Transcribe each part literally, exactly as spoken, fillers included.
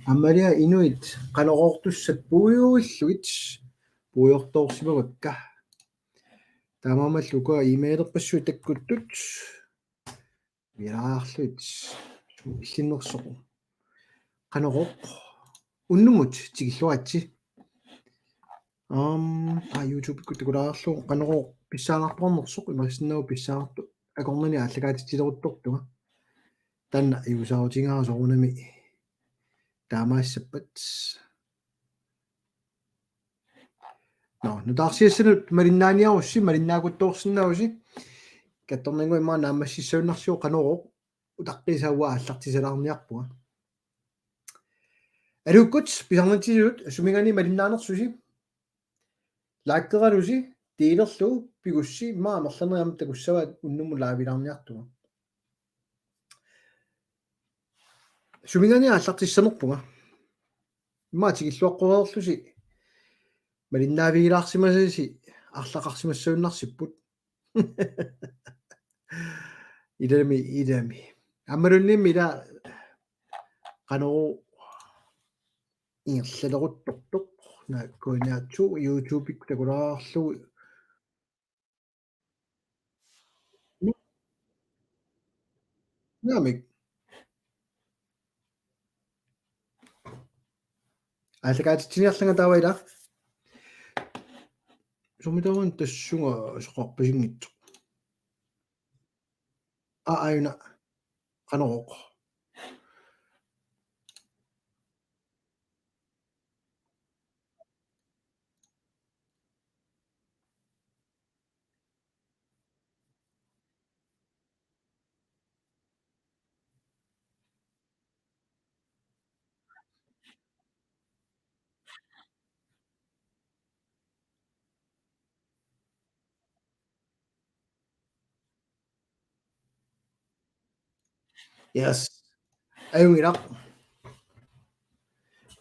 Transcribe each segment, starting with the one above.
Amalia inuit qanoq oortussat puiuillugit puiortoorsimavakka. Taamaammallu uku e-mailerpassuit takkuttut. Pilaarluit illinnersoq. Qanoq oor? Unnummut tikilluaritsi. Aam, aa, YouTube-ikkut takulaarlugu qanoq oor pissaanartoqarnersoq imaassinnaavoq pissaanartoq akornanni aallakaatitsileruttortunga. Taanna ajuusaarutigaara soorunami taamaassappat. Nå, nutaarsiassanut malinnaaniarussi, malinnaakuttoorsinnaavusi. Kattornannguaq immaqa naammassissagunarsiuk qanoq oor, utaqqiisaa aallartisalaarniarpunga. Aluukkut pisarnitsisut suminngaanniit malinnaanersusi. Likeralusi, delerlugu, pigussi, immaqa amerlanerit aamma takussavaat unnummut live-ilaarniartunga. Suminngaanniit aallartissanerpunga. Immaqa tikilluaqqoreerlusi. Malinnaavigilaarsimasasi arlaqarsimassagunarsipput. Ilami, ilami. Aammaluunniimmi ila qanoq ingerlaleruttortoq. Naakkuiniaatsu YouTube-ikkut takulaarlugu. Naamik. Aallakaatitsiniarlanga taava ila. Sumitaavun tassunga soqarpasinngitsoq. Aa, aajuna. Qanoq oor. Yes. Ajunngilaq.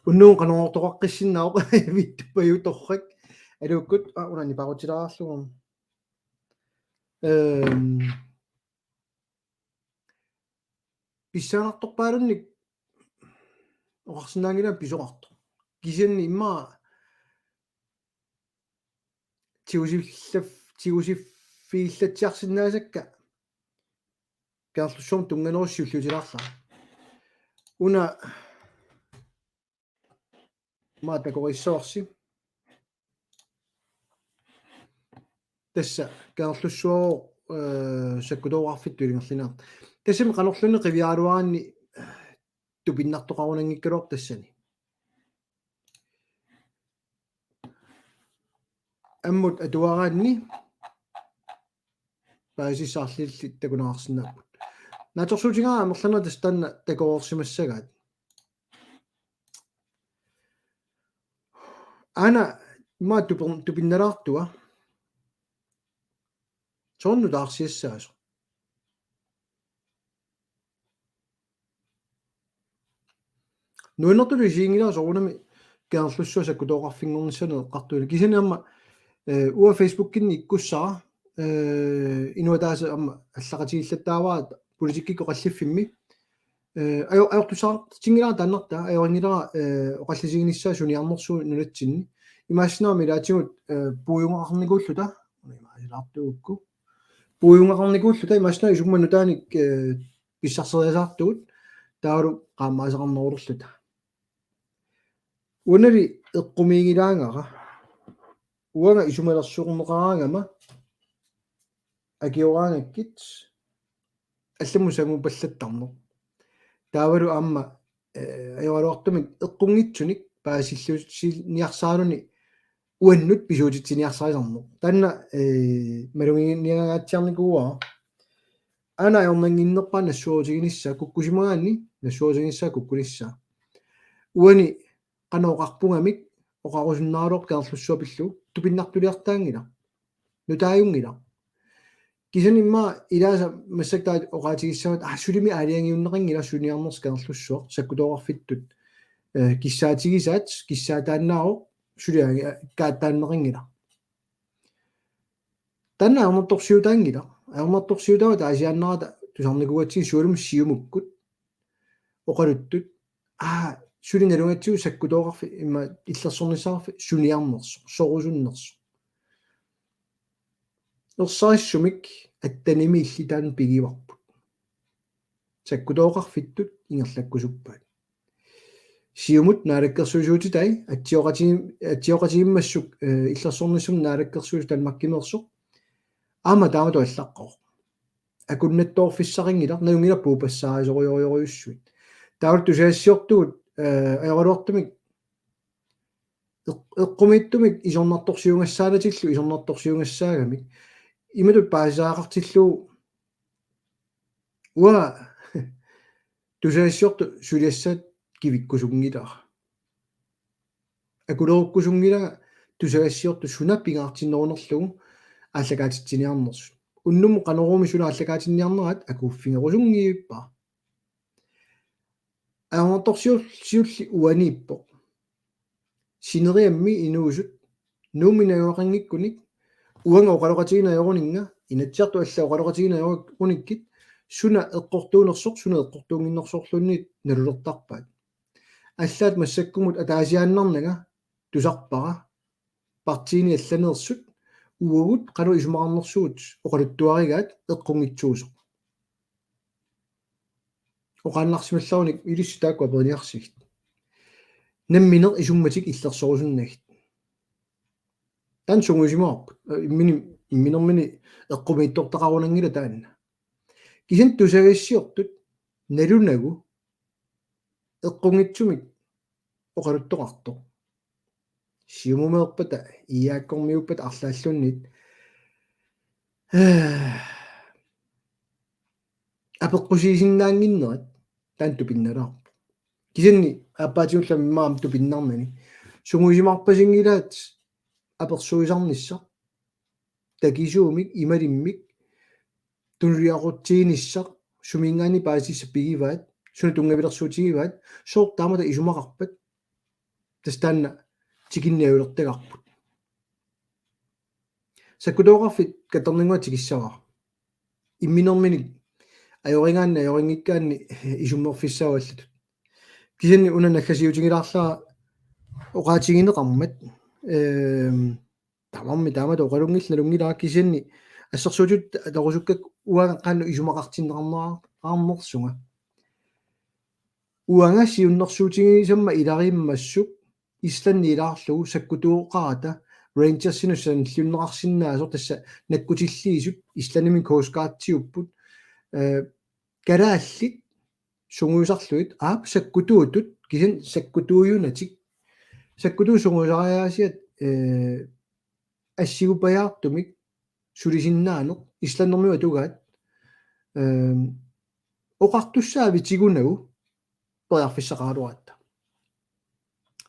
Unnugu qanoq oortoqaqqissinnaavoq, vittuppajutorrak. Aluukkut, aa, una nipaarutilaarlugu. Ehm, pissaanartorpaalunnik oqarsinnaanngilanga pisoqartoq. Kisianni immaqa tigusiffillaf-, tigusiffigillatsiarsinnaasakka Kangerlussuarmi tunnganerussi ulluutilaarlara. Una maani takorissavarsi. Tassa Kangerlussuaq, eh, sakkutooqarfittut ilungerlineq. Tassami qanorluunniit qiviaraluaraanni tupinnartoqarunanngikkaluarpoq tassani. Ammut atuaraanni paasissaarlillit takuneqarsinnaapput. Naatsorsuutigaara amerlanerit tassa taanna takoreersimassagaat. Aana immaqa tupin-, tupinnalaartua. Soorlu nutaarsiassaasoq. Nuannertutut isiginngilara soorunami Kangerlussuaq sakkutooqarfinngornissaanut eqqartuineq. Kisianni aamma, eh, uanga Facebookinni ikkussara, eh, inuit ataaseq aamma allaqatigiillattaavara politikkikkut oqalliffimmi. Eh, ajo-, ajortussaqartinngilara taannartaa, ajorinngilara, eh, oqallisiginissaa suniarnersugut nunatsinni. Imaassinnaavoq ilaatigut, eh, puigungaqarnikuulluta, imaasilaartugukku. Puigungaqarnikuulluta imaassinnaavoq isummat nutaanik, eh, pissarseriasaartugut taavalu qaammaasaqarnerulerluta. Uanili eqqumiigilaangara. Uanga isumalersuuneqaraangama akioraangakkit allamut sangupallattarneq. Taavalu aamma, eh, ajoraluartumik eqqunngitsunik paasilluusiniarsaraluni uannut pisuutitsiniarsarisarneq. Taanna, eh, maluginiagangaatsiarnikuuara. Aana ajornannginnerpaaq nassuerutiginissaa kukkusimagaanni nassuerutiginissaa kukkunissaa. Uani qanoq oqarpungamik oqarusunnaaraluarpoq Kangerlussuaq pillugu tupinnartuliartaanngilaq. Nutaajunngilaq. Kisianni immaqa ilaasa massakkut taava oqaatigissavat, aa, sulimi aalajangiunneqanngilaq suniarnersoq Kangerlussuaq sakkutooqarfittut, eh, kissaatigisaat, kissaataannaavoq, suli aa-, kaataanneqanngilaq. Taanna ajornartorsiutaanngilaq. Ajornartorsiutaavoq ataasiaannarata tusarnikuugatsigit sualummik Siumukkut oqaluttut, aa, suli nalugatsigu sakkutooqarfik, imma illersornissaqarfik suniarnersoq, sorusunnersoq. Ersarissumik attanimi illit taanna pigivarput. Sakkutooqarfittut ingerlakkusuppaat. Siumut naalakkersuisuutitai atsioqati-, atsioqatigiimmassuk, eh, illersornissamut naalakkersuisut Danmarkimeersoq. Aamma taamatut allaqqavoq. Akunnattoorfissaqanngilaq, nalunngilarput puupassaarisorujorujorujussuit. Taavalu tusagassiortugut, eh, ajoraluartumik eq-, eqqumiitsumik isornartorsiugassaanatillu isornartorsiugassaagamik. Imatut paasisaqartillugu uanga tusagassiortut suliassaat kivikkusunngilara. Akulerukkusunngilanga tusagassiortut suna pingaartinnerunerlugu aallakaatitsiniarnersut. Unnummut Qanoruumi suna aallakaatinniarnerat akuuffigerusunngivippara. Ajornartorsiut siulliit uaniippoq. Sineriammi inuusut Nuummi najugaqanngikkunik uanga oqaloqatigiinneq ajoruninnga, Inatsisartut allat oqaloqatigiinneq ajorunikkit, suna eqqortuunersoq, suna eqqortuunnginnersorluunniit nalulertarpaat. Allaat massakkumut ataasiaannarnanga tusarpara partiini allaneersut uagut qanoq isumaqarnersugut oqaluttuarigaat eqqunngitsuusoq. Oqaannarsimallerunik ilissi taakku aperiniarsigit. Nammineq isummatik illersorusunnagit. Taanna sungiusimavarput. Immini-, imminermini eqqumiitsortaqarunanngilaq taanna. Kisianni tusagassiortut nalunagu eqqunngitsumik oqaluttoqartoq. Siumumeerpata, I A K-miuppata arlaalluunniit. Apeqqusiisinnaannginnerat taanna tupinnalaarpoq. Kisianni aappaatigullu aamma tupinnarnani. Sungiusimaarpasinngilaat apersuisarnissaq. Takisuumik, imalimmik, tunuliaqutsiinissaq, suminngaanniit paasissutissat pigivaat, suna tunngavilersuutigivaat, sooq taamatut isumaqarpat, tassa taanna tikinniajulertagarput. Sakkutooqarfik katerninnguaq tikissavara. Imminerminik ajorigaanni, ajorinngikkaanni isummerfissaavallatut. Kisianni una naggasiutigilaarlara oqaatigineqarmat, ehm, tamarmi taamatut oqalunngilaq nalunngilara kisianni assersuutitut atorusukkakku uanga qanoq isumaqartinneqarnera-, -qarnersunga. Uanga siunnersuutigisamma ilariimmassuk Islandi ilaarlugu sakkutooqarata Rangersinut sanilliunneqarsinnaasoq tassa nakkutilliisut Islandimi Coast Guardiupput, eh, kalaallit sungiusarlugit aap sakkutuutut kisianni sakkutuujunatik. Sakkutuut sungiusariaasiat, eh, assigupajaartumik sulisinnaaneq islandermiut atugaat, ehm, oqartussaavit tigunagu periarfissaqaraluaratta.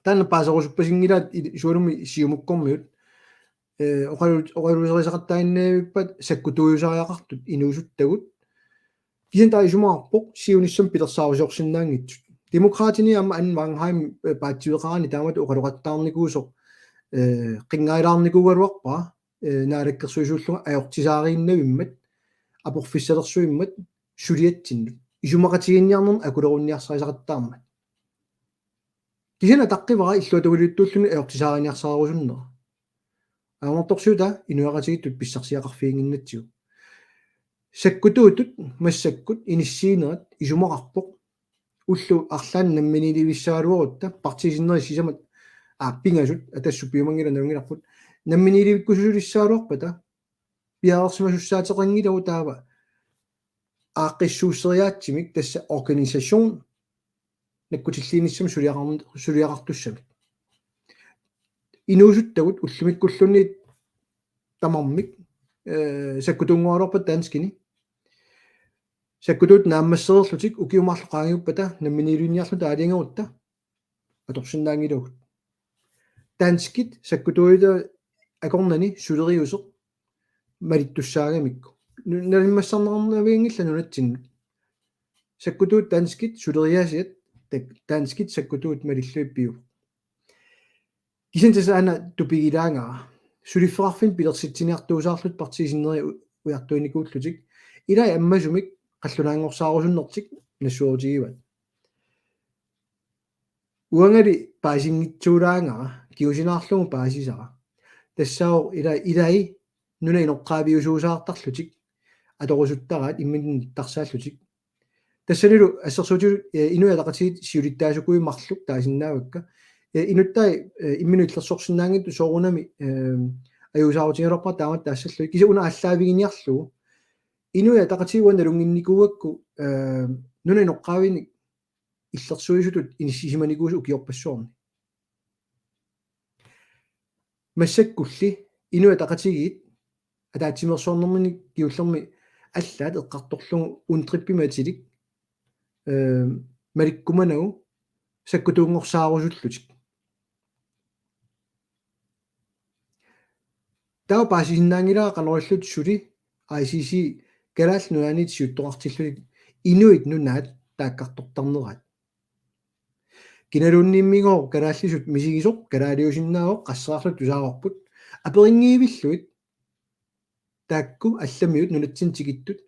Taanna paaserusuppasinngilaat i-, sualummik Siumukkormiut, eh, oqalu-, oqaluuserisaqattaaginnavippat sakkutuujusariaqartut inuusuttagut. Kisianni taava isumaqarpoq siunissami pilersaarusiorsinnaanngitsut. Demokraatini aamma Anu Wangenheim, eh, paatsiveqarani taamatut oqaloqattaarnikuusoq, eh, qinngaalaarnikuugaluarpara, eh, naalakkersuisuullunga ajortisaariinnavimmat, aporfissalersuimmat suliatsinnut. Isumaqatigiinniarnermut akulerunniarsarisaqattaarmat. Kisianni ataqqivara illuatungiliuttuulluni ajortisaariniarsariusunnera. Ajornartorsiutaa inuiaqatigiittut pissarsiaqarfiginnginnatsigu. Sakkutuutut massakkut inissiinerat isumaqarpoq. Ullut arlaanni namminiilivissagaluarutta partiit sinneri sisamat, aa, pingasut, Atassut piumanngilaq nalunngilarput. Namminiilivikkusulissagaluarpata piareersimasussaateqanngilagut taava aaqqissuusseriaatsimi tassa organisation nakkutilliinissamut suliaqar-, suliaqartussamik. Inuusuttagut ullumikkulluunniit tamarmik, eh, sakkutuunngoraluarpata danskini. Sakkutuut naammassereerlutik ukiut marluk qaangiuppata namminiilivinniarluta aalajangerutta atorsinnaanngilagut. Danskit sakkutuujuta akornanni suleriuseq malittussaagamikku. Nu-, nalimmassarneqarnavianngillat nunatsinnut. Sakkutuut danskit suleriaasiat, tak-, danskit sakkutuut malillugit piuvoq. Kisianni tassa aana tupigilaagara. Suliffeqarfinnut pilersitsiniartuusaarlutik partiit sinneri u-, ujartuinikuullutik. Ilai ammasumik qallunaanngorsaarusunnertik nassuerutigivaat. Uangali paasinngitsuulaangara, kingusinaarlugu paasisara. Tassaavoq ila-, ilai nunap inoqqaaviusuusaartarlutik atorusuttaraat imminut nittarsaallutik. Tassanilu assersuutigalugu, eh, Inuit Ataqatigiit siulittaasukkut marluk taasinnaavakka. Eh, inuttai, eh, imminut illersorsinnaanngitsut soorunami, eh, ajuusaarutigigaluarpara taamatut taassallugit. Kisianni una aallaaviginiarlugu. Inuit Ataqatigiit uanga nalunnginnikuugakku, eh, nunap inoqqaavinik illersuisutut inissisimanikuusut ukiorpassuarni. Massakkulli Inuit Ataqatigiit ataatsimeersuarnermini kingullermi allaat eqqartorlugu UNDRIP-imi atilik, eh, malikkumanagu sakkutuunngorsaarusullutik. Taava paasisinnaanngilara qanoq ililluta suli I C C Kalaallit Nunaanniit siuttoqartillutik Inuit Nunaat taakkartortarneraat. Kinaluunniimmigooq kalaallisut misigisoq kalaaliusinnaavoq qasseriarluta tusaavarput. Aperinngiivillugit taakku allamiut nunatsinni tikittut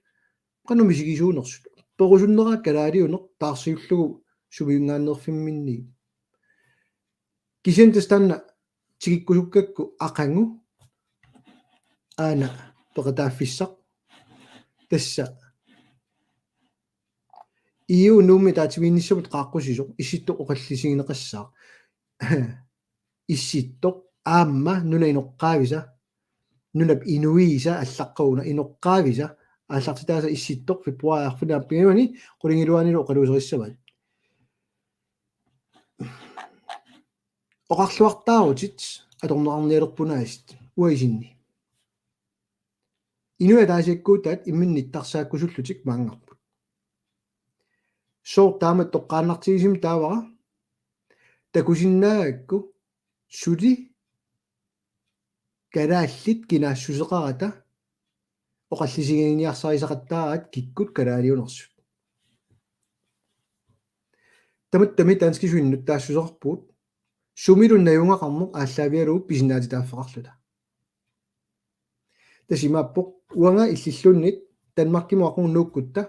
qanoq misigisuunersut. Perusunneraat kalaaliuneq taarsiullugu suminngaanneerfimminniit. Kisianni tassa taanna tikikkusukkakku aqagu aana peqataaffissaq. Tassa E U Nuummi ataatsimiinnissamut qaaqqusisoq Issittoq oqallisigineqassaaq. Issittoq aamma nunap inoqqaavisa, nunap inuiisa allaqqavoq una inoqqaavisa aallartitaasa Issittoq februaarip arfineq-pingajuanni qulingiluaanilu oqaluuserissavaat. Oqarluartaarutit atorneqarnialerpunaasit uanga isinni. Inuit ataasiakkuutaat imminut nittarsaakkusullutik maanngarput. Sooq taama toqqaannartigisumik taavara? Takusinnaagakku suli kalaallit kinaassuseqarata oqallisiginiarsarisaqattaaraat kikkut kalaaliunersut. Tamattami danskisut innuttaassuseqarpugut sumilu najugaqarneq aallaavigalugu pisinnaatitaaffeqarluta. Tassa imaappoq uanga illilluunniit Danmarkimut aqagu nuukkutta.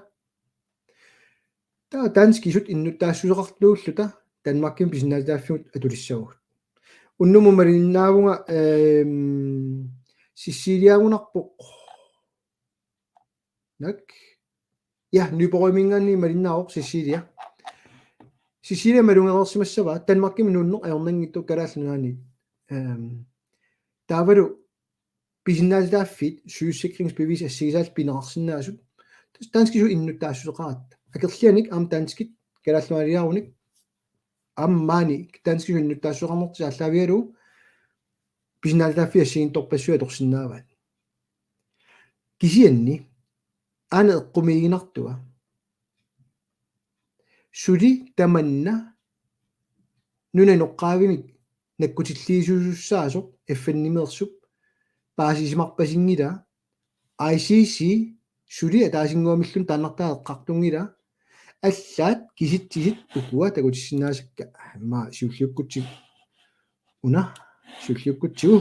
Taava danskisut innuttaassuseqarluulluta Danmarkimi pisinnaatitaaffigut atulissavagut. Unnummut malinnaavunga, ehm, Ceciliagunarpoq. Nak. Ja, Nyborgimiingaanniit malinnaavoq Cecilia. Cecilia malugereersimassavaa Danmarkimi nuunneq ajornanngitsoq Kalaallit Nunaanniit. Ehm, taavalu pisinnaatitaaffiit sygesikringsbevis assigisaallu pineqarsinnaasut. Tassa danskisut innuttaassuseqaratta. Akerlianik aamma danskit kalaallit nunaaliarunik aamma maani danskisut innuttaassuseqarnertik aallaavigalugu pisinnaatitaaffiit assigiinngitsorpassuit atorsinnaavaat. Kisianni aana eqqumiiginartua suli tamanna nunap inoqqaavinik nakkutilliisuusussaasoq F N-imeersup paasisimarpasinngilaa, I C C suli ataasinnguamilluunniit taannartaa eqqartunngilaa, allaat kisitsisit ukua takutissinnaasakka. Aamma siulliukkutsigu. Una siulliukkutsigu.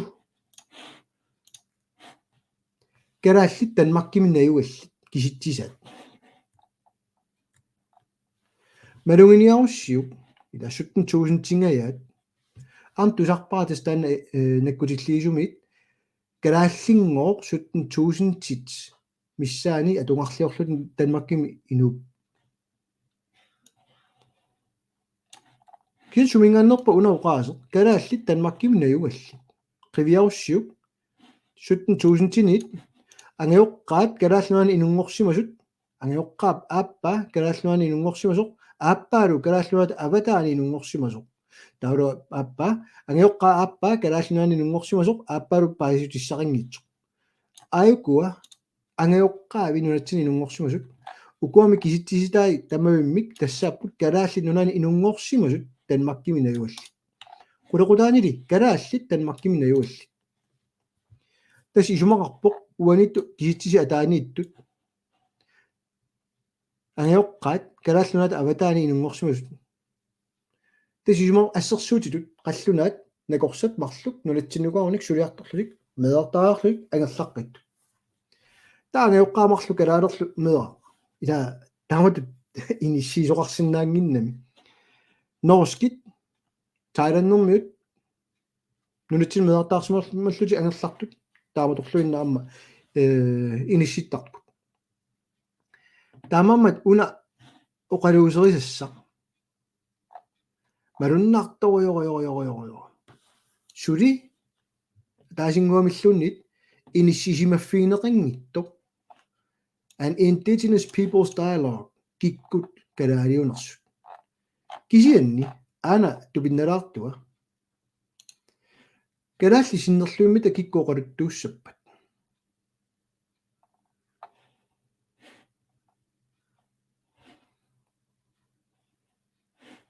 Kalaallit Danmarkimi najugallit kisitsisaat. Maluginiarussiuk, ila sytten tusindingajaat. Aamma tusarpara tassa taanna, eh, nakkutilliisumiit kalaallinngooq sytten tusindit missaani atugarliorlutik Danmarkimi inuupput. Kisianni suminngaanneerpa una oqaaseq, kalaallit Danmarkimi najugallit. Qiviarussiuk, sytten tusindiniit angajoqqaat Kalaallit Nunaanni inunngorsimasut, angajoqqaap aappaa Kalaallit Nunaanni inunngorsimasoq, aappaalu Kalaallit Nunaata avataani inunngorsimasoq. Taavalu aappaa, angajoqqaap aappaa Kalaallit Nunaanni inunngorsimasoq, aappaalu paasissutissaqanngitsoq. Aajukua angajoqqaavi nunatsinni inunngorsimasut, ukuami kisitsisitai tamavimmik tassaapput Kalaallit Nunaanni inunngorsimasut Danmarkimi najugallit. Qulequtaanili kalaallit Danmarkimi najugallit. Tassa isumaqarpoq uaniittut kisitsisit ataaniittut angajoqqaat Kalaallit Nunaata avataani inunngorsimasut. Tassa isumaqarpoq assersuutitut qallunaat nakorsat marluk nunatsinnikuugaluarlutik suliartorlutik meerartariaqarlutik angerlaqqittut. Taava angajoqqaat marluk kalaalerlu meeraq. Ila taamatut inissiisoqarsinnaannginnami. Norskit, Thailandimiut, nunatsinni meerartaarsimallutik angerlartut, taamatorluinnaq aamma, eh, inissittarput. Taamaammat una oqaluuserisassaq. Malunnartorujorujorujorujorujor. Suli ataasinnguamilluunniit inissisimaffigineqanngitsoq. An Indigenous Peoples Dialogue kikkut kalaaliunersut. Kisianni aana tupinnalaartua. Kalaallit sinnerluimmata kikkut oqaluttuussappat.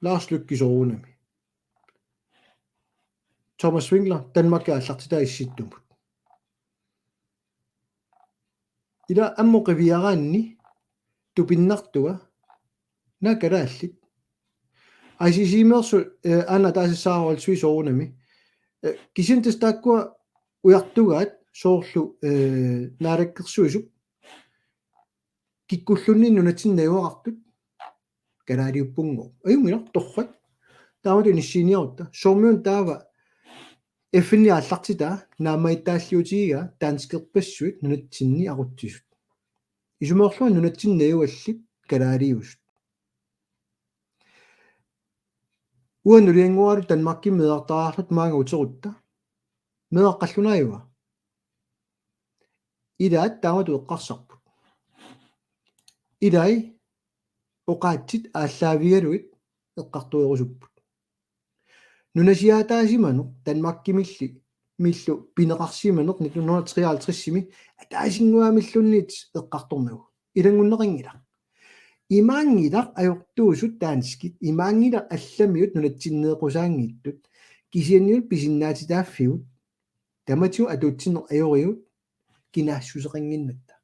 Lars Løkke soorunami. Thomas Winkler, Danmark aallartitaa Issittumut. Ila ammut qiviaraanni tupinnartua, naa kalaallit. I C C-meersoq, eh, aana taasissaaralsui soorunami. Eh, kisianni tassa taakkua ujartugaat soorlu, eh, naalakkersuisup kikkulluunniit nunatsinni najugaqartut kalaaliuppunngooq. Ajunngilaq, torrak. Taamatut inissiiniarutta. Soormiuna taava F N-ip aallartitaa naammagittaalliutigigaa danskerpassuit nunatsinni aqutsisut. Isumaqarlunga nunatsinni najugallit kalaaliusut. Uanga nuliannguaralu Danmarkimi meerartaarluta maanga uterutta. Meeraq qallunaajuva? Ilaat taamatut eqqarsarput. Ilai oqaatsit aallaavigalugit eqqartuerusupput. Nunasiaataasimaneq Danmarkimilli, millu pineqarsimaneq nitten hundrede og treoghalvtreds-imi ataasinnguamilluunniit eqqartornagu. Ilanngunneqanngilaq. Imaanngilaq ajortuusut danskit, imaanngilaq allamiut nunatsinneeqqusaanngitsut, kisianniuna pisinnaatitaaffigut, tamatigut atuutsinneq ajorigut, kinaassuseqannginnatta.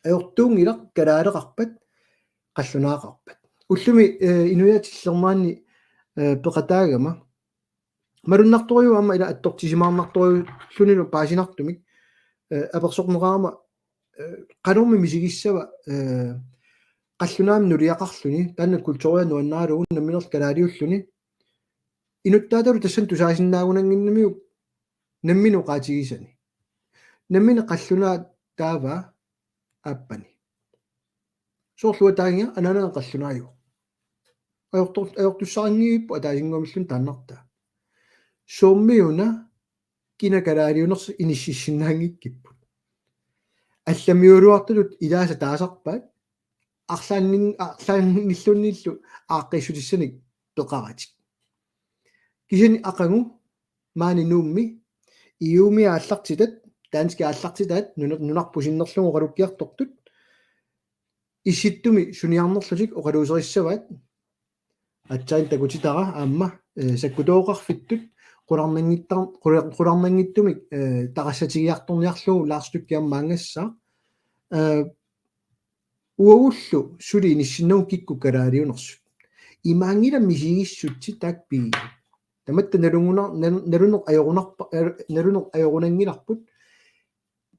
Ajortuunngilaq kalaaleqarpat, qallunaaqarpat. Ullumi, eh, inuiaat tillermaanni, eh, peqataagama. Malunnartorujuuvoq aamma ila attortisimaarnartorujuullunilu paasinartumik, eh, apersorneqarama, eh, qanormi misigissava, eh, qallunaamik nuliaqarluni, taanna kulturia nuannaralugu nammineq kalaaliulluni. Inuttaatalu tassani tusaasinnaagunannginnamiuk nammineq oqaatigisani. Nammineq qallunaat taava aappani. Soorlu uanga taanna anaanaga qallunaajuvoq. Ajortor-, ajortussaqanngivippoq ataasinnguamilluunniit taannartaa. Soormiuna kina kalaaliunersoq inississinnaanngikkipput. Allamiugaluartutut ilaasa taasarpaat. Arlaannin-, arlaannilluunniillu aaqqiissutissanik peqaratik. Kisianni aqagu maani Nuummi E U-mi aallartitat, danskit aallartitaat, nuna-, nunarput sinnerlugu oqalukkiartortut, Issittumi suniarnerlutik oqaluuserissavaat. Aatsaat takutitara aamma, eh, sakkutooqarfittut qularnanngittar-, qular-, qularnanngitsumik, eh, taqassatigiartorniarlugu Lars Løkke aamma maanngassaaq. Eh, uagullu suli inissinnagu kikkut kalaaliunersut. Imaanngilaq misigissutsit taakku pigisut. Tamatta naluguna-, nal-, naluneq ajorunarpa-, eh, naluneq ajorunanngilarput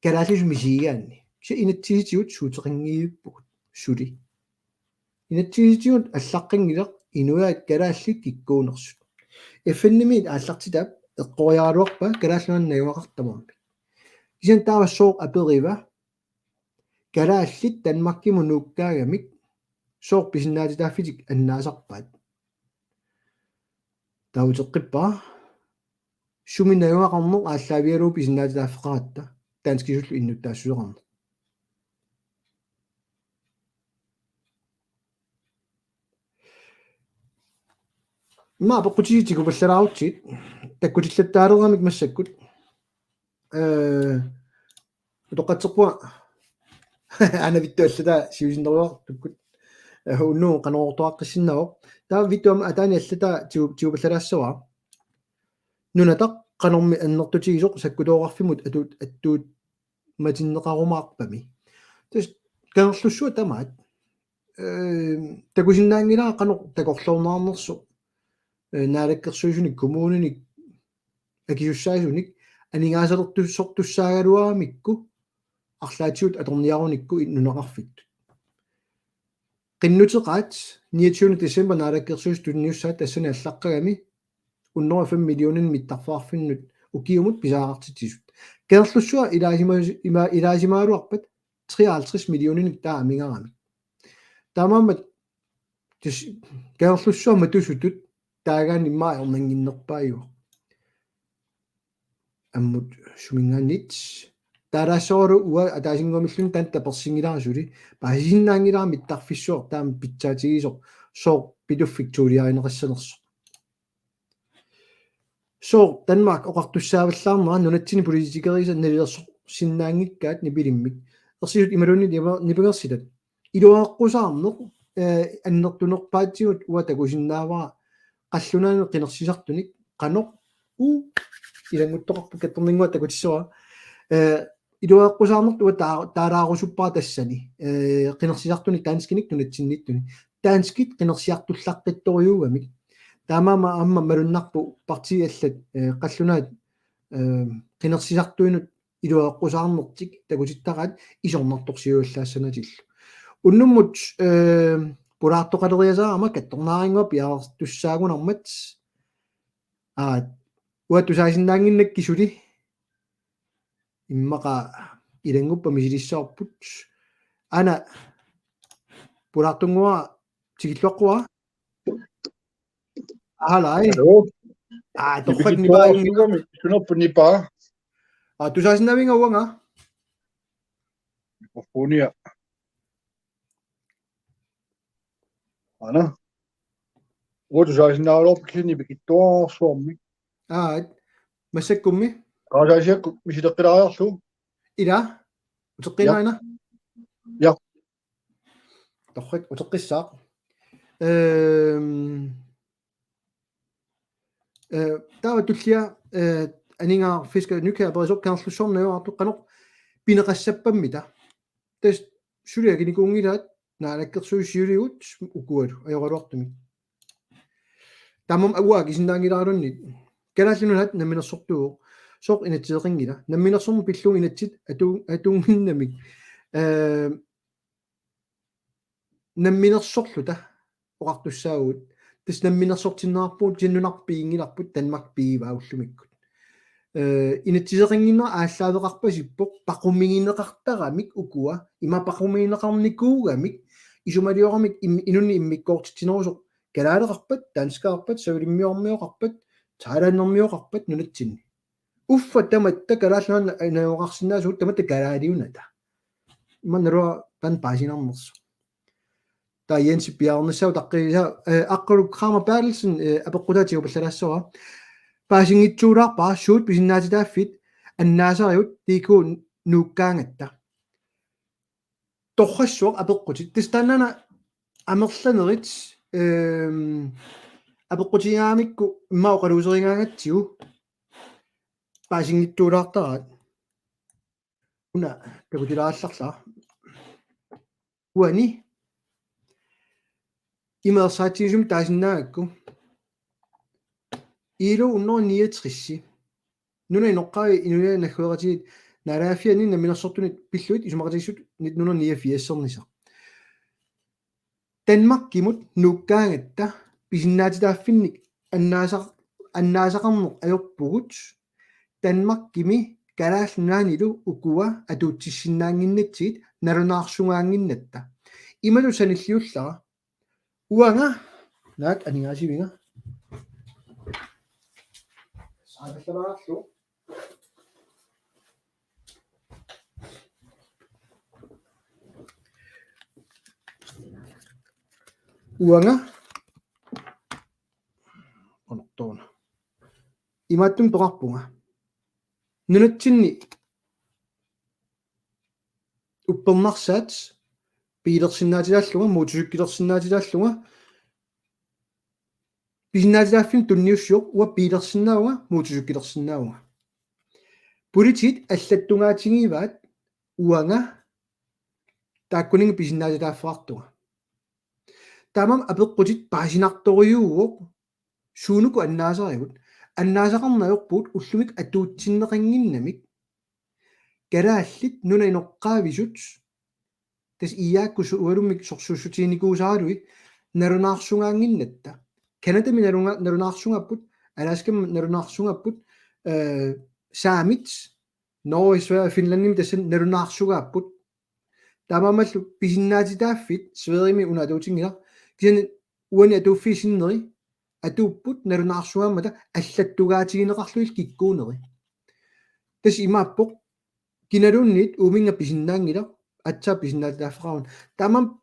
kalaallisut misigigaanni. Kisianni inatsisitigut suuteqanngivippugut suli. Inatsisitigut allaqqanngilaq inuiaat kalaallit kikkuunersut. F N-imiit aallartitaat eqqoriaraluarpaa Kalaallit Nunaanni najugaqartut tamarmik. Kisianni taava sooq aperiva, kalaallit Danmarkimut nuukkaagamik sooq pisinnaatitaaffitik annaasarpaat? Taava uteqqippara: Sumi najugaqarneq aallaavigalugu pisinnaatitaaffeqaratta danskisullu innuttaassuseqarneq? Immaqa apeqqutigitigupallalaarutsigit, takkutillattaaleramik massakkut. Eh, utoqqatserpunga. Aana vittu allataa siusinneruartukkut. Eh, unnugu Qanorooqaqqissinnaavoq. Taava vittu aamma ataani allataa tigu-, tigupallalaassavara. Nunataq qanormi annertutigisoq sakkutooqarfimmut atuut-, attuumatinneqarumaarpami. Tassa Kangerlussuaq tamaat, eh, takusinnaanngilara qanoq takorloorneqarnersoq, eh, naalakkersuisunik, kommuninik, akisussaasunik aningaasalertussortussaagaluaramikku arlaatigut atorniarunikku nunaqarfittut. Qinnuteqaat niogtyvende december naalakkersuisut tunniussaat tassani allaqqagami hundrede og fem millioner mittarfeqarfinnut ukiumut pisariaqartitsisut. Kangerlussuaq ilaasima-, ima-, ilaasimagaluarpat treoghalvtreds millioner taama amigaramik. Taamaammat tassa Kangerlussuaq matusutut taagaanni immaqa ajornannginnerpaajuvoq. Ammut suminngaanniit. Taalaassoralu uanga ataasinnguamilluunniit taanna tapersinngilara suli. Paasisinnaanngilara mittarfissuaq taama pitsaatigisoq sooq Pituffik tuuliarineqassanersoq. Sooq Danmark oqartussaavallaarnera nunatsinni politikeriisa nalilersorsinnaanngikkaat nipilimmik. Ersisut imaluunniit nipa-, nipangersitat. Iluaqqusaarneq, eh, annertunerpaatigut uanga takusinnaavara qallunaanut qinersisartunik qanoq uu ilannguttoqarpoq kattorninngua takutissavara. Eh, iluaqqusaarneq uanga taa-, taalaarusuppara tassani. Eh, qinersisartunik danskinik nunatsinniittuni. Danskit qinersiartullaqqittorujuugamik. Taamaammat aamma malunnarpoq partiit allat, eh, qallunaat, eh, qinersisartuinut iluaqqusaarnertik takutittaraat isornartorsiuallaassanatillu. Unnummut, eh, pulaartoqaleriasaarama kattornaarinnguaq piareertussaagunarmat. Aa, uanga tusaasinnaannginnakkit suli. Immaqa ilannguppat misilissavarput. Aana pulaartunnguara tikilluaqquara. Hallo. Hallo. Aa, torrak nipaa. Nipisikkoorsuugami, sunerput nipaa? Aa, tusaasinnaavinnga uanga. Mikrofonia. Aana. Uanga tusaasinnaagaluarpara kisianni nipikittuararsuarmik. Aa, massakkummi? Qarasaasiakkut misileqqilaariarlugu. Ila? Uteqqiinnarina? Ja. Torrak, uteqqissaaq. Ehm, eh, taava tullia, eh, Aningaaq Fisker Nykigaard aperisoq Kangerlussuarmi najugaqartoq qanoq pineqassappammita. Tassa suli akinikuunngilaat naalakkersuisut siuligut ukualu ajoraluartumik. Taamaammat uanga akisinnaanngilara iluanni. Kalaallit Nunaat namminersortuuvoq. Sooq inatsiseqanngilaq. Namminersorneq pillugu inatsit atu-, atuunnginnamik. Eh, namminersorluta oqartussaavugut. Tassa namminersortinneqarpugut, kisianni nunarput piginngilarput, Danmark pigivaa ullumikkut. Eh, inatsiseqannginnera aallaaveqarpasippoq, paqumigineqartaramik ukua, ima paqumigineqarnikuugamik, isumalioramik im-, inunnik immikkoortitsinerusoq, kalaaleqarpat, danskeqarpat, savalimmiormioqarpat, thailandermioqarpat nunatsinni. Uffa tamatta Kalaallit Nunaanni najugaqarsinnaasugut tamatta kalaaliunata. Imannalu taanna paasinarnersoq. Taava Jens piaarnissaa utaqqiisa, eh, Aqqaluk Kramer Berthelsen, eh, apeqqutaa tigupallalaassavara. Paasinngitsuulaarpara suut pisinnaatitaaffii annaasarivut D K nuukkaangatta. Torrassuaq apeqqutit. Tassa taannaana amerlanerit, ehm, apeqqutigaangamikku immaqa oqaluuserigaangatsigu paasinngitsuulaartaraat. Una takutilaarallarlara. Uani ima ersaatsigisumik taasinnaagakku. I L O hundrede niogtres. Nunap inoqqaavi inuiaat naggueqatigiit naalagaaffianni namminersortunit pillugit isumaqatigiissut nitten hundrede niogfirs-ernisaq. Danmarkimut nuukkaangatta pisinnaatitaaffinnik annaasa-, annaasaqarneq ajorpugut Danmarkimi Kalaallit Nunaannilu ukua atuutsissinnaannginnatsigit nalunaarsugaannginnatta. Imatut sanilliullara. Uanga naak aningaasivinga. Saakallalaarlu. Uanga. Qanoq taanna. Imaattumik peqarpunga. Nunatsinni uppernarsaat biilersinnaatitaallunga, motorcyklersinnaatitaallunga, pisinnaatitaaffimmik tunniussivoq, uanga biilersinnaavunga, motorcyklersinnaavunga. Politiit allattungaatigivaat uanga taakkuninnga pisinnaatitaaffeqartunga. Taamaammat apeqqutit paasinartorujuuvoq, suunuku annaasarigut, annaasaqarneq ajorpugut ullumikkut atuutsinneqannginnamik, Kalaallit Nunaat inoqqaavisut Tassa iiaakkut sualummik sorsuussutiginikuusaraluit nalunaarsugaannginnatta. Canadami nalunga-, nalunaarsugaapput, Alaskami nalunaarsugaapput, eh, Saamit, Norge, Sverige, Finlandimi tassa nalunaarsugaapput. Taamaammallu pisinnaatitaaffii Sverigemi una atuutinngilaq. Kisianni uani atuuffiit sinneri atuupput nalunaarsugaammata allattugaatigineqarlugit kikkuuneri. Tassa imaappoq kinaluunniit uuminnga pisinnaanngilaq, aatsaat pisinnaatitaaffeqarmat. Taamaammat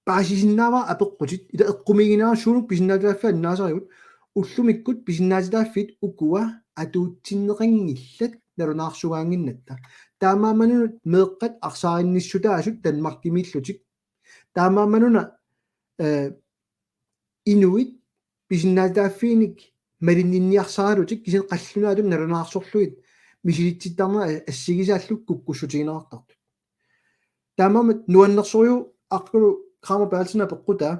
paasisinnaavara apeqqutit, ila eqqumiiginera suunuk pisinnaatitaaffii annaasarigut, ullumikkut pisinnaatitaaffiit ukua atuutsinneqanngillat nalunaarsugaannginnatta. Taamaammanuna meeqqat arsaarinniissutaasut Danmarkimiillutik. Taamaammanuna, eh, inuit pisinnaatitaaffiinik malinninniarsaralutik kisianni qallunaatut nalunaarsorlugit misilitsittarnerat assigisaallu kukkussutigineqartartut. Taamaammat nuannersorujuk aqqulu Kramer Berthelsen apeqqutaa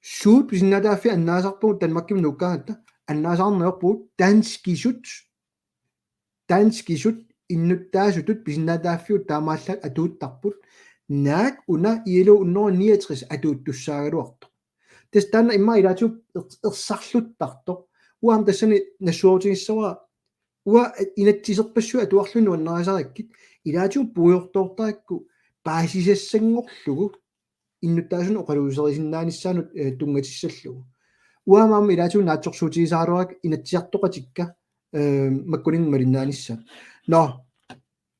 suut pisinnaatitaaffii annaasarpagut Danmarkimi nuukkaangatta annaasarneq ajorpugut danskisut danskisut innuttaasutut pisinnaatitaaffigut taamaallaat atuuttarput. Naak una I L O hundrede niogtres atuuttussaagaluartoq. Tassa taanna immaqa ilaatigut er-, ersarluttartoq. Uanga tassani nassuerutigissavara uanga inatsiserpassuit atuarlugit nuannarisarikkit ilaatigut puigortoortarakku paasisassanngorlugu innuttaasunut oqaluuserisinnaanissaanut, eh, tunngatissallugu. Uanga aamma ilaatigut naatsorsuutigisaraluarakku Inatsisartoqatikka, eh, makkuninnga malinnaanissaat. Nå.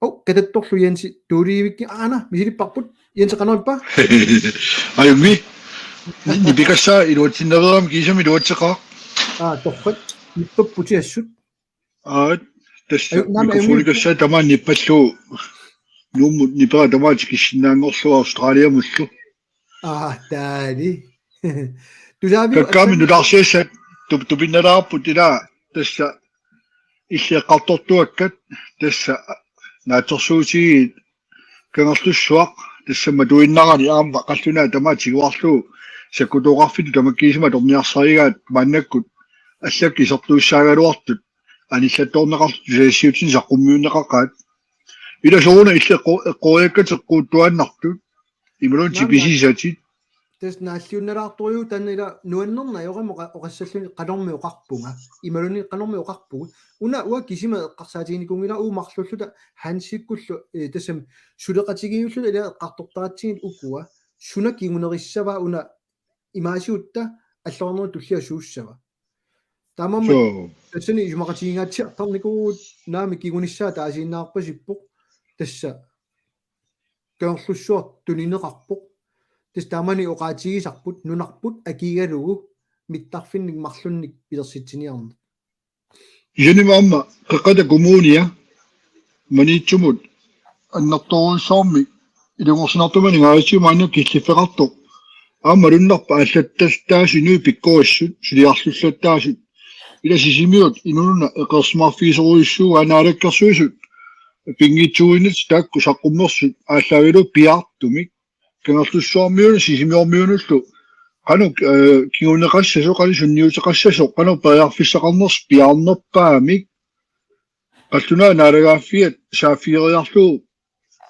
Ov, katattorlu Jensi tuuliivikki aana misilipparput. Jensi qanoq ippa? Ajunngilaq. Ni-, nipikassaa iluatsinnaveerama kiisami iluatseqaaq. Aa, torrak. Nippapputit assut. Aa, tassa. Aju-, naamik, mikrofonikassaa tamaani nippallugu. Nuummut nipera tamaat tikissinnaanngorlugu Australiamullu. Aa, taali. Tusaaviuk kakkaami assami nutaarsiassat tup-, tupinnalaarput ilaa tassa illit eqqartortuakkat tassa naatsorsuutigiit Kangerlussuaq tassa matuinnarani aamma qallunaat tamaat tiguarlugu sakkutooqarfittut tamakkiisumik atorniarsarigaat maannakkut allakkut isertuussaagaluartut anillattoorneqartut tusagassiuutitigut saqqummiunneqaqaat. Ila sooruna illit eqqu-, eqqoriakkat eqquuttuaannartut. Imaluunniit naamik, tipisisatit. Tassa naalliunnalaartorujuk taanna ila nuannerneq ajorami oqa-, oqassalluni qanormi oqarpunga. Imaluunniit qanormi oqarpugut. Una uanga kisima eqqarsaatiginikuunngilanga uagut marluulluta Hansikkullu, eh, tassami suleqatigiilluta ila eqqartortaratsigit ukua. Suna kingunerissavaa una imaasiutta alloriarnerup tullia suussava. Taamaammat suu, tassani isumaqatigingaatsiartarnikuuvugut naamik kingunissaa taasiinnarpasippoq tassa Kangerlussuaq tunineqarpoq. Tassa taamani oqaatigisarput nunarput akigalugu mittarfinnik marlunnik pilersitsiniarneq. Kisianni aamma Qeqqata Kommunia Maniitsumut annertoorujussuarmik ilungersunartumik aningaasatigut maanna killiffeqartoq. Aamma malunnarpoq aallattaasut inuit pikkorissut, suliarlullattaasut. Ila Sisimiut inuuna eqeersimaarfigisorujussuuaa Naalakkersuisut pinngitsuuinnartut taakku saqqummersut aallaavigalugu piaartumik. Kangerlussuarmiunut Sisimiormiunullu qanoq, eh, kinguneqassasoq, qanoq sunniuteqassasoq, qanoq periarfissaqarnersoq piaarnerpaamik. Qallunaat naalagaaffiat saaffigeriarlugu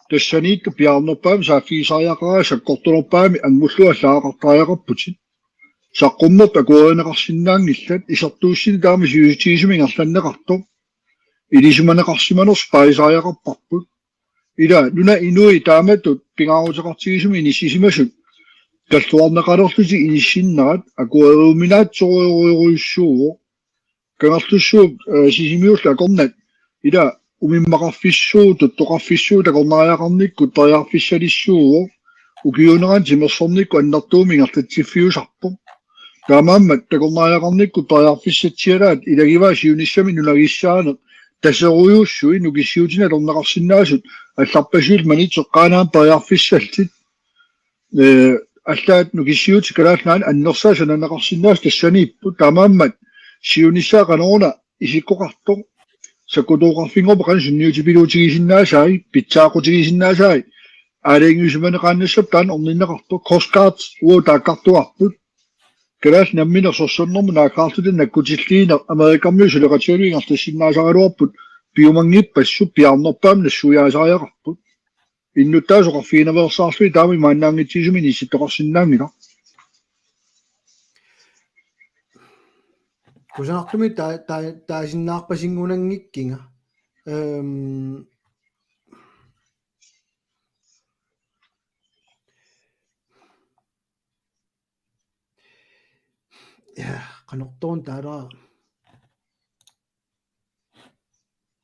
tassaniittoq piaarnerpaamik saaffigisariaqaraat sakkortunerpaamik anngullugu allaaqartariaqarputit. Saqqummerput akuerineqarsinnaanngillat, isertuussineq taama sivisutigisumik ingerlanneqartoq. Ilisimaneqarsimanersoq paasisariaqarparput. Ila nunap inui taamatut pingaaruteqartigisumik inissisimasut kalluarneqalerlutik inissinnerat akueriuminaatsorujorujussuuvoq. Kangerlussuup, eh, Sisimiullu akornat ila umimmaqarfissuuvoq, tuttoqarfissuuvoq, takornariaqarnikkut periarfissalissuuvoq, ukiuunerani timersornikkut annertuumik ingerlatsiffiusarpoq. Taamaammat takornariaqarnikkut periarfissatsialaat ilagivaa siunissami nunagissaaneq taserujussuit nukissiuutinik atorneqarsinnaasut allarpassuillu Maniitsoq eqqaanaa periarfissallit. Eh, allaat nukissiuutit Kalaallit Nunaanni annersaat sananeqarsinnaasut tassaniipput, taamaammat siunissaa qanoruna isikkoqartoq, sakkutooqarfinngorpat qanoq sunniutipiluutigisinnaasai, pitsaaqutigisinnaasai, aalajangiusimaneqaannassappat taanna orninneqartoq, Coast Guard uagut taakkartuarput. Kalaallit nammineq sorsannermut naaggaarluta nakkutilliineq Amerikamiut suleqatigalugit ingerlassinnaasaraluarput piumanngippassuit piaarnerpaamik nassuiaasariaqarput. Innuttaasut oqarfiginaveersaarlugit taama imaannaanngitsigisumik inissittoqarsinnaanngilaq. Kusanartumik ta-, ta-, taasinnaarpasingunanngikkiga. Øhm. Ja, qanortoq taava.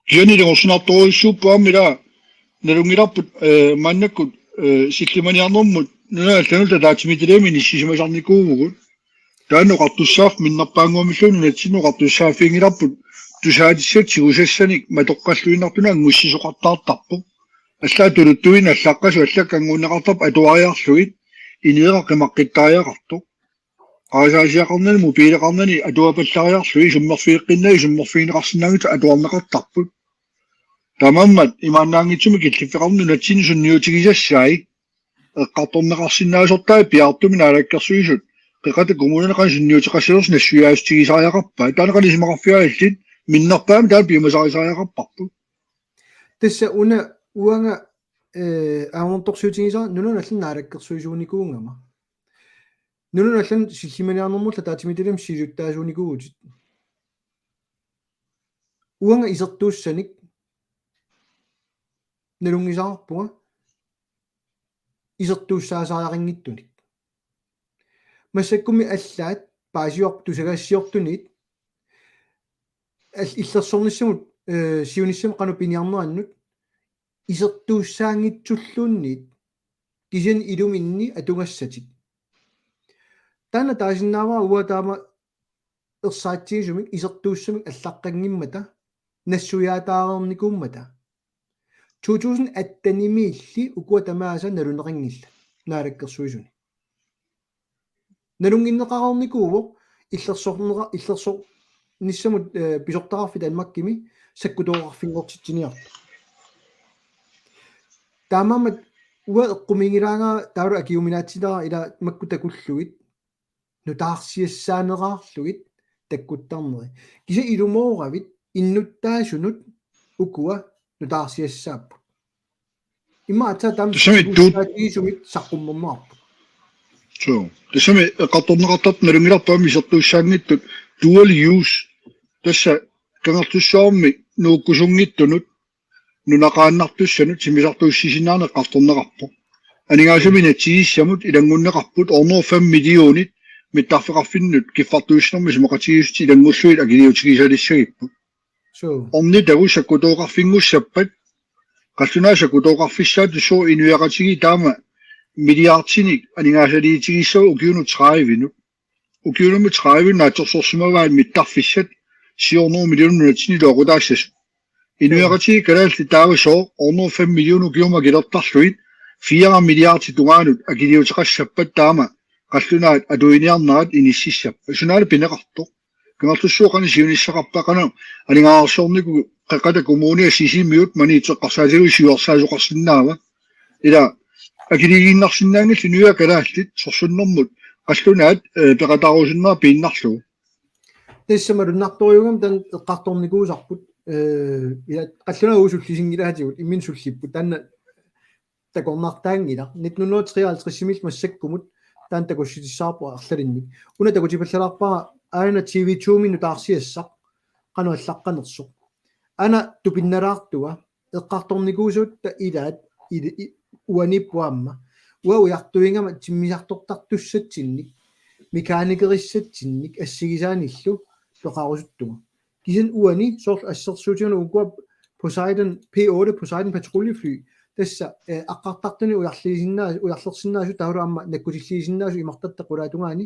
Kisianni ilungersunartorujussuupput aamma ila nalunngilarput, eh, maannakkut, eh, sillimaniarnermut nunanut allanullu ataatsimiititaliami inissisimasarnikuuvugut. Taanna oqartussaaffik minnerpaannguamilluunniit nunatsinni oqartussaaffiginngilarput tusaatissat tigusassanik matoqqalluinnartunut anngussisoqartartarpoq. Allaat tuluttuinnaq allaqqasut allakkat anngunneqartarput atuariarlugit ineeqaq qimaqqittariaqartoq. Qarasaasiaqarnani, mobileqarnani atuapallariarlugit isummerfigeqqinnagit isummerfigineqarsinnaanngitsut atuarneqartarput. Taamaammat imaannaanngitsumik killiffeqarneq nunatsinni sunniutigisassai eqqartorneqarsinnaasortai piaartumik Naalakkersuisut Qeqqata Kommunini qanoq sunniuteqassanersut nassuiaassutigisariaqarpai. Taanna qanoq isumaqarfigaat, illit minnerpaamik taanna piumasarisariaqarparput. Tassa una uanga, eh, ajornartorsiutigisara nunanut allanut naalakkersuisuunikuugama. Nunanut allanut sillimaniarnermullu ataatsimiititaliami siulittaasuunikuuvutit. Uanga isertuussanik nalunngisaqarpunga isertuussaasariaqanngitsunik. Massakkummi allaat paasivarput tusagassiortunit al-, illersornissamut, eh, siunissami qanoq piniarnerannut isertuussaanngitsulluunniit kisianni iluminni atugassatit. Taanna taasinnaavara uanga taama ersaritsigisumik isertuussamik allaqqanngimmata nassuiaataareernikuummata. To tusind attenimiilli ukua tamaasa naluneqanngillat naalakkersuisuni. Nalunnginneqareernikuuvoq illersorneqa-, illersornissamut, eh, pisortaqarfik Danmarkimi sakkutooqarfinngortitsiniartoq. Taamaammat uanga eqqumiigilaagara taavalu akiuminaatsilera ila makku takullugit nutaarsiassaaneraarlugit takkuttarneri. Kisianni ilumooravit innuttaasunut ukua nutaarsiassaapput. Immaqa aatsaat taama tassami tuut- tuusaatigisumik saqqummerneqarput. Suu. Tassami eqqartorneqartartoq nalunngilarput aamma isertuussaanngitsut dual use. Tassa Kangerlussuarmi nuukkusunngitsunut nunaqaannartussanut timmisartuussisinnaaneq eqqartorneqarpoq. Aningaasat inatsisissamut ilanngunneqarput hundrede og fem millionit mittarfeqarfinnut kiffartuussinermi isumaqatigiissutit ilanngullugit akiliutigisalissagipput. Suu. Ornitagut sakkutooqarfinngussappat, qallunaat sakkutooqarfissaat suu inuiaqatigiit taama milliardinik aningaasaliitigissavagut ukiunut tredivenut. Ukiunumi tredive naatsorsorsimavaat mittarfissat siornuu million nunatsinni iluaqutaassasut. Inuiaqatigiit kalaallit taava sooq hundrede og fem million ukiumut akilertarlugit fire milliardi tungaanut akiliuteqassappat taama qallunaat atuiniarnerat inississappat. Sunaana pineqartoq. Kangerlussuaq qanoq siunissaqarpa, qanoq aningaasarsiorniku Qeqqata Kommunia Sisimiut Maniitsoq eqqarsaatigalugu siuarsaasoqarsinnaava. Ila akiliiginnarsinnaanngillat inuiaat kalaallit sorsunnermut qallunaat, eh, peqataarusunnera piinnarlugu. Tassa malunnartorujuugami taanna eqqartornikuusarput, eh, ila qallunaat uagut sullisinngilaatigut imminut sullipput taanna takornartaanngilaq. Nitten hundrede og treoghalvtreds-imiillu massakkumut taanna takussutissarput arlalinnik. Una takutipallalaarpara aana T V to-mi nutaarsiassaq qanoq allaqqanersoq. Aana tupinnalaartua eqqartornikuusutta ilaat ili-, i-, uaniippoq aamma. Uanga ujartuigama timmisartortartussatsinnik, mekaanikerisatsinnik assigisaanillu peqarusuttunga. Kisianni uani soorlu assersuutigalugu ukua Poseidon, P otte Poseidon patruljefly, tassa, eh, aqqartartunik ujarliisinnaa-, ujarlersinnaasut taavalu aamma nakkutilliisinnaasoq imartatta qulaatungaani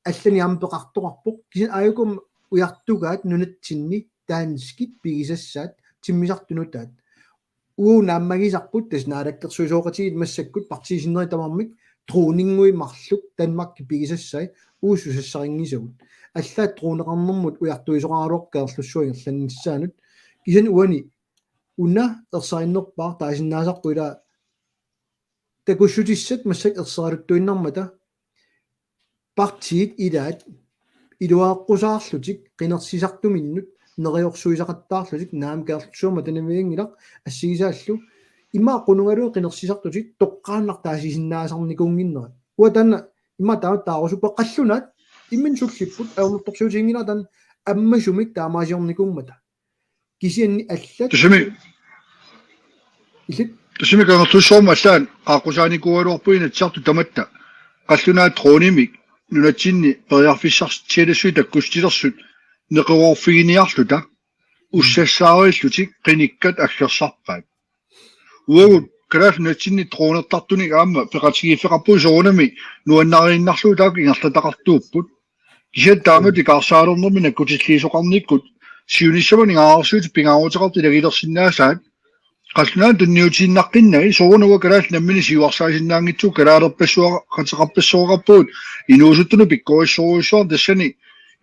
allanik aamma peqartoqarpoq. Kisianni aajuku ujartugaat nunatsinni danskit pigisassaat timmisartut nutaat. Uagut naammagisarput tassa naalakkersuisooqatigiit massakkut partiit sinnerit tamarmik droninngui marluk Danmarkip pigisassai uagut susassarinngisagut. Allaat droneqarnermut ujartuisoqaraluarpoq Kangerlussuaq ingerlannissaanut. Kisianni uani una ersarinnerpaaq taasinnaasarpoq ila takussutissat massakkut ersaraluttuinnarmata partiit ilaat iluaqqusaarlutik qinersisartuminnut neriorsuisaqattaarlutik, naamik Kangerlussuarmi atanavianngilaq assigisaallu Ima qunugaluit qinersisartutit toqqaannaq taasisinnaasarnikuunnginnerat. Uanga taanna ima taama taarusuppat qallunaat imminnut sullipput ajornartorsiutiginngilara taanna ammasumik taamaasiornikuummata. Kisianni allat Tassami illit tassami Kangerlussuarmi allaat qaaqqusaanikuugaluarput Inatsisartut tamatta. Qallunaat dronimik nunatsinni periarfissarsiortut takkussilersut neqeroorfiginiarluta ussassaarillutik qinikkat aggersarpaat. Uagut Kalaallit Nunatsinni dronertartunik aamma peqatigiiffeqarpugut soorunami nuannariinnarlugu taakku ingerlataqartuupput. Kisianni taamatut ikaarsaalernermi nakkutilliisoqarnikkut siunissamut ingaarsiut pingaaruteqartut ilagilersinnaasaat qallunaanut tunniutiinnaqqinnagit soorunami kalaallit namminneq siuarsaasinnaanngitsugut kalaalerpassuaqarpugut inuusuttunut pikkorissorujussuarnik tassani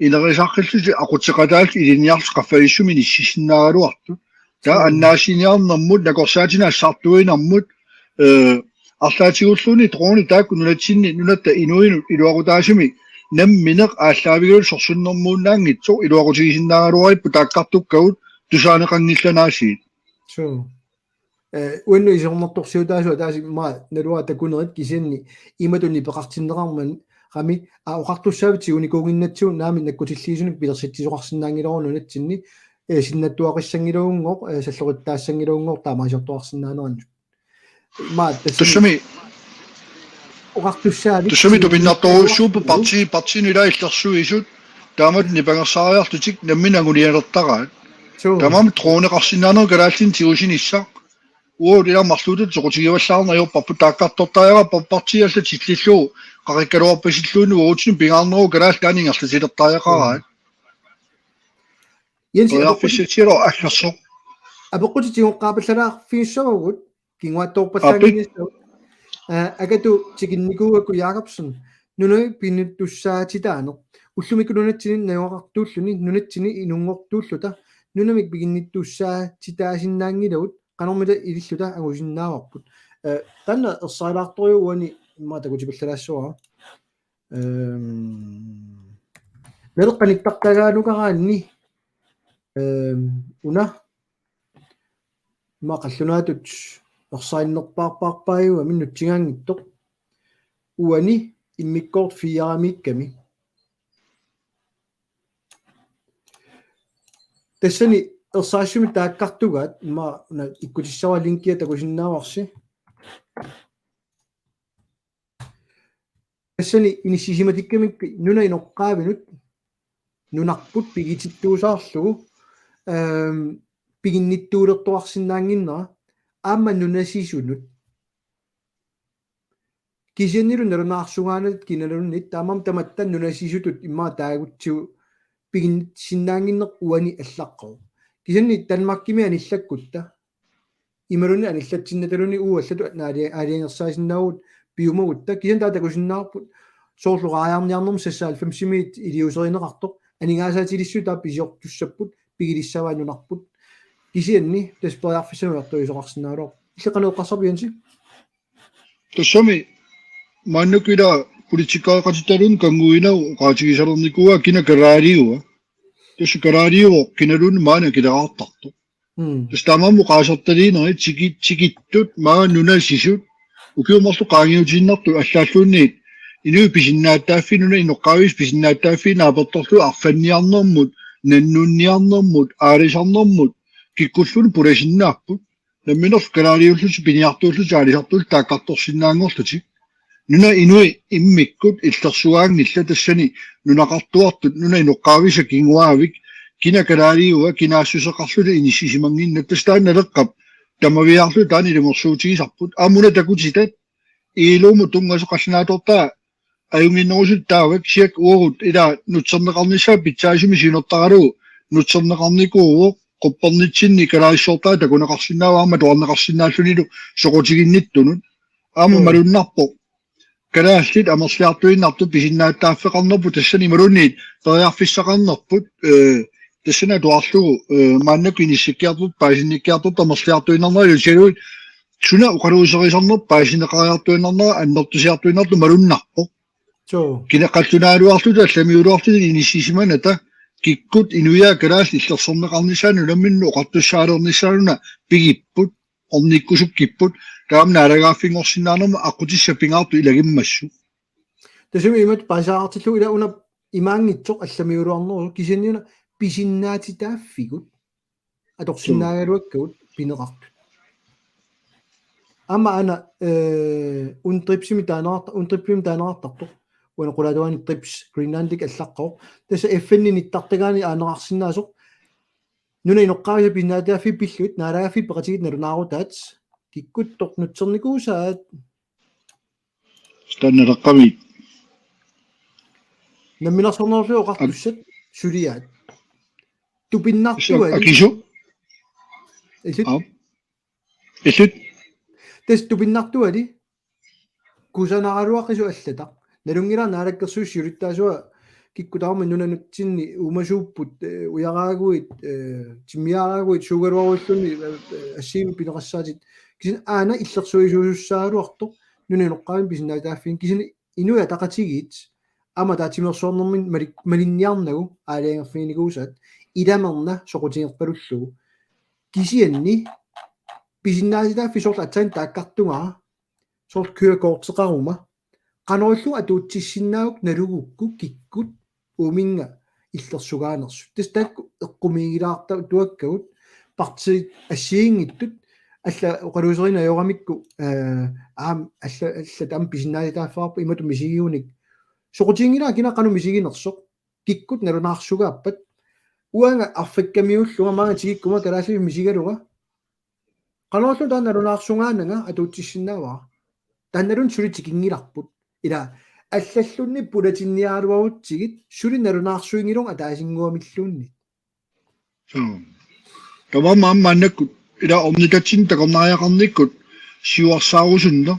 ineriartorlutik aqutseqataallutik ilinniarlutik qaffasissumik inissisinnaagaluartut. Taava Suu. Annaassiniarnermut nakorsaatinik assartuinermut eh, arlaatigulluunniit dronit taakku nunatsinni nunatta inuinut iluaqutaasumik nammineq aallaavigalugu sorsunnermuunnaanngitsoq iluaqutigisinnaagaluaripput taakkartukkagut tusaaneqanngillat aasiit. Suu. Eh, uannut isornartorsiutaasua taasi maa naluara takunerit kisianni imatut nipeqartinneqarmat qami a oqartussaavitsigunikuuginnatsigu naamik nakkutilliisunik pilersitsisoqarsinnaanngilagut nunatsinni eh, sinnattuaqissanngilagunngooq eh, salloqittaassanngilagunngooq taamaasiortoqarsinnaanerannut. Maa tassami Tassami oqartussaavik tassami tupinnartorujussuupput parti partiinut ilaa illersuisut taamatut nipangersaariarlutik namminneq angunialertaraat. Suu. Taamaammat droneqarsinnaaneq kalaallinik tigusinissaq. Uagut ilaa marluutitut soqutigivallaarneq ajorparput taakkartortariaqarparput partiit allat tillillugu qaqikkaluarpasilluunniit uagutsinnut pingaarneruvoq kalaallit taanna ingerlatilertariaqaraat. Jensi apeqqutit periarfissatsialu aggersoq. Apeqqutit tigoqqaapallalaarfiussavagut kinguaattoorpallaanngillat. Aa, Akatu tikinnikuugakku Jakobsen. Nunamik piginnittussaatitaaneq. Ullumikkut nunatsinni najugaqartuulluni, nunatsinni inunngortuulluta. Nunamik piginnittussaatitaasinnaanngilagut, qanormita ililluta angusinnaavarput. Aa, taanna ersarilaartorujuk uani immaqa takutipallalaassavara. Ehm, Naleqqap nittartagaanukaraanni. Ehm, una. Ima qallunaatut ersarinnerpaarpaarpaajuami nutsigaanngitsoq. Uani immikkoortoq fire-miikkami. Tassani ersarissumik taakkartugaat ima una ikkutissavara linkia takusinnaavarsi. Tassani inissisimatikkamikku nunap inoqqaavinut nunarput pigitittuusaarlugu, ehm, piginnittuulertoqarsinnaannginnera aamma nunasisunut. Kisiannilu nalunaarsugaanata kinaluunniit taamaammat tamatta nunasisutut immaqa taagutsigu piginnissinnaannginneq uani allaqqavoq. Kisianni Danmarkimi anillakkutta imaluunniit anillatsinnataluunniit uagut allatut naali-, aalajangersaasinnaavugut piumagutta. Kisianni taava takusinnaavarput soorlu raajarniarnermut seksoghalvfemsimiit iliuuserineqartoq. Aningaasaatilissuit taava pisiortussapput, pigilissavaat nunarput. Kisianni tassa periarfissanik ujartuisoqarsinnaalerpoq. Illit qanoq eqqarsarpit, Jensi? Tassami maannakkut ila politikereqatitaluunniit kannguinagu oqaatigisalernikuuaa kina kalaaliua. Tassa kalaaliuvoq kinaluunniit maani akileraartartoq. Mm. Tassa taamaammat oqaasertaliinerit tiki-, tikittut maani nunasisut ukiut marluk qaangiutiinnartut allaalluunniit inuit pisinnaatitaaffii nunap inoqqaavisut pisinnaatitaaffii naapertorlugit arfanniarnermut, nannunniarnermut, aalisarnermut kikkulluunniit pulasinnaapput. Namminerlu kalaaliullutik piniartuullutik aalisartuullutik taakkartorsinnaanngorlutik. Nunap inui immikkut illersugaanngillat tassani nunaqartuartut nunap inoqqaavisa kinguaavik kina kalaaliua kinaassuseqarluta inissisimannginnata tassa taanna Naleqqap tamaviaarluta taanna ilungersuutigisarput. Aamma una takutitat I L O-mut tunngasoq qallunaatoortaa ajunnginnerusutut taava kisianni uagut ila nutserneqarnissaa pitsaasumik siunertaralugu nutserneqarnikuuvoq quppernitsinni kalaalissuartaat takuneqarsinnaavoq aamma atuarneqarsinnaallunilu soqutiginnittunut. Aamma Mm. malunnarpoq. Kalaallit amerliartuinnartut pisinnaatitaaffeqarnerput tassani imaluunniit periarfissaqarnerput, eh, tassani atuarlugu, eh, maannakkut inissikkiartortut, paasinnikkiartortut amerliartuinnarnerat ilusialuit suna oqaluuserisarnerput paasineqariartuinnarnera annertusiartuinnartoq malunnarpoq. Suu. Kina qallunaaluarluta allamiuluarluta inissisimanata kikkut inuiaat kalaallit illersorneqarnissaannut nammineq oqartussaalernissaanut una pigipput. ornikkusukkipput, taama naalagaaffinngorsinnaanermut aqqutissat pingaartut ilagimmassuk. Tassami imatut paasisaartillugu ila una imaanngitsoq allamiugaluarnerusoq kisianni una pisinnaatitaaffigut atorsinnaagaluakkagut pineqartut. Aamma aana, eh, UNDRIPS-imi taaneqarta-, UNDRIPS-imi taaneqartartoq. Uani qulaatuani DRIPS Greenlandic allaqqavoq. Tassa F N-imi nittartagaani aaneqarsinnaasoq. Nunap inoqqaavisut pisinnaatitaaffiit pillugit, naalagaaffiit peqatigiit nalunaarutaat, kikkuttoq nutsernikuusaat. Taanna taqqamiit. Namminersornerullutik oqartussat suliaat. Tupinnartuali. Akisu. Illit. Aap. Illit. Tassa tupinnartuali. Kusanaraluaqisoq allataq. Nalunngilara Naalakkersuisut siulittaasuat kikkut tamarmik nunanutsinni uumasuupput, eh, ujaraaguit, eh, timmiaraaguit, suugaluaruilluunniit, eh, eh, assigiimmik pineqassaatit. Kisianni aana illersuisuusussaagaluartoq nunap inoqqaavinik pisinnaatitaaffiini. Kisianni Inuit Ataqatigiit aamma ataatsimeersuarnermini malik-, malinniarnagu aalajangerfiginikuusaat ilamerna soqutigerpalullugu. Kisianni pisinnaatitaaffik soorlu aatsaat taakkartugara, soorlu kørekorteqaruma, qanorlu atuutsissinnaavakka nalugukku kikkut uuminnga illersugaanersut. Tassa taakku eqqumiigilaartatuakkagut partiit assigiinngitsut alla oqaluuserineq ajoramikku, eh, aamma alla, alla taama pisinnaatitaaffigaarput imatut misigigunik. Soqutiginngilara kina qanoq misiginersoq. Kikkut nalunaarsugaappat. Uanga arfikkamiuullunga maanga tikikkuma kalaallisut misigalunga. Qanorlu taanna nalunaarsugaananga atuutsissinnaavara. Taannaluunniit suli tikinngilarput. Ila allalluunniit pulatinniaraluarutsigit suli nalunaarsuinngilluinnarpoq ataasinnguamilluunniit. Suu. Tamarmik aamma maannakkut ila ornitatsinnut takornariaqarnikkut siuarsaarusunneq.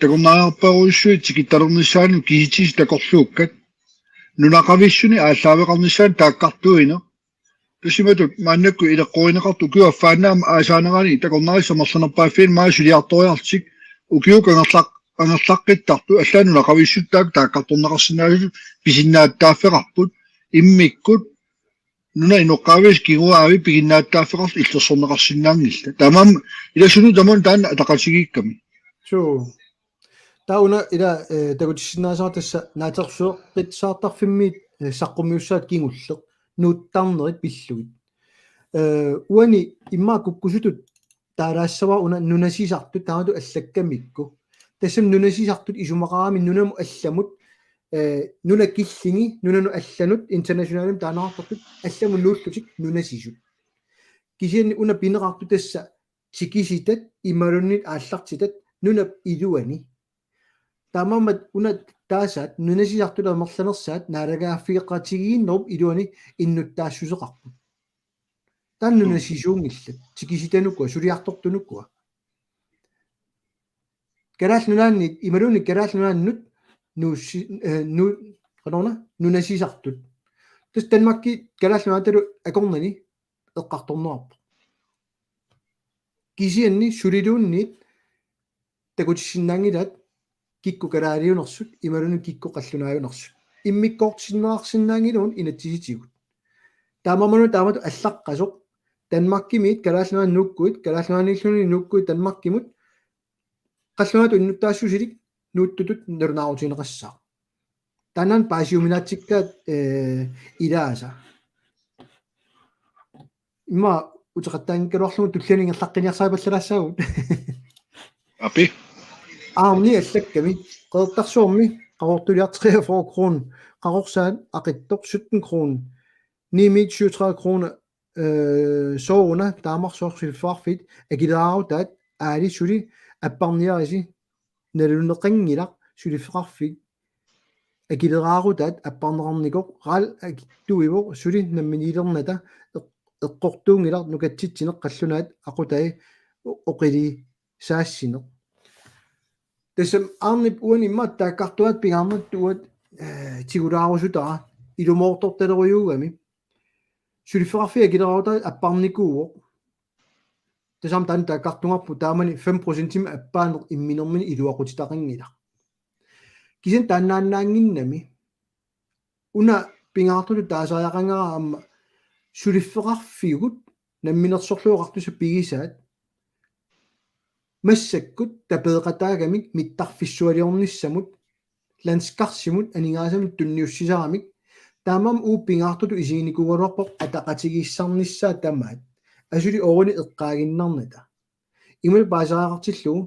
Takornariarparujussuit tikittalernissaannut kisitsisit takorluukkat. Nunaqavissuni aallaaveqarnissaanut taakkartuineq. Tassa imatut maannakkut ileqqorineqartut ukiup affaannaa aamma aasaanerani takornarissat amerlanerpaaffiini maani suliartoriarlutik ukiukkut angerlaq-, angerlaqqittartut allaat nunaqavissuttaaq taakkartorneqarsinnaasut pisinnaatitaaffeqarput immikkut nunap inoqqaavisut kinguaavik piginnaattaaffeqarlutik illersorneqarsinnaanngillat. Taamaammat ilasunut tamanut taanna ataqatigiikkami. Suu. Taava una ila, eh, takutissinnaasara tassa naatsorsueqqissaartarfimmiit, eh, saqqummiussaat kingulleq nuuttarnerit pillugit. Eh, uani immaqa kukkusutut taalaassavara una nunasisartut taamatut allakkamikku. Tassami nunasisartut isumaqarami nunamut allamut, eh, nunat killingi, nunanut allanut, internationalimut taaneqartartut allamut nuullutik nunasisut. Kisianni una pineqartoq tassa tikisitat imaluunniit aallartitat nunap iluani. Taamaammat una taasaat nunasisartut amerlanersaat naalagaaffigeqatigiinnerup iluani innuttaassuseqarput. Taanna nunasisuunngillat, tikisitanukua, suliartortunukua. Kalaallit Nunaanniit, imaluunniit Kalaallit Nunaannut nuussi-, eh, nu-, qanoruna, nunasisartut. Tassa Danmarki Kalaallit Nunaatalu akornanni eqqartorneqarpoq. Kisianni suliluunniit takutissinnaanngilaat kikkut kalaaliunersut, imaluunniit kikkut qallunaajunersut. Immikkoortinneqarsinnaanngilagut inatsisitigut. Taamaammat una taamatut allaqqasoq, Danmarkimiit Kalaallit Nunaannut nuukkuit, Kalaallit Nunaanniilluunniit nuukkuit Danmarkimut, qallunaatut innuttaassusilik nuuttutut nalunaarutigineqassaaq. Taanna paasiuminaatsikkaat, eh, ilaasa. Immaqa uteqattaanngikkaluarlugu tulliani ingerlaqqinniarsaripallalaassagut. Api. Aamma allakkami. Qeqertarsuarmi qaqortuliaq treogfyrre kroner. Qaqorsaat Aqittoq sytten kroner. Niimiit syvogtredive kroner. Eh, sooruna taamarsuaq suliffeqarfiit akileraarutaat aali suli apparniarisi naluneqanngilaq suliffeqarfik akileraarutaat apparneqarnikoq RAL akitsuivoq suli namminiilernata eq-, eqqortuunngilaq nukatsitsineq qallunaat aqutai o-, oqiliisaassineq. Tassami Arnip uani immaqa taakkartuaat pingaarnertut uani, eh, tigulaarusutara ilumoortortalerujuugami. Suliffeqarfiit akileraarutaat apparnikuuvoq. Tassami taanna taakkartugarput taamani fem procentimik appaaneq imminermini iluaqutitaqanngilaq. Kisianni taannaannaannginnami. Una pingaartutut taasariaqanngilaq aamma suliffeqarfigut namminersorlutik oqartussat pigisaat. Massakkut tapeeqataagamik mittarfissualiornissamut, landskarsimut aningaasanut tunniussisaramik, taamaammat uagut pingaartutut isiginikuugaluarpoq ataqatigiissaarnissaa tamaat, asuli ooruni eqqaaginnarnata. Imalu paasariaqartillugu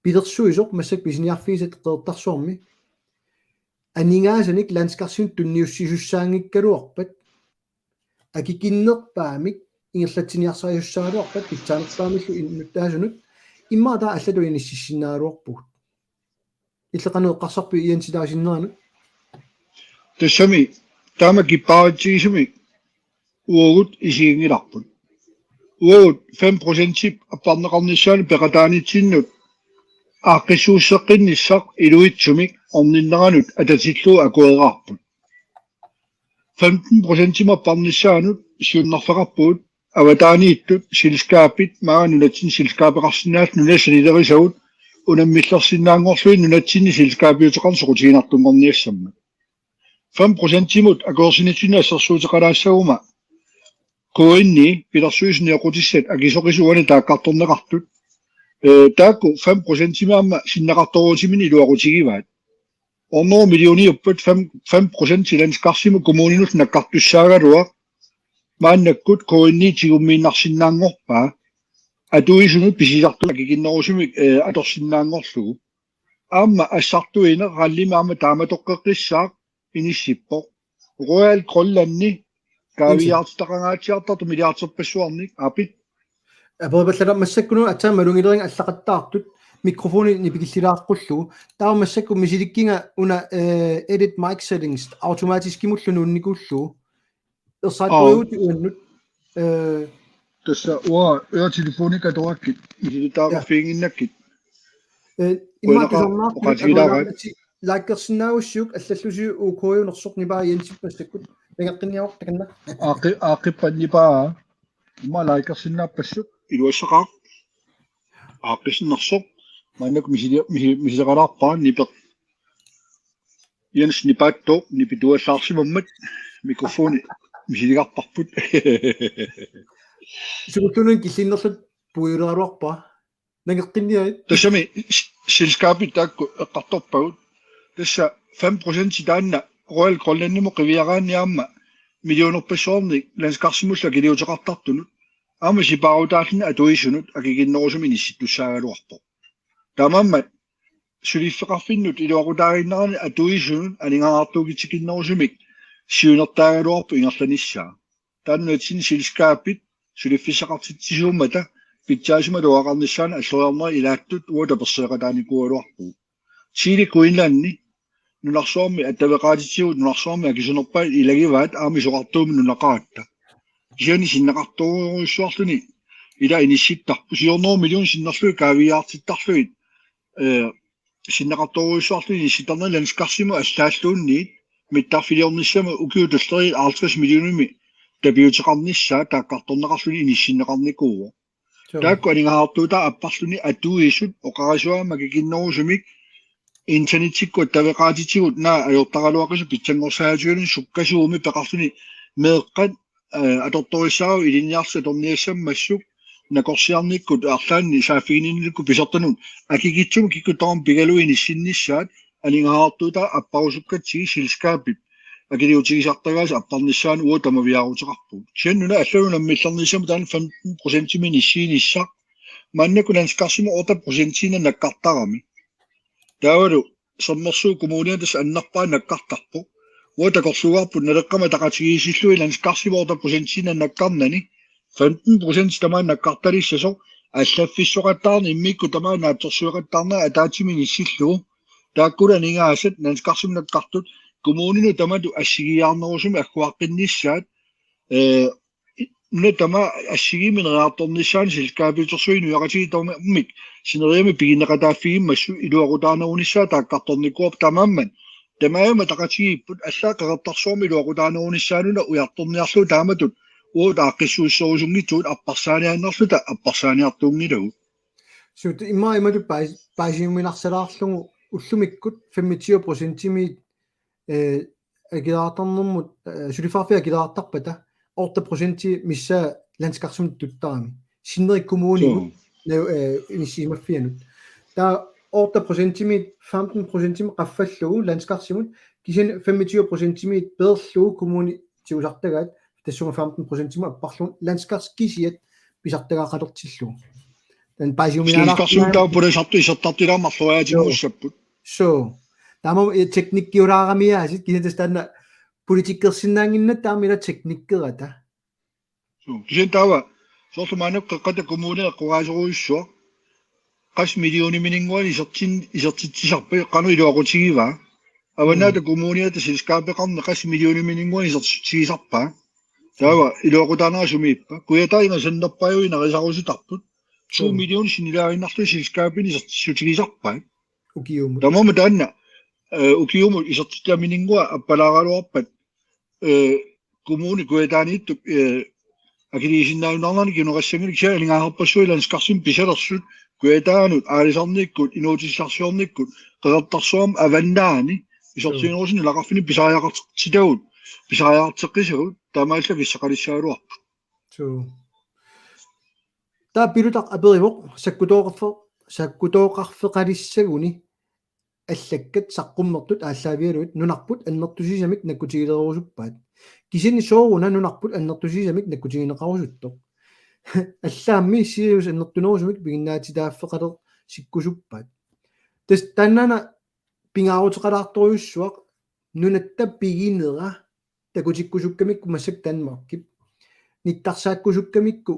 pilersuisoq massakkut pisiniarfigisat Qeqertarsuarmi aningaasanik landskarsimut tunniussisussaanngikkaluarpat, akikinnerpaamik ingerlatsiniarsarisussaagaluarpat pitsaanerpaamillu innuttaasunut, immaqa taava allatut inississinnaagaluarpugut. Illit qanoq eqqarsarpit, Jens, taava sinneranut? Tassami taama kippaatigisumik uagut isiginngilarput. Uagut fem procentip apparneqarnissaanut peqataanitsinnut aaqqissuusseqqinnissaq iluitsumik orninneranut atatillugu akueraarput. Femten procentimik apparnissaanut siunnerfeqarpugut avataaniittut selskabit, maanga nunatsinni selskabeqarsinnaallutik, nunat sanilerisagut unammillersinnaanngorlugit nunatsinni selskabiuteqarneq soqutiginartunngorniassammat. Fem procentimut akuersinitsinnut assersuuteqalaassaguma K N I pilersuisut nioqqutissat akisoqisut uani taakkartorneqartut, eh, taakku fem procentimik aamma sinneqartoorutiminik iluaqutigivaat. Hundrede millioniuppat fem, fem procent landskarsimut kommuninullu nakkartussaagaluaq. Maannakkut K N I tigummiinnarsinnaanngorpaa, atuisunut pisisartunut akikinnerusumik, eh, atorsinnaanngorlugu. Aamma assartuineq RAL-imi aamma taamatoqqeqqissaaq inissippoq. Royal Greenlandi kaaviiaartitaqangaatsiartartoq milliarderpassuarnik, aappi? Aperipallalaarpoq, massakkununnga aatsaat malugilerinnga allaqattaartut mikrofoni nipikillilaaqqullugu. Taava massakkut misilikkiga una, eh, edit mic settings automatiskimullu nuunnikuullugu. Ersaattuigut uannut, eh, tassa uanga øreproduktionit atorakkit, isilitaarufiiginnakkit. Eh, immaqa tusarnaarput oqaatigilaaraat. Likersinnaagussiuk allallusiuk, OK-unersoq, nipaa Jensip massakkut. Nangeqqinniaruk takanna. Aaqqi-, aaqqippat nipaa. Immaqa likersinnaappassuit. Iluassaqaaq. Aaqqissinnersoq. Maannakkut misili-, misi-, misileqalaarpara nipeq. Jens nipaattoq nipituallaarsimammat mikrofoni misiligarparput. Sukulluunniit killinnerlutit puiguleraluarpara. Nangeqqinniarit. Tassami s-, selskabit taakku eqqartorpagut. Tassa fem procent taanna Royal Greenlandimut qiviaraanni aamma millionerpassuarnik landskarsimullu akiliuteqartartunut aamma sipaarutaalluni atuisunut akikinnerusumik inissittussaagaluarpoq. Taamaammat suliffeqarfinnut iluaqutaaginnarani atuisunut aningaasartuukitsikkinnerusumik siunertaagaluarpoq ingerlanissaa. Taanna nunatsinni selskabit suliffissaqartitsisuummata pitsaasumik atuaqarnissaanut alloriarnerit ilaattut uagut taperseeqataanikuugaluarpugut. Tele Greenlandi nunarsuarmi attaveqaatitigut, nunarsuarmi akisunerpaat ilagivaat aamma isorartuumik nunaqaratta. Kisianni sinneqartoorujussuarluni ila inissittarput, siornooru million sinnerlugit kaaviiaartittarlugit, eh, sinneqartoorujussuarluni inissittarneri landskarsimut allaalluunniit mittarfiliornissamut ukiut tulleriit halvtreds millionimik tapiuteqarnissaa taakkartorneqarluni inissinneqarnikuuvoq. Sure. Taakku aningaasartuutaat apparluni atuisut oqarasuaama akikinnerusumik internettikkut attaveqaatitigut naak ajortaraluaqisut pitsanngorsaatigulluunniit sukkasuumik peqarluni meeqqat, eh, atortorissaaruit ilinniartut atorniassammassuk nakorsiarnikkut arlaannik saaffiginninnikkut pisortanut akikitsumik kikkut tamarmik pigalugu inissinnissaat aningaasartuutaat apparusukkatsigit selskabit akiliutigisartagaasa apparnissaanut uagut tamaviaaruteqarpugut. Kisianni nunat allanut unammillernissamut taanna femten procentimik inissiinissaq. Maannakkut landskarsimut otte procentiinnaq nakkartarami. Taavalu Sermersuup Kommuniani tassa annerpaaq nakkartarpoq. Uagut takorluugaarput Naleqqami ataqatigiissillugit landskarsimut otte procentiinnaq nakkarnani femten procent tamaat nakkartalissasoq, allaffissoqattaarneq immikkut tamaat naatsorsueqattaarneq ataatsimik inissillugu. Taakkulu aningaasat landskarsimut nakkartut kommuninut tamatut assigiiaarnerusumik agguaqqinnissaat, eh, i-, nunat tamaat assigiimmik neriartornissaannik selskabiutersuineq nunaqatigiit tamarmik sineriammi piginneqataaffigimmassuk iluaqutaanerunissaa taakkartornikuuarput. Taamaammat tamarmik ataqatigiipput, allaat Qeqertarsuarmi iluaqutaanerunissaanut ujartorniarlugu taamatut uagut aaqqissuusserusunngitsugut apparsaaniaannarluta apparsaaniartuunngilagut. Suu, immaqa imatut paas-, paasiuminarsalaarlugu ullumikkut femogtyve procentimik, eh, akileraartarnermut, eh, suliffeqarfiit akileraartarpata otte procenti missaa landskarsimut tuttarami. Sinneri kommunimut, suu, Nau-, eh, inissisimaffianut. Taava otte procentimit femten procentimit qaffallugu landskarsimut, kisianni femogtyve procentimit peerlugu kommunit tigusartagaat, tassunga femten procentimut apparlugu landskars kisiat pisartagaqalertillugu. Taanna paasiuminaalaartinnaa-. Siullertut taava pulasartut isertartut ilaa marloriaatinngussapput. Suu. Taama, eh, teknikkiulaaramiaasit, kisianni tassa taanna politikkersinnaannginnatta taama ilaa teknikkerata. Suu. Kisianni taava, soorlu maannakkut Qeqqata Kommuni eqqoraasorujussuaq, qassit millionimininnguanik isertin-, isertitsisarpat, qanoq iluaqutigivaa? Avannaata, mm, Kommuniata selskabeqarneq qassit millionimininnguanik isertitsigisarpaa? Taava iluaqutaanera sumiippa? Kujataani ingasannerpaajuit nerisarusutarput. Two, mm, million sinnilaarinnarlugit selskabinik isertitsissutigisarpaat. Ukiumut. Taamaammat taanna, eh, ukiumut isertitamininngua appalaaraluarpat, eh, Kommune Kujataaniittup, eh, akiliisinnaajunnaarnerani kinguneqassanngilaq, kisianni aningaasarpassuit landskarsinik pisalersut, Kujataanut, aalisarnikkut, inuutissarsiornikkut, Qeqertarsuarmi, Avannaani, isortiunerusuni nunaqarfinni pisariaqartitagut, pisariaqarteqqisagut, taamaallaat akissaqalissagaluarput. Suu. Taava Pilutaq aperivoq, sakkutooqarfe-, sakkutooqarfeqalissaguni allakkat saqqummertut aallaavigalugit nunarput annertusisamik nakkutigilerusuppaat. Kisianni sooruna nunarput annertusisamik nakkutigineqarusuttoq? Allaammi sirius annertunerusumik piginnaatitaaffeqalersikkusuppaat. Tassa taannaana pingaaruteqalaartorujussuaq nunatta piginera takutikkusukkamikku massakkut Danmarkip. Nittarsaakkusukkamikku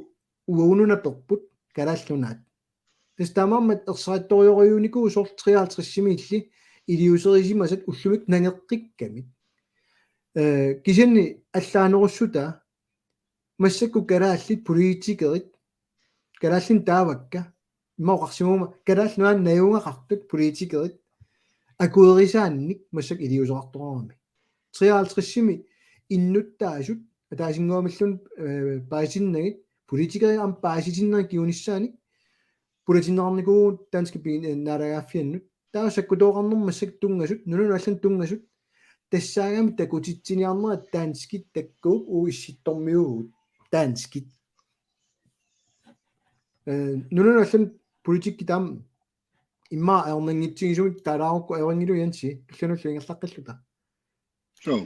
uagut nunaperput Kalaallit Nunaat. Tassa taamaammat ersarittorujussuuvoq soorlu treoghalvtredsimiilli iliuuserisimasat ullumikkut nangeqqikkamik. Eh, kisianni allaanerussutaa massakkut kalaallit politikerit, kalaallinik taavakka, immaqa oqarsimaguma Kalaallit Nunaanni najugaqartut politikerit akuerisaannik massakkut iliuuseqartoqarami. Treoghalvtredsimi innuttaasut ataasinnguamilluunniit, eh, paasisinnagit, politikerit aamma paasisinnagit kingunissaanik pulatinneqarnikuuvugut danskit pigin-, eh, naalagaaffiannut. Taava sakkutooqarnermut massakkut tunngasut, nunanut allanut tunngasut, tassaagami takutitsiniarnerat danskit takkuuk, uagut issittormiuuvugut danskit. Eh, nunanut allanut politikki taama immaqa ajornanngitsigisumik taalaarukku, ajorinngilaq Jensi, tullianullu ingerlaqqilluta. Suu.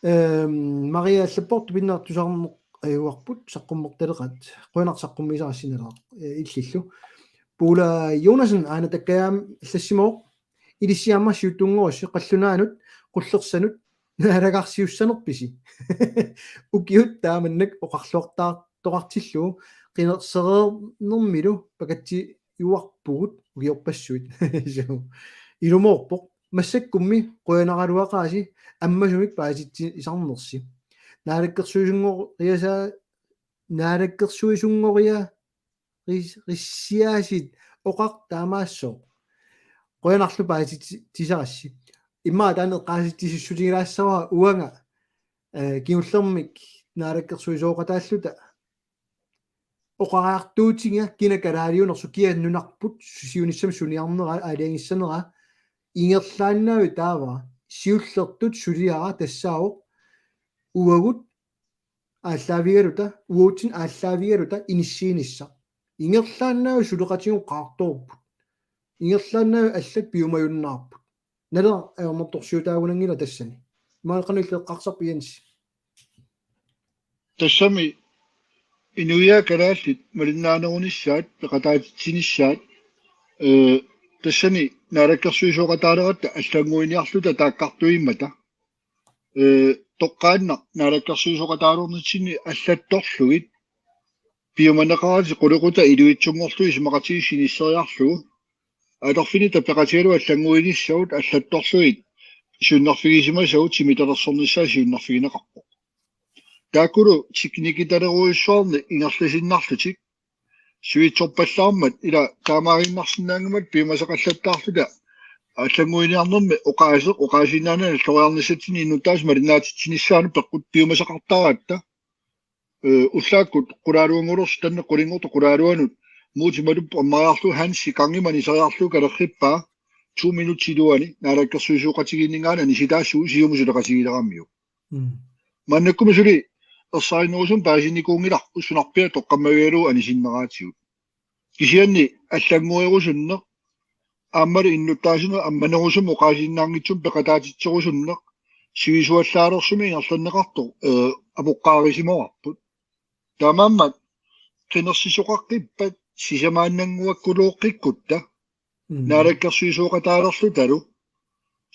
Ehm, Maria allappoq: Tupinneq tusarneq ajugarput, saqqummertaleqaat. Qujanaq saqqummiisarassi Naleraq, eh, illillu. Paula Jonassen aana takkajaam allassimavoq: Ilissi aamma siuttunngorussi qallunaanut qullersanut naalagaaffiussanerpisi? Ukiut taamannak oqarluartaartoqartillugu qinersereernermilu pakatsiuarpugut ukiorpassuit. Suu. Ilumoorpoq. Massakkummi qujanaraluaqaasi ammasumik paasitsisarnersi. Naalakkersuisunngoriasaa-, naalakkersuisunngoria-, ris-, rissiaasit oqaq taamaassooq. Qujanarlu paasitsisarassi. Immaqa taanna eqqaasitsissutigilaassaraa uanga, eh, kingullermik naalakkersuisooqataalluta oqariartuutiga kina kalaaliunersoq, kia nunarput siunissami suniarnera aalajangissanera. Ingerlaannavik taava siullertut suliara tassaavoq uagut aallaavigaluta, uagutsinnut aallaavigaluta inissiinissaq. Ingerlaannavik suleqatigut qaartoorput. Ingerlaannavik allat piumajunnaarput. Naleraq ajornartorsiutaagunanngilaq tassani. Imaluunniit qanoq illit eqqarsarpit, Jensi? Tassami inuiaat kalaallit malinnaanerunissaat, peqataatitsinissaat, eh, tassani naalakkersuisooqataaleratta allannguiniarluta taakkartuimmata. Eh, toqqaannaq naalakkersuisooqataalernitsinni allattorlugit piumaneqaratik qulequttat iluitsunngorlugit isumaqatigiissut inisseriarlugu. Atorfinni tapeqatigalugu allannguinissagut allattorlugit siunnerfigisimasagut timitalersornissaat siunnerfigineqarpoq. Taakkulu teknikitalerujussuarnik ingerlasinnarlutik suitsorpallaarmat ila taamaaginnarsinnaanngimmat piumasaqallattaarluta allannguiniarnermi oqaaseq oqaasiinnaanani alloriarnissatsinni innuttaasut malinnaatitsinissaannut peqqut piumasaqartaratta. Eh, ullaakkut qulaaluanngulersut, tanneq qulinngortoq qulaaluanut Muutimalup ammariarlugu Hansi gangimut aniseriarlugu kalerrippaa to minutsit iluani naalakkersuisooqatigiinninngaanniit anisitaassuugut, Siumut suleqatigileramiuk. Mm. Maannakkut suli ersarinnerusumik paasinikuunngilarput sunarpiaq toqqammavigalugu anisinneratigut. Kisianni allannguerusunneq aammalu innuttaasunut ammanerusumik oqaasiinnaanngitsumik peqataatitserusunneq sivisuallaalersunik ingerlanneqartoq, eh, apoqqaarisimavarput. Taamaammat qinersisoqaqqippat sisamaannannguakkulooqqikkutta, mm, naalakkersuisooqataalerlutalu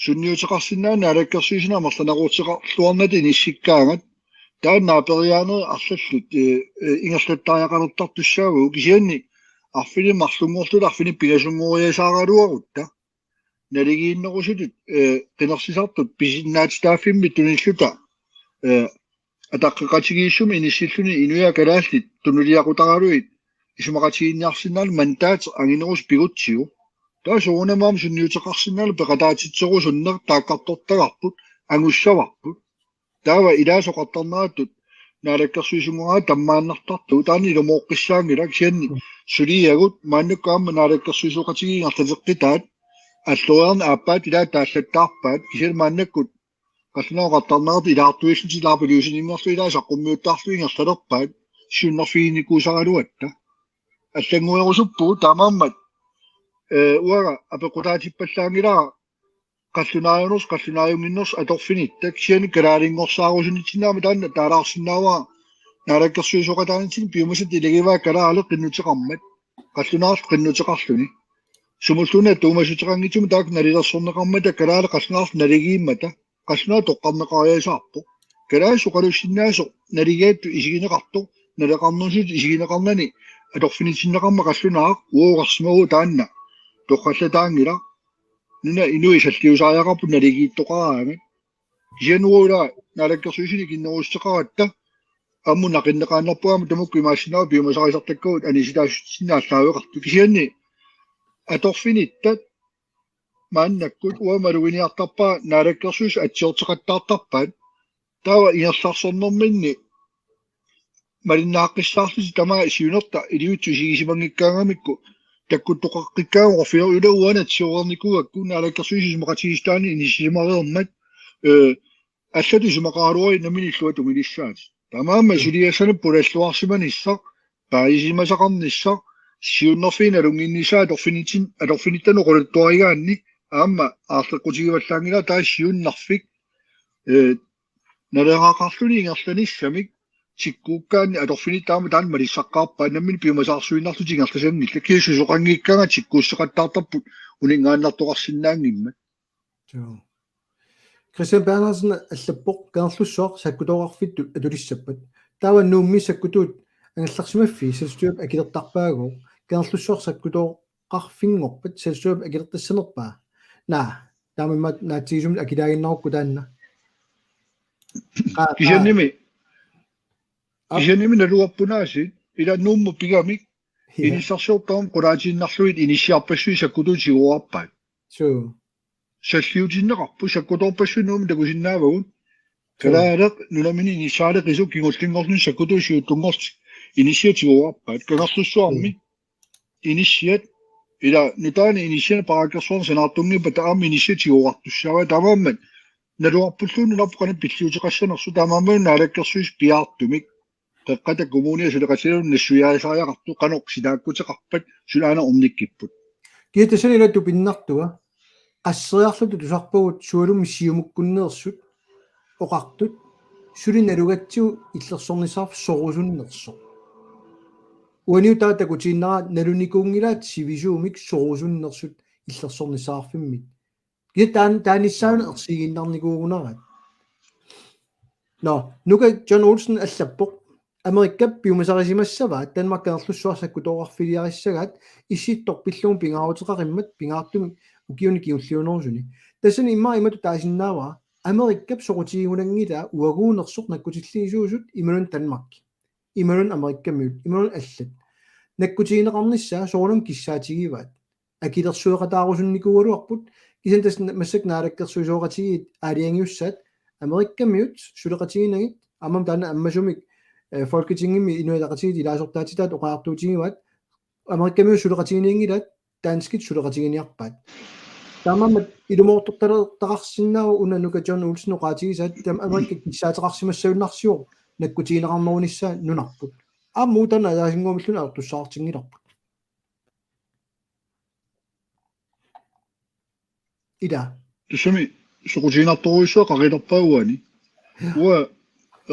sunniuteqarsinnaavoq naalakkersuisuni amerlaneruuteqarluarnata inissikkaangat. Taanna aperiaanerit arlallit, eh, eh, ingerlattariaqalertartussaavagut, kisianni arfineq-marlunngorluta arfineq-pingasunngoriasaaraluarutta naligiinnerusutut, eh, qinersisartut pisinnaatitaaffimmik tunilluta, eh, ataqqeqatigiissumik inissilluni inuiaat kalaallit tunuliaqutaralugit isumaqatigiinniarsinnaanera mandaatit anginerusoq pigutsigu. Taava soorunami aamma sunniuteqarsinnaalluni peqataatitserusunneq taakkartortagarput, angussavarput. Taava ilaasa oqartarnerattut naalakkersuisunngoraat tammaannartartugut, taanna ilumooqqissaanngilaq, kisianni suliagut maannakkut aamma naalakkersuisooqatigiit ingerlateqqitaat alloriarneq aappaat ilaat taallattaarpaat, kisianni maannakkut qallunaat oqartarnerat ilaartuillutik ilaarpiliusinninngerlugit ilaat saqqummiuttaarlugit ingerlalerpaat siunnerfiginikuusaraluatta. Allannguerusuppugut taamaammat, eh, uanga apeqqutaatippallaanngilara qallunaajunersoq, qallunaajunnginnersoq atorfinitta, kisianni kalaalinngorsaarusunitsinnut aamma taanna taalaarsinnaavara naalakkersuisooqataanitsinni piumasat ilagivaat kalaaleq qinnuteqarmat, qallunaarlu qinnuteqarluni. Sumulluunniit tuumassuteqanngitsumik taakku nalilersorneqarmata kalaaleq qallunaarlu naligiimmata, qallunaat toqqarneqariasaarpoq. Kalaallisut oqalussinnaasoq naligigatsigu isigineqartoq, naleqarnerusutut isigineqarnani atorfinitinneqarmat qallunaaq, uagut oqarsimavugut taanna torrallataanngilaq. Nunap inui salliusariaqarput naligiittoqaraangat. Kisianni uagut ila naalakkersuisuni ikinnerussuteqaratta aamma naqinneqaannarpunga, aamma tamakku imaassinnaavoq piumasarisartakkagut anisitaassutsinni aallaaveqartut. Kisianni atorfinittat maannakkut uanga maluginiartarpara naalakkersuisut atsiorteqattaartarpaat. Taava ingerlarsornerminni malinnaaqqissaarlutik tamaat siunertaq ilivitsut isigisimanngikkaangamikku takkuttoqaqqikkaangat oqarfigeq, ila uanga atsiorernikuugakku naalakkersuisut isumaqatigiissutaanni inissisimareermat, eh, allatut isumaqaraluarit nammineq illuatungilissaatit. Taamaammat suliassanik pulalluarsimanissaq, paasisimasaqarnissaq, siunnerfiit nalunnginnissaat atorfinitsin-, atorfinittanut oqaluttuarigaanni aamma aarleqqutigivallaanngilara, taava siunnerfik, eh, naleqaqarluni ingerlanissamik tikkuukkaanni atorfinitta aamma taanna malissaqqaarpaat, nammineq piumasaarsuinnarlutik ingerlasanngillat, kisianni susoqanngikkaangat tikkuussuteqattaartarput uninngaannartoqarsinnaanngimmat. Joo. Christian Bernhardsen allappoq: Kangerlussuaq sakkutooqarfittut atulissappat. Taava Nuummi sakkutuut angerlarsimaffii selvstyrep akilertarpaagooq? Kangerlussuaq sakkutooqarfinngorpat selvstyrep akilertassanerpaa? Naa, taamaammat naatsigisumik akilaaginnarukku taanna. Qa-, qa-, kisiannimi, ap-, kisiannimi naluarpunaasiit, ila Nuummut pigamik, ja, inissarsiortarmut qulaatiinnarlugit inissiarpassuit sakkutuut tiguarpaat. Suu. Salliutinneqarput, sakkutoorpassuit Nuummi takusinnaavagut. Suu. Kalaaleq nunamini inissaaleqisoq kingullinngorluni sakkutuut siuttunngorlutik inissiat tiguarpaat. Kangerlussuarmi, mm, inissiat, ila nutaanik inissianik paarikkersuarnik sanaartunngippata aamma inissiat tiguartussaavaat. Taamaammat naluarpulluunniit nunarput qanoq pilliuteqassanersoq, taamaammat naalakkersuisut piaartumik Qeqqata Kommunia suleqatigalugit nassuiaasariaqartut qanoq sitaakkuteqarpat, suna aana ornikkipput. Kisianni tassani ila tupinnartua qasseriarluta tusarpagut sualummik Siumukkunneersut oqartut suli nalugatsigu illersornissaq sorusunnersoq. Uanilu taava takutiinnarpara nalunikuunngilaat sivisuumik sorusunnersut illersornissaqarfimmit. Kisianni taan-, taanissaanut ersigiinnarnikuugunaraat. Nå, Nuka John Olsen allappoq: Amerikap piumasarisimassavaa Danmarkip Kangerlussuaq sakkutooqarfiliarissagaat Issittoq pillugu pingaaruteqaqimmat pingaartumik ukiuni kingulliunerusuni? Tassani immaqa imatut taasinnaavara: Amerikap soqutigigunanngilaa uaguunersoq nakkutilliisuusut imaluunniit Danmarki, imaluunniit Amerikamiut, imaluunniit allat. Nakkutigineqarnissaa soorunami kissaatigivaat. Akilersueqataarusunnikuugaluarput, kisianni tassa massakkut naalakkersuisooqatigiit aalajangiussaat Amerikamiut suleqatiginagit, aamma taanna ammasumik, eh, Folketingimi Inuit Ataqatigiit ilaasortaatitaat oqariartuutigivaat, Amerikamiut suleqatiginagit danskit suleqatiginiarpaat. Taamaammat ilumoortortaleqarsinnaavoq una Nuka John Olsen oqaatigisaa, taama Amerika kissaateqarsimassagunarsivoq nakkutigineqarnerunissaa nunarput. Aamma uagut taanna ataasinnguamilluunniit ajortussaatinngilarput. Ila. Tassami soqutiginartorujussuaq qaqilerpaa uani. Uanga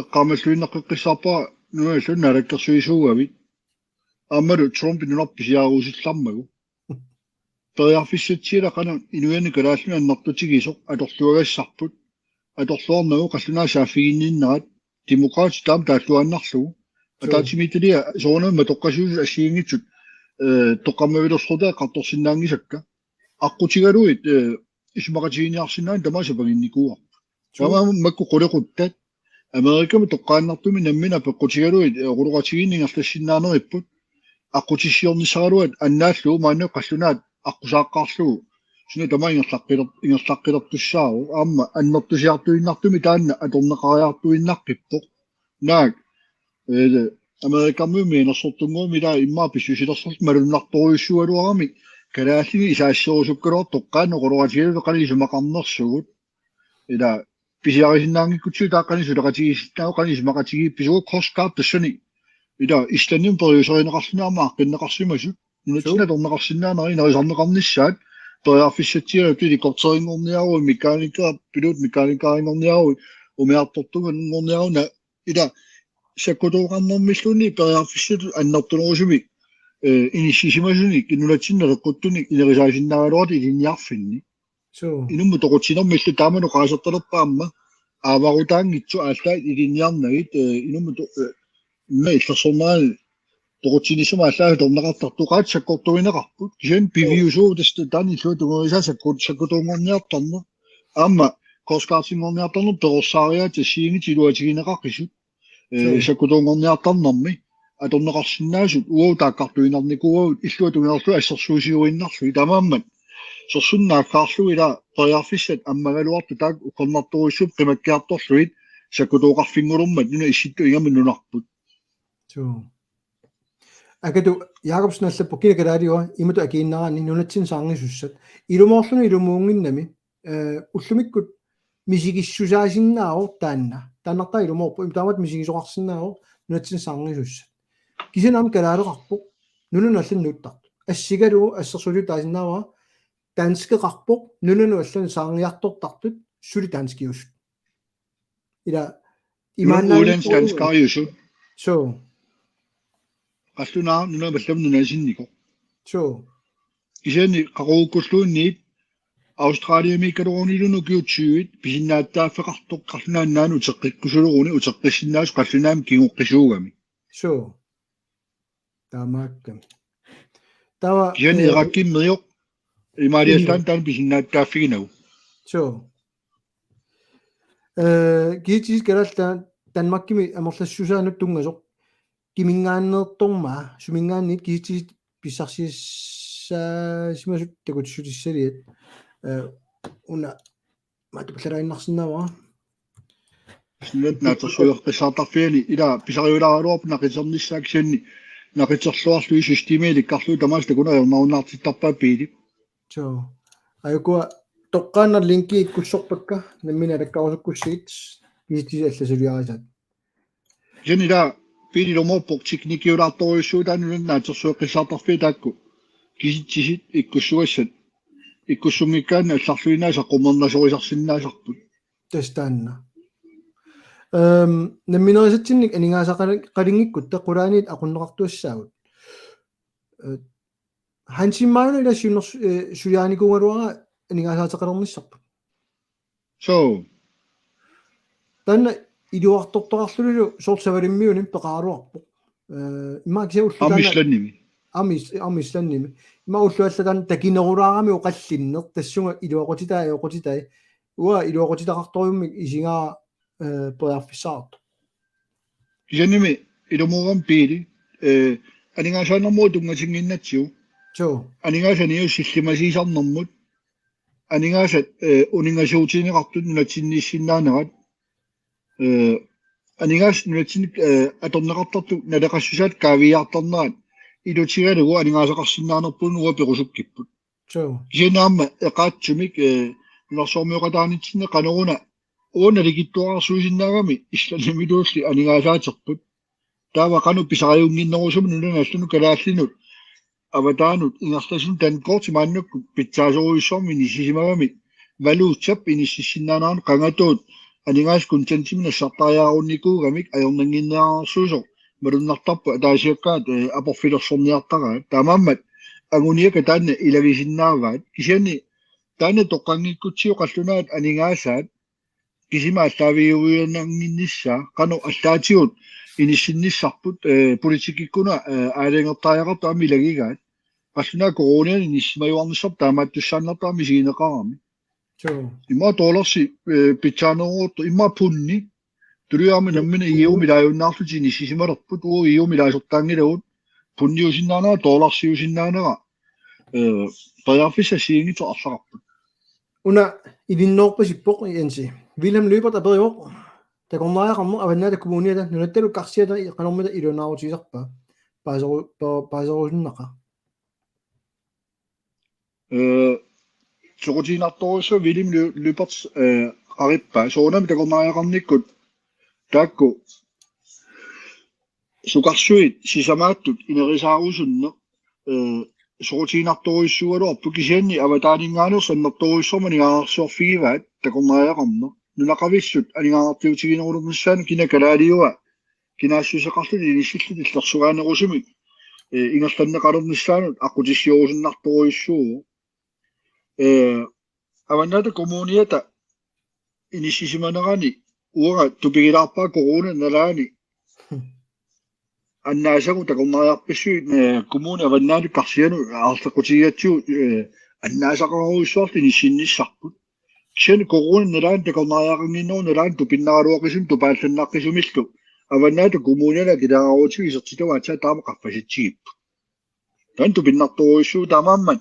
eqqaamalluinnaqqeqqissaarpara nunallu naalakkersuisuugavit. Aammalu Trump nunarput pisiarerusullarmagu. Periarfissatsialaq qanoq inuianni kalaallinut annertutigisoq atorluagassarput. Atorluarnagu qallunaat saaffiginninnerat Demokraatit taama taalluaannarlugu. Ataatsimiititaliaq soorunami matoqqasuusut assigiinngitsut eh toqqammavilersorluta eqqartorsinnaanngisakka. Aqqutigalugit eh isumaqatiginiarsinnaanani tamaasa paginnikuuarput. Taamaammat makku qulequttat Amerikami toqqaannartumik namminneq peqqutigalugit eh oqaloqatigiinneq ingerlassinnaanerupput. Aqqutissiornissaraluat annaallugu maanna qallunaat aqqusaaqqaarlugu. Suna tamaat ingerlaqqiler- ingerlaqqilertussaavoq aamma annertusiartuinnartumik taanna atorneqariartuinnaqqippoq. Naak eh Amerikamiummi inersortunnguumi ilaa immaqa pissusilersorluta malunnartorujussuugaluarami kalaallinit isaasserusukkaluartoq qanoq oqaloqatigalugit qanoq isumaqarnersugut. Ilaa pisiarisinnaanngikkutsigu taava qanoq suleqatigiissinnaavugut qanoq isumaqatigiippisigut Coast Guard tassani. Ilaa Islandimi periuserineqarluni aamma aaqqinneqarsimasut. Nunatsinni atorneqarsinnaaneri inerisarneqarnissaat periarfissatsialak helikopterinngorniaruit mekaniker pilot mekanikeringorniaruit umiartortunngorniaruit ilaa sakkutooqarnermilluunniit periarfissatut annertunerusumik eh inissisimasunik nunatsinni naleqquttunik inerisaasinnaagaluartut ilinniarfinni. Suu. Inummut toqutsinermillu taamani oqaasertalerput aamma aavarutaanngitsoq aallaat ilinniarnagit eh inummut to- eh immaqa illersornerani toqutsinissumik aallaat atorneqartartoqaat sakkortuineqarput. Kisianni piviusuuvoq tassa taanna illuatungerisaa sakkut sakkutoonngorniartarneq. Aamma Coast Guardinngorniartarneq perorsaariaatsit assigiinngitsut iluatigineqaqisut. Eh, Suu. Sakkutoonngorniartarnermi atorneqarsinnaasut uagut taakkartuinnarnikuuagut illuatungerlu assersuusiuinnarlugit taamaammat sorsunnaakkaarlugit ilaa periarfissat ammagaluartut taakku uggornartorujussuupput qimakkiartorlugit sakkutooqarfinngulormat nuna issittut ingammik nunarput. Suu. Akatu Jakobsen allappoq kina kalaaliua imatut akiinnaraanni nunatsinni saarngisussat. Ilumoorluni ilumuunnginnami eh ullumikkut misigissutaasinnaavoq taanna. Taannartaa ilumoorpoq. Ima taamatut misigisoqarsinnaavoq nunatsinni saarngisussat. Kisianni aamma kalaaleqarpoq nunanut allanut nuuttartut. Assigalugu assersuutigineqarsinnaavara danskeqarpoq nunanut allanut saarngiartortartut suli danskiusut. Ilaa Imaannaanngitsoq udenlandsk danskeriusut. Suu. Qallunaat nunamut allamut nunasinnikoq. Suu. Kisianni qaqugukkulluunniit Australiamiikkaluaruniluunniit ukiut tyve pisinnaattaaffeqartoq qallunaat nunaanni uteqqikkusuleruni uteqqissinnaasut qallunaamik kinguqqisuugami. Suu. Taamaakkami. Taava Kisianni eh, Irakkimmeeq imaaliallaannaq taanna pisinnaattaaffiginagu. Suu. Eh, kisitsisit kalaallit Danmarkimi amerlassusaanut tunngasoq. Kiminngaanneertormaa, suminngaanniit kisitsisit pissarsiassaasimasut takutissutissaliat. Eh, una maatupallalaaginnarsinnaavara. Nunat naatsorsueqqissaartarfianni ilaa pisariulaaraluarpoq naqiternissaa kisianni naqiterluarlugit systemi ilikkarlugu tamaasa takuneq ajornarunnaartittarpaa Piili. Suu. Ajukua toqqaannaq linki ikkussorpakka nammineq alakkarusukkussigit kisitsisit allassuliarisaat. Kisianni ilaa Piili ilumoorpoq teknikiulaartorujussuuvoq taanna nunat naatsorsueqqissaartarfiat taakku kisitsisit ikkussugassat ikkussunngikkaanni allarluinnaasa qummernasorisarsinnaasarput. Tassa taanna. Ehm, namminerisatsinnik aningaasaqalinngikkutta qulaaniit aqunneqartuassaagut. Eh, Hansi Maanna ilaa siunnersu-, eh, suliarinikuugaluara aningaasaateqalernissarput. Suu. Taanna iluartortoqarlunilu soorlu Savalimmiuni peqaraluarpoq. Eh, immaqa kisianni ulloq Aamma taanna Islandimi. Aamma Is-, aamma Islandimi. Immaqa ulloq allat taanna takinerulaarami oqallinneq tassunga iluaqutitai ajoqutitai. Uanga iluaqutitaqartorujummik isigaara eh, periarfissaqartoq. Kisiannimi ilumoorami Piili eh aningaasaannermut tunngatinnginnatsigu. Suu. Aningaasat aniattut sillimasiisarnermut. Aningaasat eh uningasuutigineqartut nunatsinniissinnaanerat. Eh aningaasat nunatsinni eh atorneqartartut naleqassusaat kaaviiaartarnerat ilutigalugu aningaasaqarsinnaanerput uanga perusukkipput. Suu. Kisianni aamma eqaatsumik eh nunarsuarmioqataanitsinni qanoruna uanga nalikitsuararsuusinnaagami Islandimiluulli aningaasaaterput. Taava qanoq pisariunnginnerusumik nunanut allanut kalaallinut avataanut ingerlasunut dankorti maannakkut pitsaasorujussuarmik inissisimagami valutap inississinnaanerani qangatuut aningaasat kontantimik nassartariaarunnikuugamik ajornannginnerarsuusoq malunnartarpoq, ataasiakkaat, eh, aporfilersorniartaraat. Taamaammat anguniakkat taanna ilagisinnaavaat. Kisianni taanna toqqanngikkutsigu qallunaat aningaasaat kisima aallaaviuinnannginnissaa, qanoq allaatigut inissinnissarput, eh, politikkikkut una, eh, aalajangertariaqartut aamma ilagigaat. Qallunaat coronani inissisimajuarnissarput taamaattussaannartarami isigineqarami. Suu. Immaqa dollarsi, eh, pitsaaneruuttu, immaqa pundi, tuliaama nammineq E U-mi ilaajunnaarlutik inissisimalerput, uagut E U-mi ilaasortaanngilagut, pundiusinnaanera, dollarsiusinnaanera, eh, periarfissaq assigiinngitsoq arlaqarpoq. Una ilinnoorpasippoq, Jensi. Wilhelm Lyberth aperivoq: Takornariaqarneq Avannaata Kommuniata nunattalu karsiata qanormita iluanaarutigisarpa? Paaseru-, pa-, paaserusunnaqaaq. Eh, soqutiginartorujussuaq Wilhelm Ly-, Lyberth, eh, qarippaa. Soorunami takornariaqarnikkut taakku sukarsuit sisamaattut inerisaarusunneq, eh, soqutiginartorujussuugaluarpoq, kisianni avataaninngaanneersut annertoorujussuarmik aningaasarsiorfigivaat takornariaqarneq. Nunaqavissut aningaasartiutiginerulernissaanut kina kalaaliua kinaassuseqarlutik inissillutik illersugaanerusumik, eh, ingerlanneqalernissaanut aqqutissioorusunnartorujussuuvoq. Eh, Avannaata Kommuniata inissisimanerani uanga tupigilaarpara coronap nalaani annaasagut takornariarpassuit, eh, kommuni Avannaata karsianut aarleqqutigigatsigu, eh, annaasaqarujussuartut inissinnissarput. Kisianni coronap nalaani takornariaqannginnerup nalaani tupinnaraluaqisumik tupaallannaqqisumillu Avannaata Kommunianut akileraarutigu isertitavut aatsaat taama qaffasitsigipput. Taanna tupinnartorujussuuvoq. Taamaammat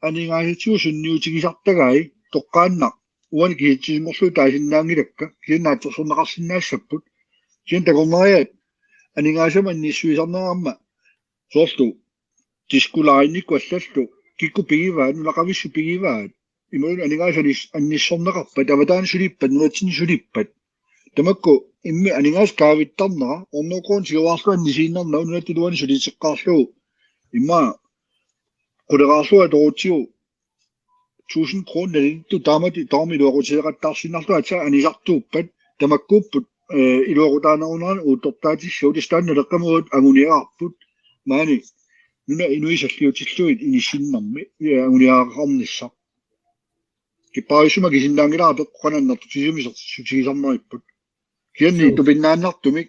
aningaasatigut sunniutigisartagai toqqaannaq uani kisitsisimorlugit taasinnaanngilakka, kisianni naatsorsorneqarsinnaassapput. Kisianni takornariat aningaasamik annissuisarnerat aamma soorlu Disko Line-ikkut allallu kikkut pigivaat, nunaqavissut pigivaat. Imaluunniit aningaasat anis-, annissorneqarpat, avataani sulippat, nunatsinni sulippat. Tamakku immikkut aningaasat kaavittarnera, ornooqquun siuaarlu annisiinnarnagu nunatta iluani suliteqqaarlugu. Immaqa quleraarlunga atorutsigu tusind kroner nalilittut taamatut taama iluaqutigeqattaarsinnarlugu aatsaat anisartuuppat, tamakkuupput, eh, iluaqutaaneruneranik uuttortaatissagut, tassa taanna Naleqqami uagut anguniagarput. Maani nunat inuit salliutillugit inissinnermi, eh, anguniagaqarnissaq. Kipparissummik akisinnaanngilara peqqut qanoq annertutigisumik isertitsissutigisarneripput. Kisianni Suu. Tupinnaannartumik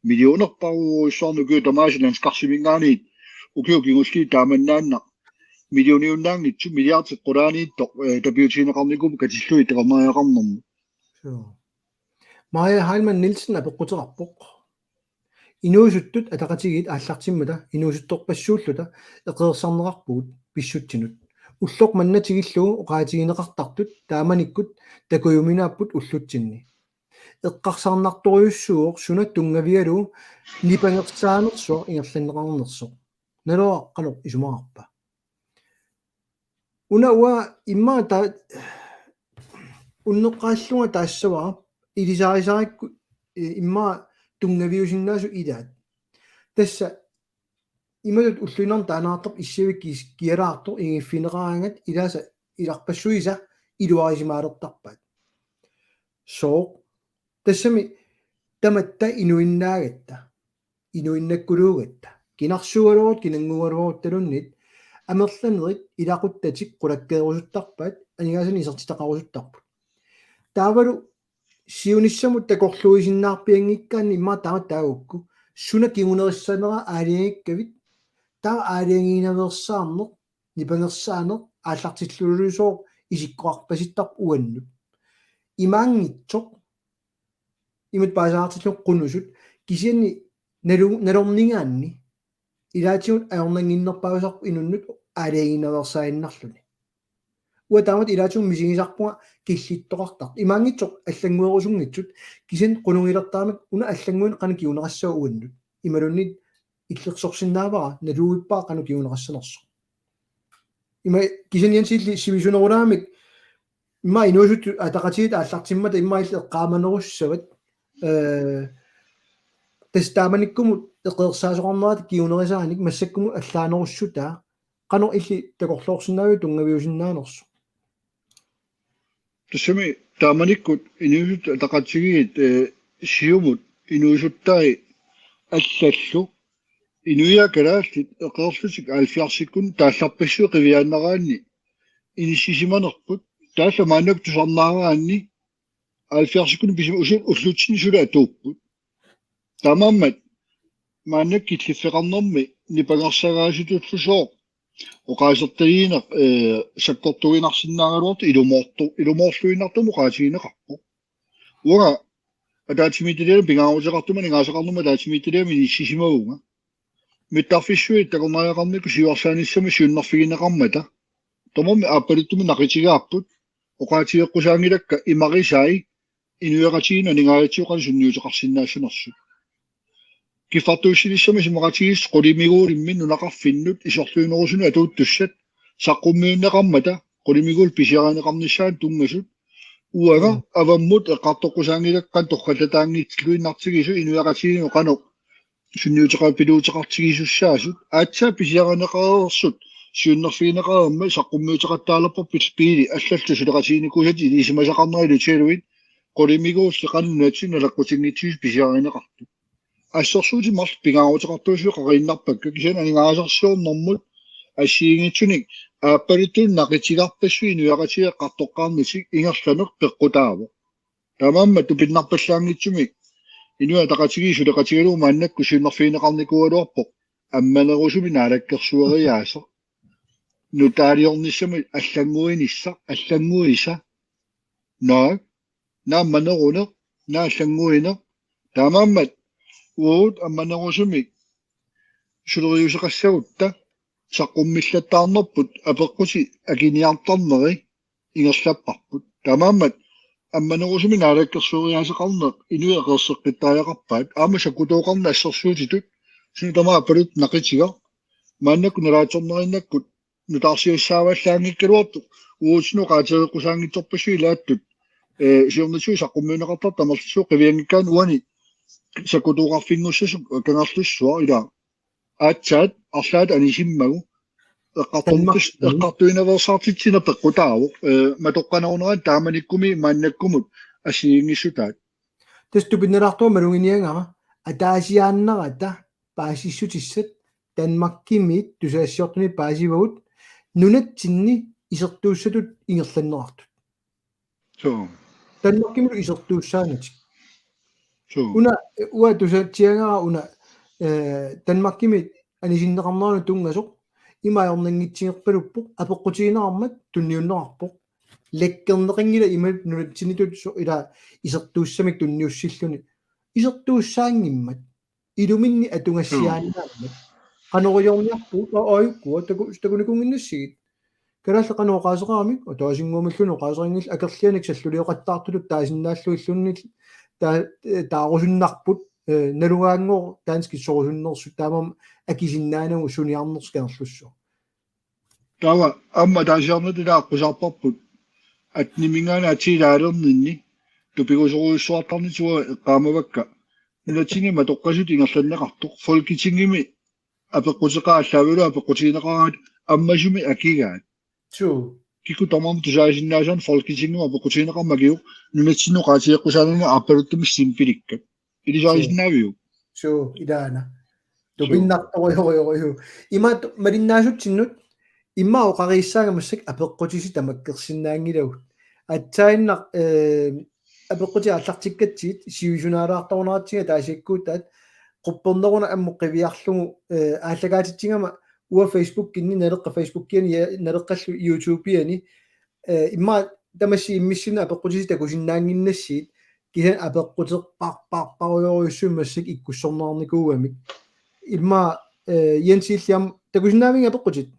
millionerparujussuarnik ukiut tamaasa landskarsimingaanniit ukiut kingulliit taamannaannaq millioniunnaanngitsoq, milliardit qulaaniittoq, eh, tapiutigineqarnikuupput katillugit takornariaqarnermut. Suu. Maja Heilmann Nielsen apeqquteqarpoq: Inuusuttut ataqatigiit aallartimmata inuusuttorpassuulluta eqeersarneqarpugut pissutsinut. Ulloq manna tigullugu oqaatigineqartartut taamanikkut takujuminaapput ullutsinni. Eqqarsarnartorujussuuvoq suna tunngavigalugu nipangersaanersuaq ingerlanneqarnersoq. Naluara qanoq isumaqarpa? Una uanga immaqa ta-, unneqqarillunga taassavara ilisarisarakku, eh, immaqa tunngaviusinnaasut ilaat. Tassa imatut ulluinnarni taannaartarpoq, issavik kis-, kialaartoq, ingiiffigineqaraangat ilaasa ilarpassuisa iluarisimaalertarpaat. Sooq? Tassami tamatta inuinnaagatta, inuinnakkuluugatta. Kinarsuugaluarutta, kinannguugaluaruttaluunniit amerlanerit ilaquttatik qulakkeerusuttarpaat, aningaasanik isertitaqarusuttarput. Taavalu siunissamut takorluuisinnaarpianngikkaanni immaqa taama taagukku, suna kingunerissanera aalajangikkavit, taava aalajangiinaveersaarneq, nipangersaaneq aallartillulusooq isikkoqarpasittarpoq uannut. Imaanngitsoq, imatut paasaartillugu qunusut, kisianni nalu-, nalornigaanni ilaatigut ajornannginnerpaasarpoq inunnut aalajangiinaveersaaginnarluni. Uanga taamatut ilaatigut misigisarpunga killittoqartartut. Imaanngitsoq allannguerusunngitsut, kisianni qunugilertaramik una allannguineq qanoq kinguneqassava uannut. Imaluunniit illersorsinnaavara, naluvippara qanoq kinguneqassanersoq. Ima kisianni Jensilli sivisunerulaamik, immaqa inuusuttut ataqatigiit aallartimmata immaqa illit eqqaamanerussavat, eh, tassa taamanikkumut eqeersaasoqarnerata kingunerisaanik massakkumut allaanerussutaa, qanoq illit takorloorsinnaaviuk tunngaviusinnaanersoq? Tassami taamanikkut Inuit Ataqatigiit, eh, Siumut inuusuttai allallu inuiaat kalaallit eqeerlutik halvfjerdsikkunni taallarpassuit qiviaannaraanni inissisimanerput, taava maannakkut tusarnaaraanni halvfjerdsikkunni pisima usu-, ullutsinni suli atuupput. Taamaammat maannakkut killiffeqarnermi nipangersagaasutullusooq oqaasertagineq, eh, sakkortuinnarsinnaagaluartoq ilumoortu-, ilumoorluinnartumik oqaatigineqarpoq. Uanga ataatsimiititaliami pingaaruteqartumik aningaasaqarnermut ataatsimiititaliami inissisimavunga. Mittarfissuit takornariaqarnikkut siuarsaanissamut siunnerfigineqarmata. Tamarmik aappaluttumik naqitigaarput. Oqaatigeqqusaanngilakka imarisai inuiaqatigiinnut aningaasatsigut qanoq sunniuteqarsinnaassanersut. Kiffartuussinissamut isumaqatigiissut qulimiguulimmi nunaqarfinnut isorliunerusunut atuuttussat saqqummiunneqarmata qulimiguulik pisiarineqarnissaanut tunngasut. Uanga Mm. avammut eqqartoqqusaanngilakka qanoq torrallataanngitsilluinnartigisut inuiaqatigiinnut qanoq sunniuteqarpiluuteqartigisussaasut. Aatsaat pisiarineqareersut siunnerfigineqareermat saqqummiuteqattaalerpoq pil-, piili allallu suleqatiginikuusatik ilisimasaqarnerat ilutigalugu qulimiguulli qanoq nunatsinni naleqqutinngitsuusut pisiarineqartut. Assersuutit marluk pingaaruteqartuusut qaqiinnarpakka kisianni aningaasarsiornermut assigiinngitsunik aappaluttunik naqitigaarpassuit inuiaqatigiit eqqartoqqaarnatik ingerlaneq peqqutaavoq. Taamaammat tupinnarpallaanngitsumik Inuit Ataqatigiit suleqatigalugu maannakkut siunnerfigineqarnikuugaluarpoq ammanerusumik naalakkersueriaaseq. Nutaaliornissamut allannguinissaq, allannguisa. Naak, naammaneruneq, naallannguineq. Taamaammat uagut ammanerusumik suleriuseqassagutta saqqummillattaarnerput apeqqutit akiniartarneri ingerlapparput. Taamaammat ammanerusumik naalakkersueriaaseqarneq inuit eqeerseqqittariaqarpaat. Aamma sakkutooqarneq assersuutitut suna tamaat aappaluttoq naqitigaq. Maannakkut nalaatsornerinnakkut nutaarsiassaavallaanngikkaluartoq uatsinnut oqaatigeqqusaanngitsorpassuit ilaattut, eh, siornatigut saqqummiunneqartartut amerlasuut qivianngikkaanni uani sakkutooqarfinngussasut Kangerlussuaq ilaa. Aatsaat arlaat anisimmagu eqqartortus-, Danmarkimi. Eqqartuinnarsaartitsineq peqqutaavoq, eh, matoqqanerunera taamanikkumi maannakkumut assigiinngissutaat. Tassa tupinnalaartunga maluginiagara ataasiaannarata paasissutissat Danmarkimiit tusagassiortunit paasivagut nunatsinni isertuussatut ingerlanneqartut. Suu. Danmarkimilu isertuussaanatik. Suu. Una, uanga tusaatsiagara una, eh, Danmarkimi anisinneqarneranut tunngasoq ima ajornanngitsilerpaluppoq apeqqutigineqarmat tunniunneqarpoq. Lakkerneqanngilaq ima nunatsinniittoq so-, ila isertuussamik tunniussilluni. Isertuussaanngimmat. Iluminni atugassiaannaammat. Qanoq iliorniarpugut, a-, aajukkua, taku-, takunikuunnginnassigit. Kalaallit qanoq oqaaseqaramik, ataasinnguamilluunniit oqaaseqanngillat akerlianik sallulioqattaartutut taasinnaallugilluunniit taa-, eh, taarusunnarput, eh, nalugaanngooq danskit sorusunnersut taamaammat akisinnaanagu suniarnersoq Kangerlussuaq. Taava aamma ataasiarnata ila aqqusaarparput. Atteniminngaanniit atii ilaalerninni tupigusorujussuartarnitsinni eqqaamavakka. Nunatsinni matoqqasut ingerlanneqartoq. Folketingimi apeqquteqaat aallaavigalugu apeqqutigineqaraat ammasumik akigaat. Suu. Kikkut tamarmik tusaasinnaasaannik Folketingimi apeqqutigineqarmat akivoq nunatsinnut oqaatigeqqusaanani aappaluttumik simpilikkat. Ilisarisinnaaviuk? Suu, ilaana. Suu. Tupinnartorujorujorujuu. Imaattoq malinnaasutsinnut immaqa oqariissaanga massakkut apeqqutissi tamakkersinnaanngilagut. Aatsaannaq, eh, apeqqutit aallartikkatsigit sivisunaalaartoruneratsigit ataasiakkuutaat qupperneruna ammut qiviarlugu, eh, aallakaatitsigama uanga Facebookinni Naleqqap Facebookiani ja Naleqqallu YouTubeiani, eh, immaqa tamassi immissinnut apeqqutissi takusinnaannginnassigit kisianni apeqquterpar-, par-, parujorujussuit massakkut ikkussorneqarnikuugamik. Immaqa, eh, Jens illit aamma takusinnaaviuk apeqqutit?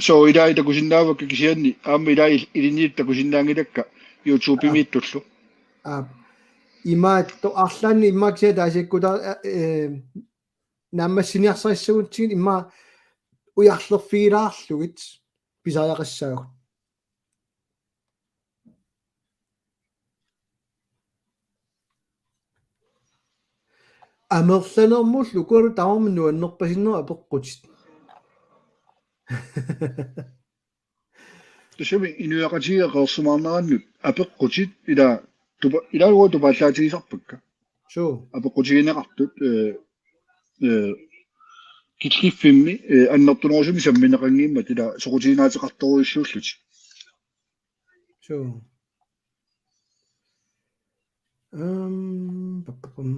Suu, ilai takusinnaavakka kisianni aamma ilai il-, ilinniit takusinnaanngilakka YouTube-imiittullu. Aap. Aap. Imaattoq arlaanni immaqa kisianni ataasiakkuutaat, eh, naammassiniarsarissagutsigit immaqa ujarlerfigilaarlugit pisariaqassaagut. Amerlanermullu uku tamarmik nuannerpasinnerat apeqqutit. Tassami inuiaqatigiit qeqersimaarnerannut apeqqutit ila tupa-, ilaa uagut tupaallaatigisarpakka. Suu. Apeqqutigineqartut, eh, eh, killiffimmi, eh, annertunerusumik sammineqanngimmata ila soqutiginaateqartorujussuullutik. Suu. Ehm, pappapam.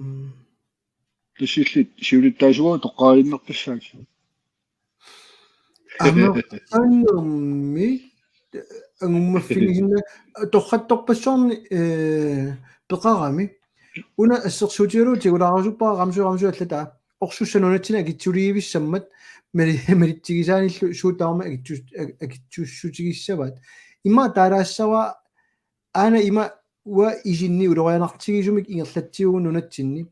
Tassillit siulittaasuat toqqaannarpassaat. Amerlanermi angummaffigisinnaa torrattorpassuarnik, eh, peqarami. Una assersuutigalugu tigulaarusuppara qamsu qamsu allataa. Orsussat nunatsinni akitsuliivissammat mali-, malitsigisaanillu suut tamarmik akitsus-, ak-, akitsussutigissavaat. Immaqa taalaassavara aana ima uanga isinni ulorianartigisumik ingerlatsivugut nunatsinni.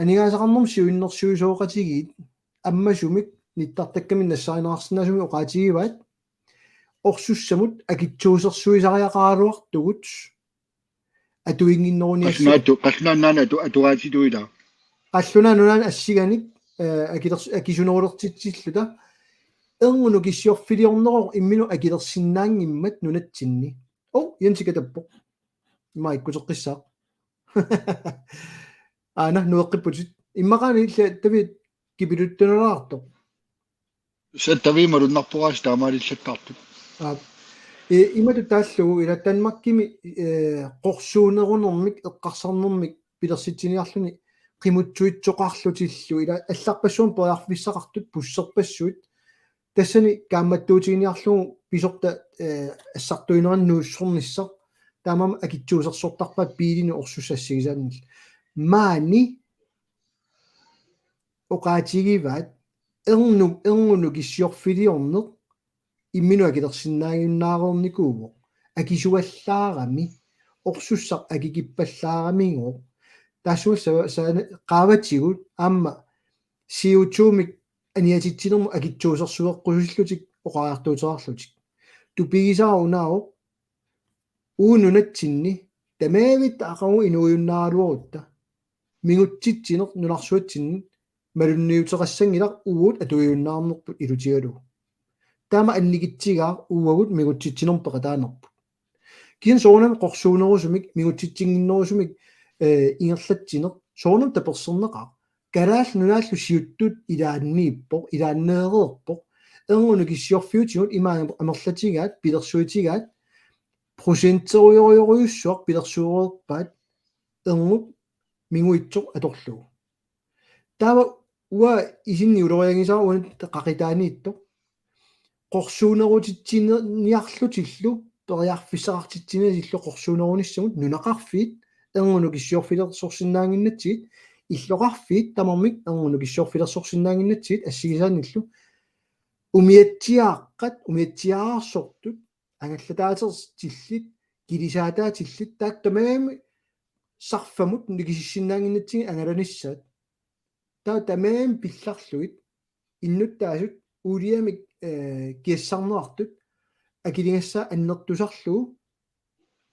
Aningaasaqarnermut siunnersuisoqatigiit ammasumik nittartakkamik nassarineqarsinnaasumik oqaatigivaat. Orsussamut akitsuusersuisariaqaraluartugut atuinnginneruniassamik. Qallunaatut, qallunaat nunaanni atu-, atugaatitut ilaa. Qallunaat nunaanni assiganik, eh, akilers-, akisunerulertitsilluta. Erngup nukissiorfiliornerup imminut akilersinnaanngimmat nunatsinni. Oh, Jensi katappoq. Ima ikkuteqqissaaq. Aana nueqqipputit. Immaqaana illa Tavit kipiluttunalaartoq. Sa Tavit malunnarpoq aasiit taamaalillattartut. Aap. Eh, imatut taallugu ila Danmarkimi, eh, qorsuunerunermik, eqqarsarnermik pilersitsiniarluni qimuttuitsoqarlutillu ila allarpassuarnik periarfissaqartut busserpassuit. Tassani kaammattuutiginiarlugu pisortat, eh, assartuinerannut nuussornissaq. Taamaammat akitsuusersortarpaat biilinut orsussat assigisaannillu. Maani oqaatigivaat erngup, erngup nukissiorfiliorneq imminut akilersinnaajunnaarnikuuvoq. Akisuallaarami, orsussaq akikippallaaramigooq. Taassuma sa-, sa-, qaavatigut aamma C O two-mik aniatitsinermut akitsuusersueqqusillutik oqariartuuteqarlutik. Tupigisara unaavoq uagut nunatsinni tamaavitta aqagu inuujunnaaraluarutta. Mingutsitsineq nunarsuatsinni malunniuteqassanngilaq uagut atuijunnaarnerput ilutigalugu. Taama annikitsigaaq uagut mingutsitsinermut peqataanerput. Kisianni soorunami qorsuunerusumik, mingutsitsinnginnerusumik, eh, ingerlatsineq, soorunami tapersersorneqaaq. Kalaallit Nunaallu siuttut ilaanniippoq, ilaanneereerpoq. Erngup nukissiorfiutigut ima amerlatigaat, pilersuutigaat, procenterujorujussuaq pilersuereerpaat, erngup minguitsoq atorlugu. Taava uanga isinni uloriagisara uani qaqitaaniittoq. Qorsuunerutitsiniarlutillu, periarfissaqartitsiniarlutillu qorsuunerunissamut nunaqarfiit, erngup nukissiorfilersorsinnaannginnatsigit, illoqarfiit tamarmik erngup nukissiorfilersorsinnaannginnatsigit assigisaannillu umiatsiaaqqat, umiatsiaararsortut, angallataatillit, kilisaataatillit, taakku tamarmik sarfamut nikisissinnaannginnatsigit angalanissaat. Taava tamarmik pillarlugit, innuttaasut uuliamik, eh, kiassarneqartut, akiligassaat annertusarlugu,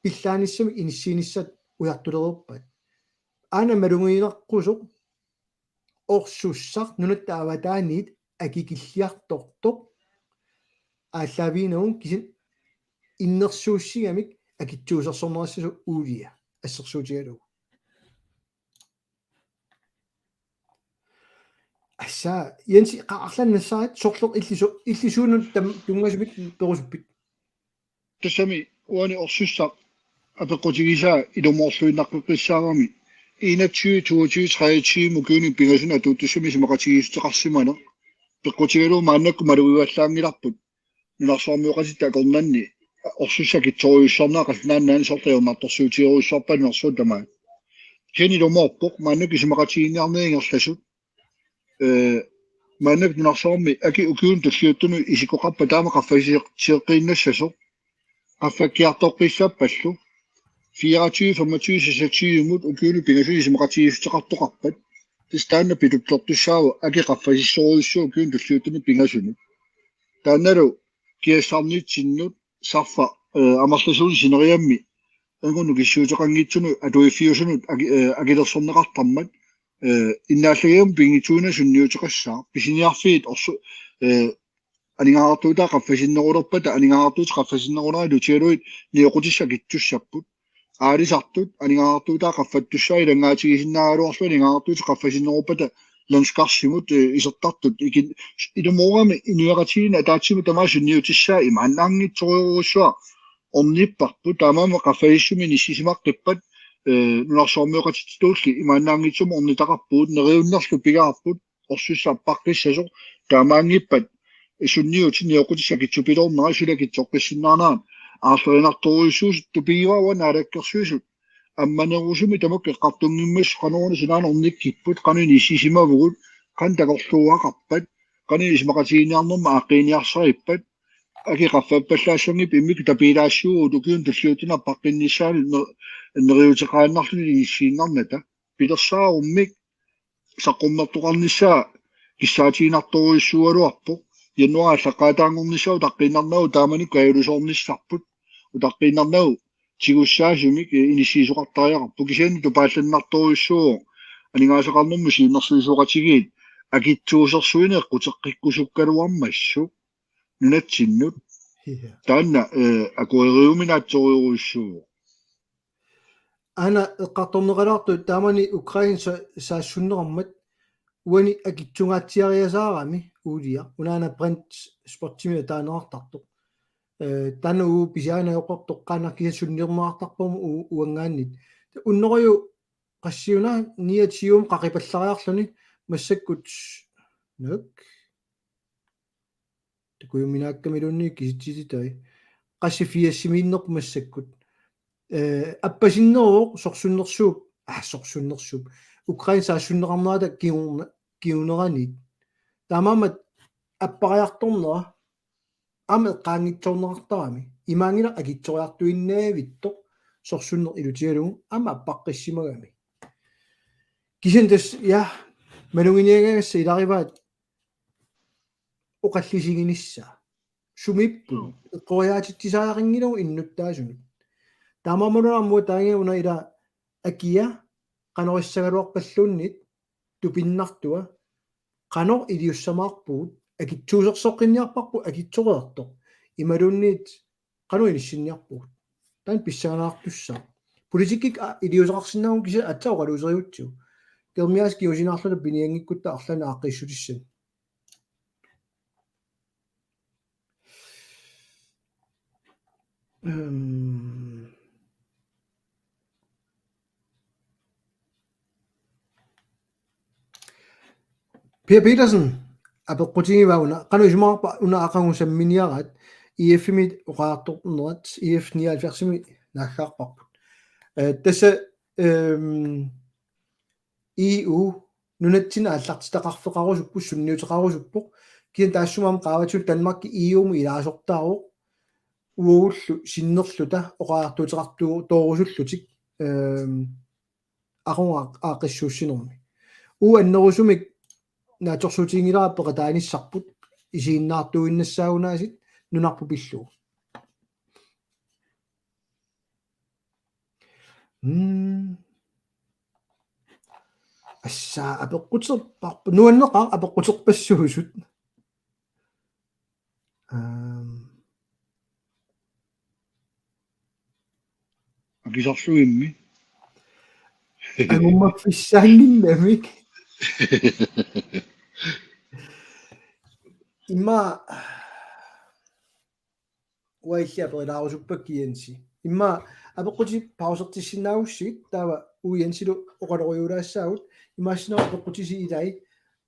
pillaanissamik inissiinissaat ujartulereerpaat. Aana malugineqqusoq, orsussaq nunatta avataaniit akikilliartortoq, aallaaviinagu kisianni innersuussigamik akitsuusersorneqassasoq uulia assersuutigalugu. Assa, Jensi, qa-, arlaannassaarit sorleq illisu-, illisuunut tam-, tunngasumik perusuppit. Tassami uani orsussaq apeqqutigisaa ilumoorluinnaqqissaarami. Enogtyve, toogtyve, treogtyve ukiuni pingasuni atuuttussami isumaqatigiissuteqarsimaneq. Peqqutigalugu maannakkut malugivallaanngilarput. Nunarsuarmioqatitta akornanni orsussat akitsorujussuarnerat qallunaat nunaanni sorleq ajornartorsiutigerujussuarpaat nunarsuaq tamaat. Kisianni ilumoorpoq maannakkut isumaqatigiinniarnerit ingerlasut. Eh, maannakkut nunarsuarmi akit ukiunut tulliuttunut isikkoqarpat taama qaffasisseeqqiinnassasoq. Qaffakkiartoqqissaappallu. Fireogtyve, femogtyve, seksogtyve-mut ukiuni pingasuni isumaqatigiissuteqartoqarpat. Tassa taanna pituttortussaavoq akit qaffasissorujussuuvoq ukiuni tulliuttuni pingasuni. Taannalu kiassarnitsinnut sarfaq, eh, amerlasuunik sineriammi erngup nukissiuteqanngitsunut atuiffiusunut aki-, eh, akilersorneqartarmat, eh, innaallagigamik pinngitsuunasunniuteqassaaq, pisiniarfiit orsu-, eh, aningaasartuutaa qaffasinnerulerpata aningaasartuutit qaffasinneruleraat ilutigalugit nioqqutissat akitsussapput. Aalisartut aningaasartuutaa qaffattussaat ilanngaatigisinnaagaluarlugit aningaasartuutit qaffasinneruppata landskarsimut, eh, isertartut ikin ilumoorami inuiaqatigiinni ataatsimut tamaasa sunniutissaa imaannaanngitsorujussuaq ornipparput. Taamaammat qaffasissumi inissisimaqqippat, eh, nunarsuarmioqatitsiartulli imaannaanngitsumik ornitaqarpugut, neriunnerlu pigaarput orsussaappaqqissasoq. Taamaanngippat sunniutit nioqqutissat akitsupiloornerat suli akitsoqqissinnaanera aarlerinartorujussuusut tupigivaat Naalakkersuisut ammanerusumik tamakku eqqartunngimmassuk qanoruna sinaanut ornikkipput, qanoq inissisimavugut, qanoq takorluugaqarpat, qanoq isumaqatigiinniarnermut aaqqiiniarsarippat, akit qaffappallaassanngippat immikkut tapiilaassaagut ukiuni tulliuttuni aappaqqinnissaanut ner-, neriuteqaannarluni inissiinnarnata. Pilersaarummik saqqummertoqarnissaa kissaatiginartorujussuugaluarpoq. Januaari aallaqqaataanngornissaa utaqqiinnarnagu taamanikkut ajuusoornissarput. Utaqqiinnarnagu tigussaasumik, eh, inissiisoqartariaqarpoq. Kisianni tupaallannartorujussuuvoq aningaasaqarnermut siunnersuisoqatigiit akitsuusersuineq eqquteqqikkusukkaluarmassuk nunatsinnut. Ja. Taanna, eh, akueriuminaatsorujussuuvoq. Aana eqqartorneqalaartoq taamani Ukraine sa-, saassunneqarmat uani akitsungaatsiariasaarami uulia. Unaana Brent spotsimi taaneqartartoq. Eh, taanna uu pisiaanajorpartoq qaannarkisa sunniorneqartarpoq u-, uanngaanniit. Unnoruju qassiuna niatium qaqipallariarluni massakkut nuk. Takujuminaakkamilunni kisitsititai. Qassi firsimiinnerput massakkut. Eh, appasinneruvoq sorsunnersuup, ah, sorsunnersuup. Ukraine saassunneqarnerata kiuna-, kiuneraniit. Taamaammat appariartornera aamma eqqaanngitsoorneqartarami. Imaanngilaq akitsoriartuinnavittoq sorsunneq ilutigalugu aamma appaqqissimagami. Kisianni tassa, ja, maluginiagagassat ilagivaat oqallisiginissaa. Sumiippugut. Joo. Eqqoriaatitsisariaqanngilagut innuttaasunut. Taamaammaluna aamma taanna una ila akia qanorissagaluarpalluunniit tupinnartua qanoq iliussamaarpugut akitsuusersoqqinniarparput akitsoreertoq. Imaluunniit qanoq inissinniarpugut. Taanna pissanganartussaavoq. Politikkikkut, a, iliuuseqarsinnaavugut kisianni aatsaat oqaluuseriutsigu. Kermiaas kingusinaarluta pinianngikkutta arlaannik aaqqissutissanik. Øhm. Per Petersen apeqqutigivaa una, qanoq isumaqarpa una aqagu samminiaraat, E F-imi oqariartornerat, E F nioghalvfjerdsimi naaggaarparput. Eh, tassa, øhm, E U nunatsinni aallartitaqarfeqarusuppoq, sunniuteqarusuppoq, kisianni taassuma aamma qaavatigut Danmarki E U-mut ilaasortaavoq, uagullu sinnerluta oqariartuuteqartu-, toorusullutik, øhm, aqagu aaqqissuussinermi. Uagut annerusumik naatsorsuutiginngilara peqataanissarput isiginnaartuinnassaagunaasit nunarput pillugu. Mm. Assa apeqquterpar-, nuanneqaaq apeqquterpassuusut. Øhm. Akisarlugimmi. Angummaffissaannginnamik. Ima uagut illit aperilaarusuppakka Jensi. Immaqa apeqqutit pausertissinnaagussigit taava uagut Jensilu oqalorujuulaassaagut imaassinnaavoq apeqqutisi ilai,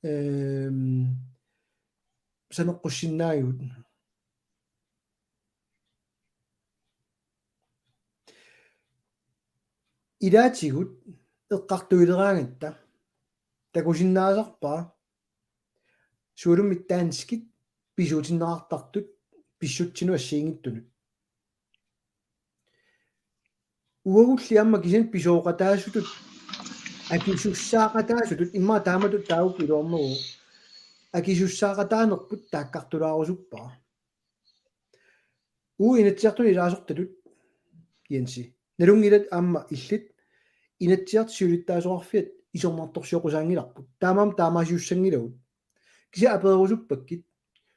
øhm, saneqqussinnaagigut. Ilaatigut eqqartuileraangatta takusinnaasarpara sualummik danskit pisuutinneqartartut pissutsinut assigiinngitsunut. Uagulli aamma kisianni pisooqataasutut, akisussaaqataasutut, immaqa taamatut taakku iluarneruvoq, akisussaaqataanerput taakkartulaarusuppara. Uagut Inatsisartuni ilaasortatut, Jensi. Nalunngilat aamma illit Inatsisartut siulittaasoqarfiat isornartorsioqqusaanngilarput. Taamaammat taamaasiussanngilagut. Kisianni apererusuppakka.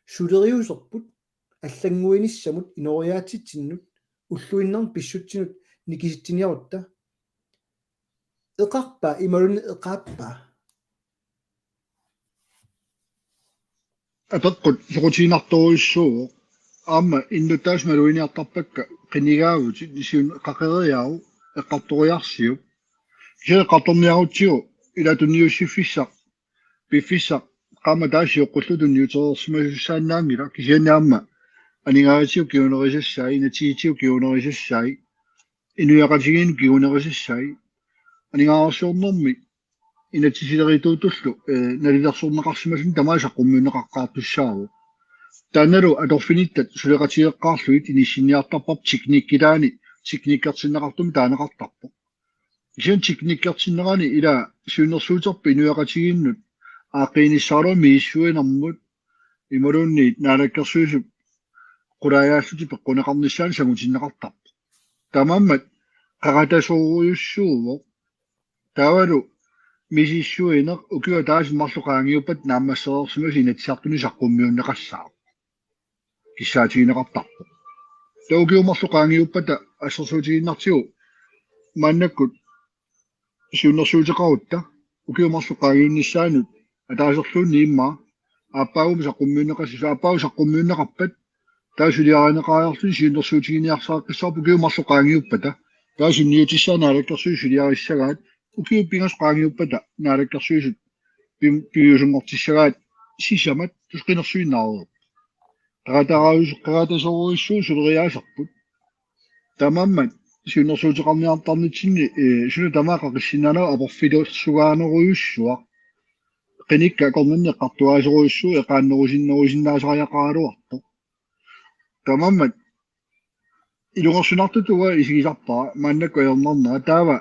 suleriuserput allannguinissamut inooriaatsitsinnut ulluinnarni pissutsinut nikisitsiniarutta. Eqarpa imaluunniit eqaappa? Apeqqut soqutiginartorujussuuvoq. Aamma innuttaasut maluginiartarpakka qinigaavutit, siun qaqeriaru eqqartoriarsiuk. Kisianni eqqartorniarutsigu ila tunniussiffissaq piffissaq qaammat taava sioqqullugu tunniutereersimasussaannaanngilaq, kisianni aamma aningaasatigut kingunerisassai, inatsisitigut kingunerisassai, inuiaqatigiinnut kingunerisassai, aningaasarsiornermi inatsisilerituutullu, eh, nalilersorneqarsimalluni tamaat saqqummiunneqaqqaartussaavoq. Taannalu atorfinittat suleqatigeeqqaarlugit inissinniartarparput teknikkilaani, teknikkertinneqartumik taaneqartarpoq. Kisianni teknikkertinnerani ila siunnersuuterput inuiaqatigiinnut aaqqiinissaralugu misissuinermut imaluunniit Naalakkersuisut qulaajaallutik peqquneqarnissaannik sangutinneqartarpoq. Taamaammat qaqatasoorujussuuvoq. Taavalu misissuineq ukiup ataaseq marluk qaangiuppata naammassereersimasoq Inatsisartuni saqqummiunneqassaaq. Kissaatigineqartarpoq. Taava ukiut marluk qaangiuppata assersuutigiinnartigu maannakkut siunnersuuteqarutta ukiut marluk qaangiunnissaannut ataaserluunniit immaqa aappaagumut saqqummiunneqassasoq, aappaagu saqqummiunneqarpat taava suliarineqariarluni siunnersuutiginiarsarisassarput ukiut marluk qaangiuppata. Taava sunniutissaat Naalakkersuisut suliarissagaat ukiut pingasut qaangiuppata Naalakkersuisut pim-, pimiusunngortissagaat sisamat tusqinersuinnaareerput. Qaqataarujus-, qaqatasoorujussuuvoq suleriaaserput. Taamaammat siunnersuuteqarniartarnitsinni, eh, suna tamaat qaqissinnaanera aporfilersugaanerujussuaq. Qinikkat akornanni eqqartugaasorujussuuvoq eqaannerusinnerusinnaasariaqaraluartoq. Taamaammat ilungersunartutut uanga isigisarpara maannakkut ajornarnera taava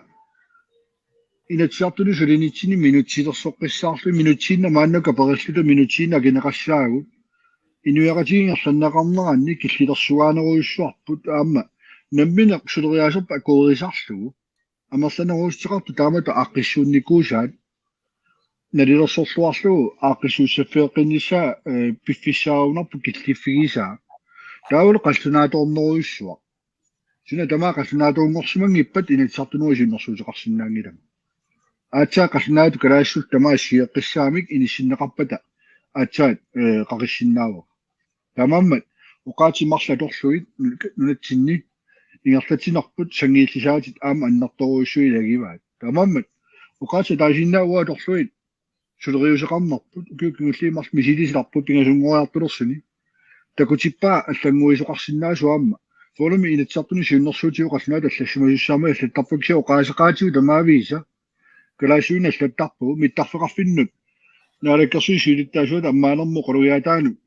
Inatsisartuni sulinitsinni minutsilersoqqissaarlugit, minutsiinnaq maannakkut aperilluta minutsiinnaq akineqassaagut. Inuiaqatigiit ingerlanneqarneranni killilersugaanerujussuarput aamma nammineq suleriaaserput akuerisarlugu. Amerlanerussuteqartut taamatut aaqqissuunnikuusaat nalilersorluarlugu aaqqissuussaffeeqqinnissaa, eh, piffissaarunarpoq killiffigisaa. Taavalu qallunaatoornerujussuaq. Suna tamaat qallunaatoorunngorsimanngippat Inatsisartunut siunnersuuteqarsinnaanngilanga. Aatsaat qallunaatut kalaallisut tamaasa sigeqqissaamik inissinneqarpata aatsaat, eh, qaqissinnaavara. Taamaammat oqaatsit marluk atorlugit nu-, nunatsinni ingerlatsinerput sanngiillisaatit aamma annertoorujussuit ilagivaat. Taamaammat oqaatsit ataasiinnaat uagut atorlugit suleriuseqarnerput ukiut kingulliit marluk misilisilerput pingasunngoriartulersuni. Takutippaa allannguisoqarsinnaasoq aamma. Soorlumi Inatsisartuni siunnersuutigut qallunaatut allassimasussaammat allattarpakka kisianni oqaaseqaatigut tamaviisa. Kalaallisuinnaq allattarpagut mittarfeqarfinnut. Naalakkersuisut siulittaasuata ammaanermut oqalugiaataanut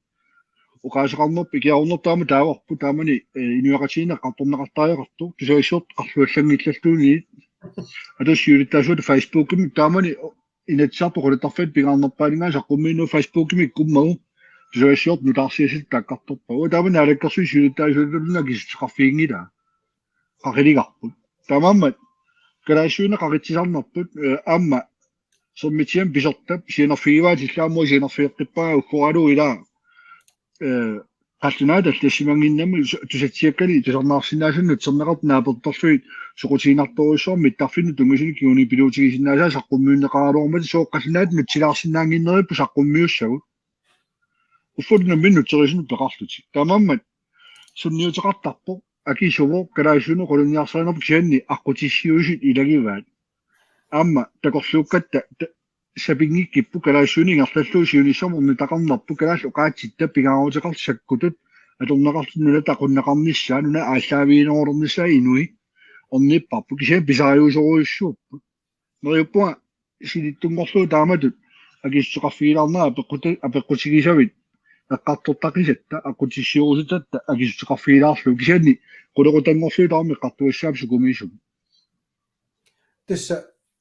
oqaaseqarnerput ikiaroornerput aamma taavarput taamani, eh, inuiaqatigiinni eqqartorneqartariaqartoq. Tusagassiortut qarluallanngillalluunniit. Atas siulittaasuata Facebookimi taamani Inatsisartut oqaluttarfiata pingaarnerpaaninngaanniit saqqummiinnut Facebookimi ikkummagu. Tusagassiortut nutaarsiassat taakkartorpaat. Uanga taamani Naalakkersuisut siulittaasuataluunniit akissuteqarfiginngilaa. Qaqiligarput. Taamaammat kalaallisuinnaq qaqitsisarnerput, eh, aamma Sermitsiami pisortap sianerfigivaatillu aamma sianerfigeqqippara uggoralugu ilaa, eh, qallunaatut allassimannginnami tus-, tusatsiakkani tusarnaarsinnaasannik nutserneqartut naapertorlugit soqutiginartorujussuarmik mittarfinnut tunngasuni kingunipiluutigisinnaasaat saqqummiunneqaraluarmata sooq qallunaatut nutsilaarsinnaannginneripput saqqummiussagut. Uffa nammineq nutserisunut peqarlutik. Taamaammat sunniuteqartarpoq akisuvoq kalaallisuinnaq oqalunniarsarinerput kisianni aqqutissiuisut ilagivaat. Aamma takorluukkatta ta-, sapinngikkippoq kalaallisuinnaq ingerlallugu siunissami ornittaqarnerput kalaallit oqaatsitta pingaaruteqartut sakkutut atorneqartut nunat aqunneqarnissaat nunat aallaaviginerulernissaat inuit ornipparput kisianni pisariusorujussuupput. Neriuppunga sinittunngorlugu taamatut akissuteqarfigilaarnera apeqquti-, apeqqutigisavit eqqartortaqisatta aqqutissiorusutatta akissuteqarfigilaarlugu kisianni qulequtanngorlugit tamarmik eqqartugassaapput sukumiisumik. Tassa,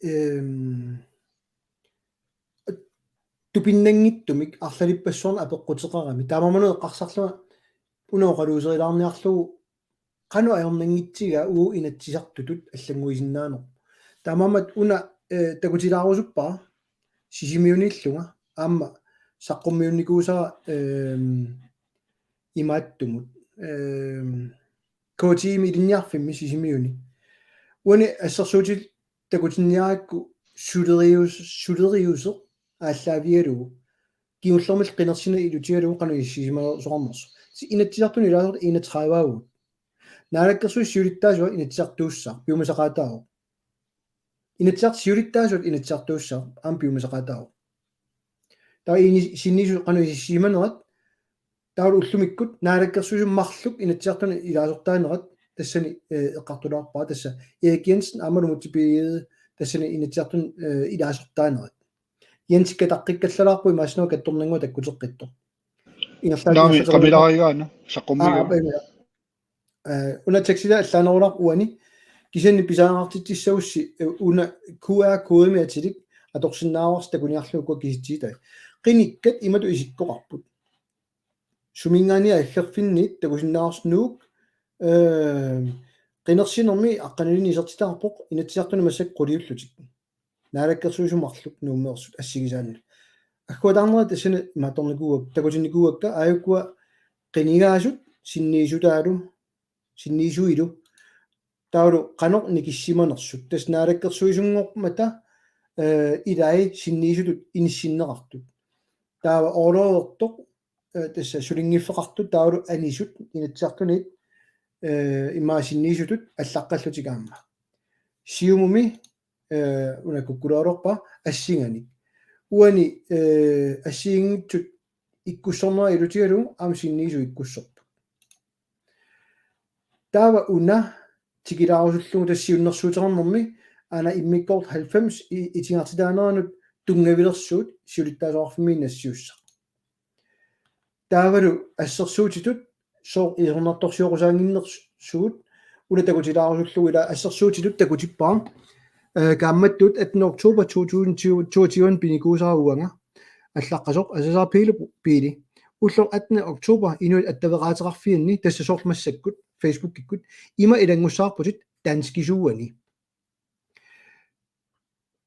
ehm, tupinnanngitsumik arlalippassuarnik apeqquteqarami. Taamaammat eqqarsarlunga una oqaluuserilaarniarlugu qanoq ajornanngitsigaa uagut Inatsisartutut allannguisinnaaneq. Taamaammat una, eh, takutilaarusuppara Sisimiuniillunga aamma saqqummiunnikuusara, ehm, imaattumut. Øhm, K T I-mi ilinniarfimmi Sisimiuni. Uani assersuutit takutinniarakku sulerius-, suleriuseq aallaavigalugu. Kingullermik qinersineq ilutigalugu qanoq inissisimasoqarnersoq. Inatsisartuni ilaasortaq enogtrediveuvugut. Naalakkersuisut siulittaasuat Inatsisartuussaaq piumasaqaataavoq. Inatsisartut siulittaasuat Inatsisartuussaaq aamma piumasaqaataavoq. Taava ini-, sinniisut qanoq inissisimanerat, taava ullumikkut Naalakkersuisut marluk Inatsisartuni ilaasortaanerat tassani, eh, eqqartulaarpara tassa Erik Jensen aammalu Múte B. Egede tassani Inatsisartuni, eh, ilaasortaanerat. Jensikka taqqikkallarpoq imaassinnaavoq kattornannguaq takkuteqqittoq. Ingerlaannaq Naami, saqqummiinnarpara. Qamilaarigaana, saqqummiigaana. Aa, aap, ima. Eh, una tekstila allaanerulaarpoq uani. Kisianni pisariaqartitsissagussi, eh, una Q R-koodimik atilik atorsinnaavarsi takuniarlugu uku kisitsitai. Qinikkat imatut isikkoqarput. Suminngaanniit aggerfinniit takusinnaavarsi Nuuk, eh, qinersinermi aqqanilinnik isertitaqarpoq Inatsisartuni massakkut quliullutik. Naalakkersuisut marluk Nuummeersut assigisaannut. Agguataarnerit tassani imaattornikuuak-, takutinnikuuakka aajukua qinigaasut sinniisutaalu, sinniisuilu. Taavalu qanoq nikissimanersut. Tassa naalakkersuisunngormata, eh, ilai sinniisutut inissinneqartut. Taava orlovertoq, eh, tassa sulinngiffeqartut taavalu anisut Inatsisartunit, eh, immaqa sinniisutut allaqqallutik aamma. Siumumi, eh, una kukkuloriarpara assinganik. Uani, eh, assigiinngitsut ikkussornerat ilutigalugu aamma sinniisut ikkussorput. Taava una tikilaarusullugu tassa siunnersuuteqarnermi aana immikkoortoq halvfems i-, itigartitaaneranut tunngavilersuut siulittaasoqarfimmiit nassiussaq. Taavalu assersuutitut sooq isornartorsioqqusaannginnersugut una takutilaarusullugu ila assersuutitut takutippara. Eh, kaammattuut attende oktober to tusind toogtyve pinikuusara uanga. Allaqqasoq Asasar Pele Pele. Ulloq attende oktober inuit attaveqaateqarfianni tassa soorlu massakkut Facebookikkut ima ilanngussavarputit danskisuuani.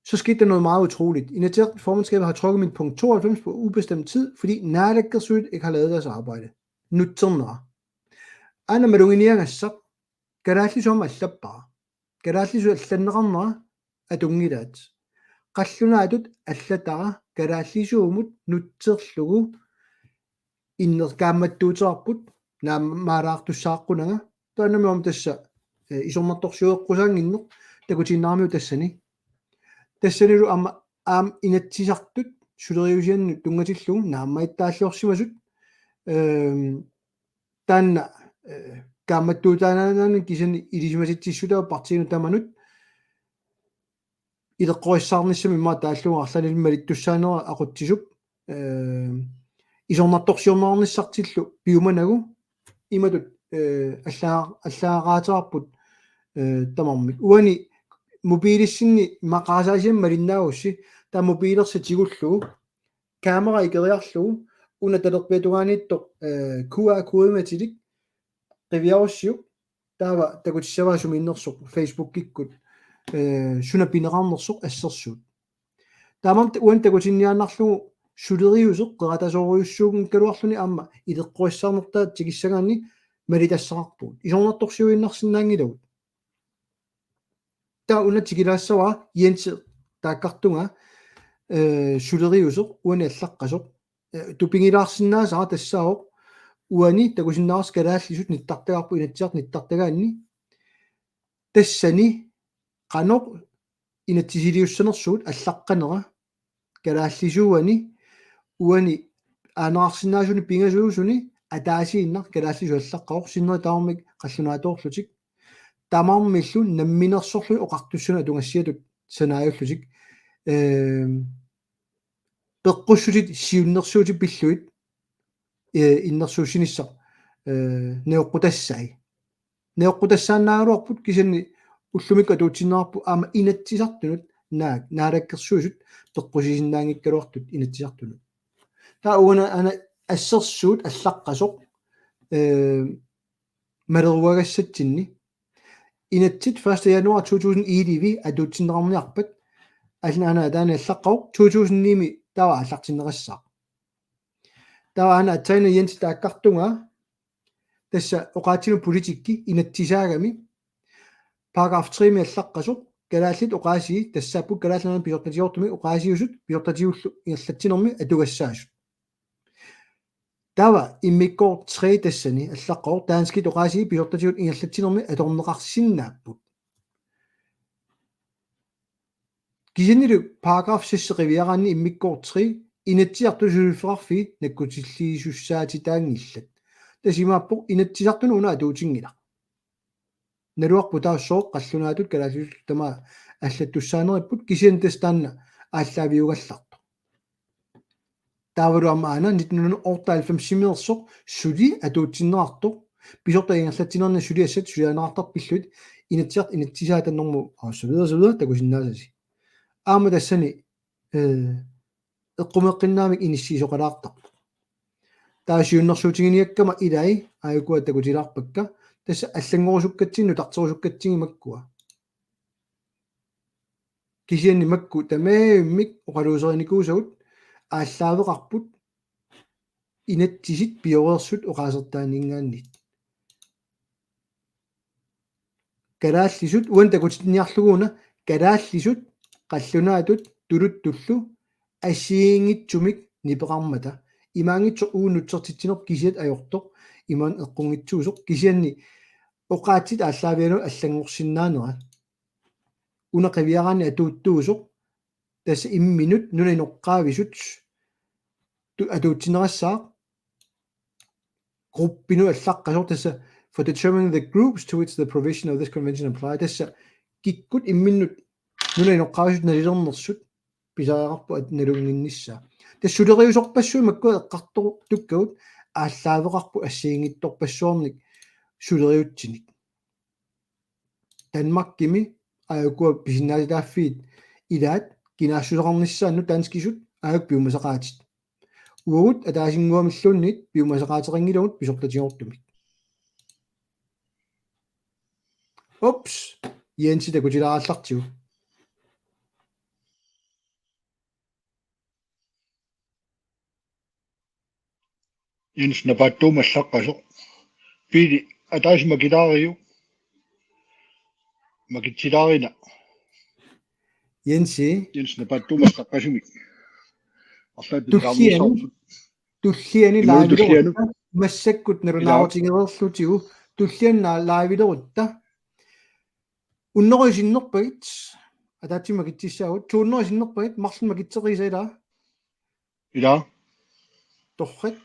Så skete der noget meget utroligt. Inatsisartut formandskabet har trukket mit punkt tooghalvfems på ubestemt tid, fordi naalakkersuisut ikke har lavet deres arbejde. Nutsernera. Aana maluginiagassaq kalaallisut aamma allappara. Kalaallisut allanneqarnera atunngilaat. Qallunaatut allatara kalaallisuumut nutserlugu inner-, kaammattuuteqarput naammaalaartussaaqqunanga. Taannami aamma tassa, eh, isornartorsioqqusaannginneq takutiinnaramiuk tassani. Tassanilu aamma, aamma Inatsisartut suleriusiannut tunngatillugu naammagittaalliorsimasut, ehm, taanna, eh, kaammattuutaanaannaq kisianni ilisimatitsissutaavoq partiinut tamanut ileqqorissaarnissami immaqa taallugu arlalinnik malittussaanera aqutsisup, eh, isornartorsiorneqarnissartillu piumanagu imatut, eh, allaa-, allaaqaateqarput, eh, tamarmik. Uani mobiilissinni maqaasaasiami malinnaagussi taava mobiilersi tigullugu kamera ikeriarlugu una talerpiata tungaaniittoq, eh, Q R-koodimik atilik qiviarussiuk taava takutissavaa sumiinnersoq Facebookikkut, eh, suna pineqarnersoq assersuut. Taamaammat uani takutinniaannarlugu suleriuseq qeratasoorujussuunngikkaluarluni aamma ileqqorissaarnertaa tikissagaanni malitassaqarpugut. Isornartorsiuinnarsinnaanngilagut. Taava una tikilaassavara Jensi taakkartunga, eh, suleriuseq uani allaqqasoq, eh, tupigilaarsinnaasara tassaavoq uani takusinnaavarsi kalaallisut nittartagarput Inatsisartut nittartagaanni. Tassani qanoq inatsisiliussanersugut allaqqanera kalaallisuuani uani aanerarsinnaasuni pingasuusuni ataasiinnaq kalaallisut allaqqavoq sinneri tamarmik qallunaatoorlutik. Tamarmillu namminersorlugit oqartussanut atugassiatut sanaajullutik. Ehm, peqqussutit siunnersuutit pillugit, eh, innersuussinissaq, eh, neoqqutassai. Neoqqutassaannaagaluarput kisianni ullumikkut atuutsinneqarpoq aamma Inatsisartunut naak, Naalakkersuisut peqqusisinnaanngikkaluartut Inatsisartunut. Taava uanga aana assersuut allaqqasoq, eh, maleruagassatsinni. Inatsit første januar to tusind elleve atuutsinneqarniarpat, aana aana ataani allaqqavoq to tusind ni-mi taava aallartinneqassaaq. Taava aana aatsaannguaq Jensi taakkartunga Tassa oqaatsinut politikki inatsisaagami paragraf tre-mi allaqqasoq kalaallit oqaasii tassaapput Kalaallit Nunaanni pisortatigoortumik oqaasiusut pisortatigullu ingerlatsinermi atugassaasut. Taava immikkooq tre tassani allaqqavoq danskit oqaasii pisortatigut ingerlatsinermi atorneqarsinnaapput. Kisiannili paragraf seks qiviaraanni immikkooq tre Inatsisartut suliffeqarfiit nakkutilliisussaatitaanngillat. Tassa imaappoq Inatsisartunut una atuutinngilaq. Naluarput taava sooq qallunaatut kalaallisut tamaat allattussaaneripput kisianni tassa taanna aallaaviugallartoq. Taavalu aamma aana nitten hundrede og otteoghalvfems-imeersoq suli atuutsinneqartoq pisortat ingerlatsinerni suliassat suliarineqartarput pillugit Inatsisartut inatsisaatannermut og så videre, så videre, takusinnaasasi. Aamma tassani, øh, eqqumeeqqinnaamik inissiisoqalaartarpoq. Taava siunnersuutiginiakkama ilai aajukua takutilaarpakka tassa allanngorusukkatsinnut nutarterusukkatsigit makkua. Kisianni makku tamaavimmik oqaluuserinikuusagut aallaaveqarput inatsisit pioreersut oqaasertaaninngaanniit. Kalaallisut uani takutinniarlugu una kalaallisut qallunaatut tuluttullu assigiinngitsumik nipeqarmata. Imaanngitsoq uagut nutsertitsinerput kisiat ajortoq imaanngitsoq eqqunngitsuusoq kisianni oqaatsit aallaavigalugit allanngorsinnaanera. Una qiviaraanni atuuttuusoq tassa imminut nunap inoqqaavisut tu-, atuutsinneqassaaq gruppinut allaqqasoq tassa for determining the groups to which the provision of this convention apply tassa kikkut imminnut nunap inoqqaavisut nalilernersut pisariaqarpoq at nalunnginnissaa. Tassa suleriusorpassuit makkua eqqartortukkagut aallaaveqarput assigiinngitsorpassuarnik suleriutsinik. Danmarkimi aajukua pisinnaatitaaffiit ilaat kinaassuseqarnissaannut danskisut aajuku piumasaqaatit. Uagut ataasinnguamilluunniit piumasaqaateqanngilagut pisortatigoortumik. Ups, Jensi takutilaarallartigu. Jens Napattuumik allaqqasoq. Piili ataaseq makilaariuk. Makitsilaarina. Jensi. Jens Napattuumik allaqqasumik. Arlaat tulliani. Tulliani. Immaqa laavilerutta. Tulliani. Massakkut nalunaarutigereerlutigu. Tulliani laavilerutta. Unneruit sinnerpagit. Ataatsimik makitsissaagut. Tuunneruit sinnerpagit. Marlunnik makitseqisa ilaa. Ilaa. Torrak.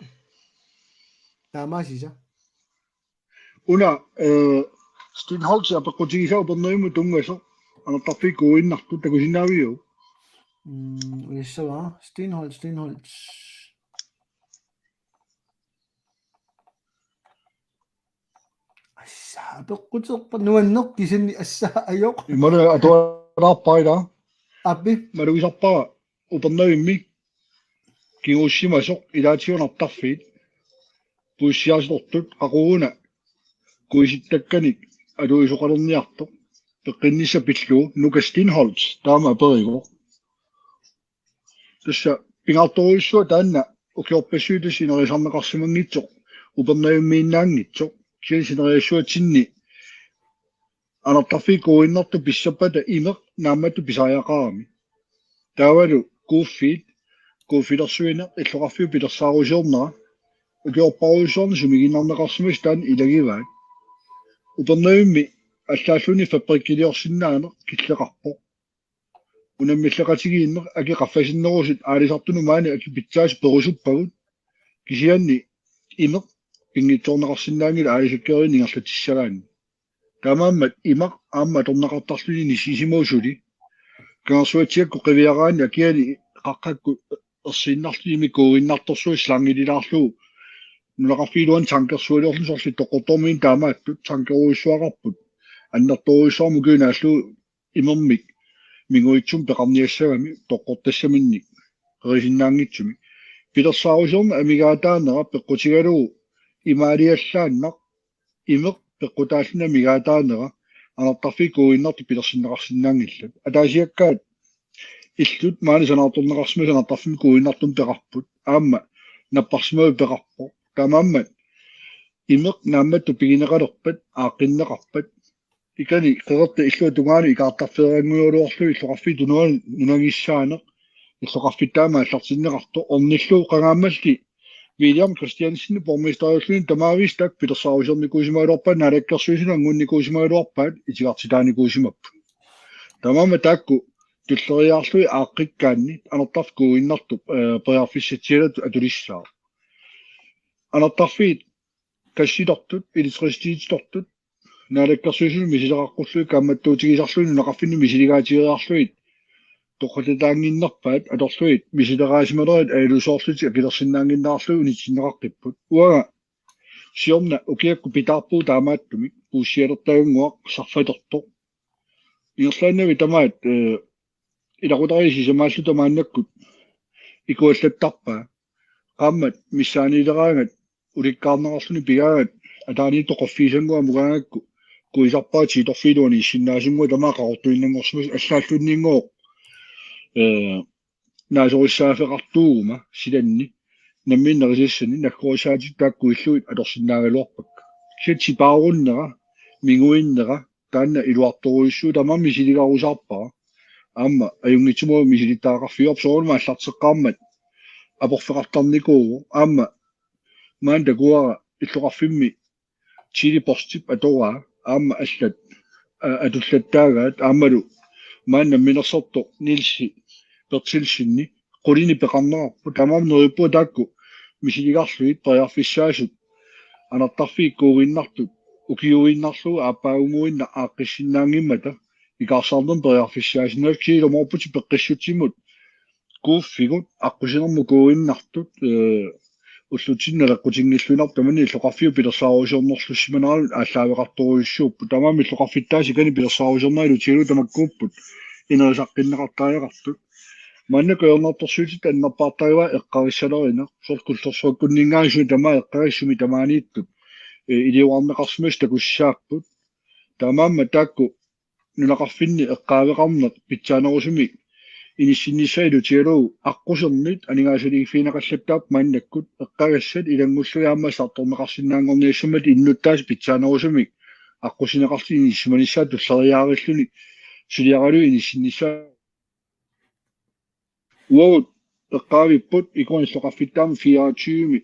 Taamaasisa. Una, øh, Steenholdt apeqqutigisaa Upernavimmut tunngasoq. Anartarfiit kuuinnartut takusinnaaviuk? Mm, uissava. Steenholdt, Steenholdt. Assa, apeqquterpa nuanneq kisianni assa ajoq. Imaluunniit atualaarpara ilaa. Aappi. Malugisarpara Upernavimmi kinguussimasoq ilaatigut anartarfiit puissiaasitortut qaqugu una kuisittakkanik atuisoqalerniartoq peqqinnissaq pillugu Nuka Steenholdt taama aperivoq. Tassa pingaartorujussuaq taanna ukiorpassuit tassa ineriartorneqarsimanngitsoq Upernavimmiinnaanngitsoq kisianni sineriassuatsinni anartarfiit kuuinnartut pissappata imeq naammattoq pisariaqarami. Taavalu kuuffiit, kuuffilersuineq illoqarfiup pilersaarusiornera, ukiorparujussuarni sumigiinnarneqarsimasut taanna ilagivaat. Upernavimmi allaalluunniit fabrikkiliorsinnaaneq killeqarpoq. Unammilleqatigiinneq aki qaffasinnerusut aalisartunut maani aki pitsaasut perusuppagut. Kisianni imeq pinngitsoorneqarsinnaanngilaq aalisakkeeriinneq ingerlatissagaanni. Taamaammat imaq aamma atorneqartarluni inissisimasoq suli. Kangersuatsiakkut qiviaraanni akiani qaqqakkut ersiinnarluni imik kuuinnartorsuit slangililaarlugu. Nunaqarfiit iluanni tankersualiorluni soorlu Qaqortormiit taamaattut tankerujussuaqarput. Annertoorujussuarmik ukiup naallugu imermik minguitsumik peqarniassagami toqqortassaminnik qerisinnaanngitsumik. Pilersaarusiorneq amigaataanera peqqutigalugu imaaliallaannaq imeq peqqutaalluni amigaataanera anartarfiit kuuinnartut pilersinneqarsinnaanngillat. Ataasiakkaat illut maani sanaartorneqarsimasut anartarfimmik kuuinnartumik peqarput. Aamma napparsimmavimmik peqarpoq. Taamaammat imeq naammattoq pigineqalerpat aaqqinneqarpat, ikani qeqertat illuatungaanut ikaartarfeerannguugaluarlugit illoqarfiit tunuani nunagissaaneq illoqarfittaamik aallartinneqartoq ornillugu qangaammalli William Christiansen borgmesteriulluni tamaavisa taakku pilersaarusiornikuusimagaluarpaat, naalakkersuisuni anngunnikuusimagaluarpaat, itigartitaanikuusimapput. Tamanna taakku tulleriiaarlugit aaqqikkaanni anartarfik kuuinnartup, eh, periarfissatsialatut atulissaaq. Anartarfiit gassitortut, elektricitetertut, naalakkersuisuni misileqaqqullugit kaammattuutigisarlugit nunaqarfinni misiligaatigiiarlugit toqqatataannginnerpaat atorlugit misileraasimalerit ajalusoorlutik akilersinnaannginnerarlugit unitsinneqaqqipput. Uanga siorna ukiakkut pitaarpugut taamaattumik puussialertagannguaq sarfatortoq. Ingerlaannavik tamaat, eh, ilaqutariit sisamaalluta maannakkut ikuallattarpaa. Qaammat missaaniileraangat ulikkaarneqarluni pigaangat ataaniittoq qoffiisannguaq mukaangakku kuisarpaa tiitorfiit iluani issinnaasunngua tamaat qaqortuinnanngorsimasut allaallunniinngooq, eh, naasorissaafeqartuuguma silanni namminneq nerisassani naggorisaatit taakku illugit atorsinnaagaluarpakka. Kisianni tipaarunnera, minguinnera, taanna iluartorujussuuvoq, tamanna misiligarusaarpara. Aamma ajunngitsumik misilittagaqarfigaarput, soorunami aallarteqqaarmat aporfeqartarnikuuvoq. Aamma maani takuara illoqarfimmi Tele-Postip atoraa aamma allat, a-, atullattaagaat aammalu maani namminersortoq Niels Berthelsenip qulinik peqarneqarpoq. Tamanna neriuppunga taakku misiligarlugit periarfissaasut anartarfiit kuuinnartut ukiuinnarlugu aappaagunnguinnaq aaqqissinnaanngimmata ikaarsaarnermut periarfissaasinnaasoq. Kisianni ilumoorputit peqqissutsimut kuuffigut aqqusinermut kuuinnartut, eh, ullutsinni naleqqutinngilluinnarput tamanna illoqarfiup pilersaarusiornerlussimanerannut aallaaveqartorujussuupput. Tamanna illoqarfittaasa ikani pilersaarusiornerat ilutigalugu tamakkuupput inerisaqqinneqartariaqartut. Maannakkut ajornartorsiutit annerpaartarivaa eqqarissalerineq, soorlu Kullorsuakkunninngaanniit suna tamaat eqqarit sumi tamaaniittut, eh, iliuarneqarsimasut takussaapput. Taamaammat taakku nunaqarfinni eqqaaveqarneq pitsaanerusumik inissinnissaa ilutigalugu aqqusernit aningaasaliiffigineqallattaarput maannakkut eqqagassat ilanngullugit aamma saartorneqarsinnaanngorniassammata innuttaasut pitsaanerusumik aqqusineqarlutik inissisimanissaat tulleriiaarilluni suliaralugit inissinnissaa. Uagut eqqaavipput ikuani illoqarfittaami fireogtyvemi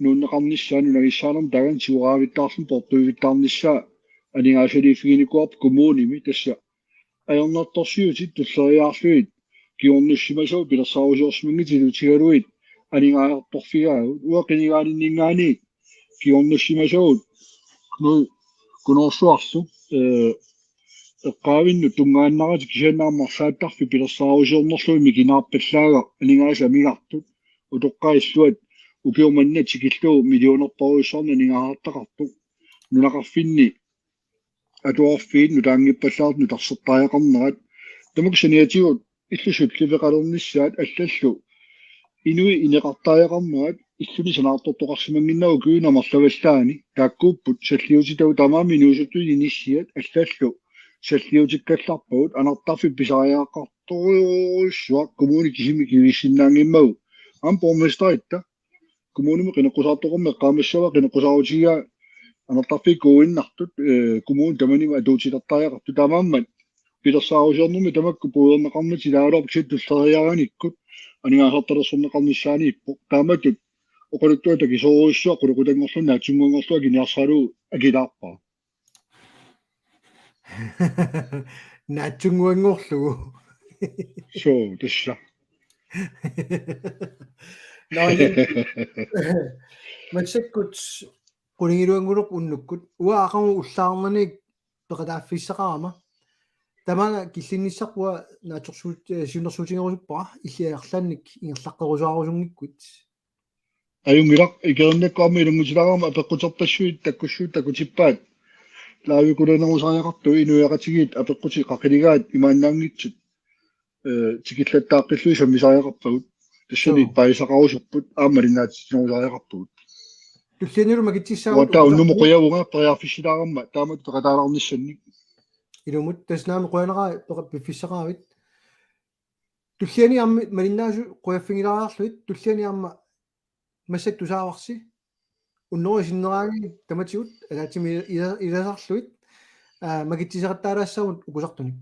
nuunneqarnissaa nunagissaanermi taagani tigoraavittaarluni poortuivittaarnissaa aningaasaliiffiginikuuarput kommunimi, tassa ajornartorsiutit tulleriiaarlugit kingornussimasagut pilersaarusiorsimanngitsut ilutigalugit aningaasartorfigaagut. Uanga qinigaaninninngaanniit kingornussimasagut Knud Kunoorsuarlu, eh, eqqaavinnut tungaannaratik, kisianni aamma arlaattarfik pilersaarusiornerlugit mikinaarpallaagaq aningaasat amigartut, utoqqaat illuat ukiut manna tikillugu millionertorujussuarnik aningaasartaqartoq, nunaqarfinni atuarfiit nutaanngippallaartut nutarsertariaqarnerat, tamakku saniatigut illut sulliffeqalernissaat allallu inuit ineqartariaqarnerat illuni sanaartortoqarsimannginnavut ukiuni amerlavallaani. Taakkuupput salliutitagut, taamaammat inuusuttut inissiat allallu salliutikkallarpagut, anartarfik pisariaqartorujussuaq kommuni kisimi kivissinnaanngimmagu. Aamma borgmesteritta kommunimi qineqqusaartoqarmat eqqaamassavaa, qineqqusaarutigaa anartarfiit kuuinnartut, eh, kommuni tamanimi atuutilertariaqartut. Taamaammat pilersaarusiornermi tamakku puigorneqarnatik ilaagaluarput, kisianni tulleriiaarnikkut aningaasartalersorneqarnissaaniippoq. Taamatut oqaluttuaq takisoorujussuaq qulequtanngorluni naatsunnguanngorlugu akiniarsaralugu akilaarpara. Naatsunnguanngorlugu. Suu, tassa. Nå, ja. Massakkut qulingiluanngulerpoq unnukkut. Uanga aqagu ullaarnanik peqataaffissaqarama. Tamaanga killinnissarput uanga naatsorsuut-, eh, siunnersuutigerusuppara, illit arlaannik ingerlaqqerusuarusunngikkuit. Ajunngilaq, ikerinnakku aamma ilanngutilaaramik apeqquterpassuit takkussuit takutippaat. Live-ikulanerusariaqartugut, inuiaqatigiit apeqqutit qaqiligaat imaannaanngitsut, eh, tikillattaaqqillugit sammisariaqarpagut. Tassani Suu. Paasisaqarusupput aamma malinnaatitsinerusariaqarpugut. Tullianilu makitsissaagut. Uatta unnumut uterput. Qujavunga periarfissilaaramma taamatut peqataalaarnissannik. Ilumut, tassa aamma qujanaq peqa-, piffissaqaravit. Tulliani aamma malinnaasut qujaffigilaariarlugit, tulliani aamma massakkut tusaavarsi. unnerusinneraanni tamatigut ataatsimik ila-, ilasarlugit, aa, makitsiseqattaalaassaagut ukusartunik.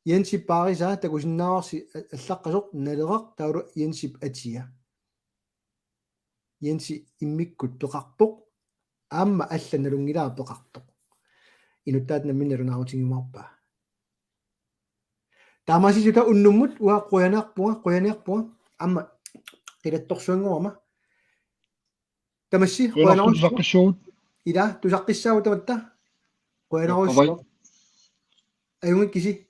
Jensip paarisaa takusinnaavarsi a-, allaqqasoq Naleraq taavalu Jensip atia. Jensi immikkut peqarpoq, aamma alla nalunngilara peqartoq. Inuttaat namminneq nalunaarutigiumaarpaa. Taamaasillunga unnummut uanga qujaniarpunga, qujaniarpunga, aamma qilattorsuanngorama. Tamassi, qujanarujussuaq. Qujanarsuaq tusaqqissuugut. Ila, tusaqqissaagut tamatta. Qujanarujussuaq. Qujanaq. Ajunngikkusi.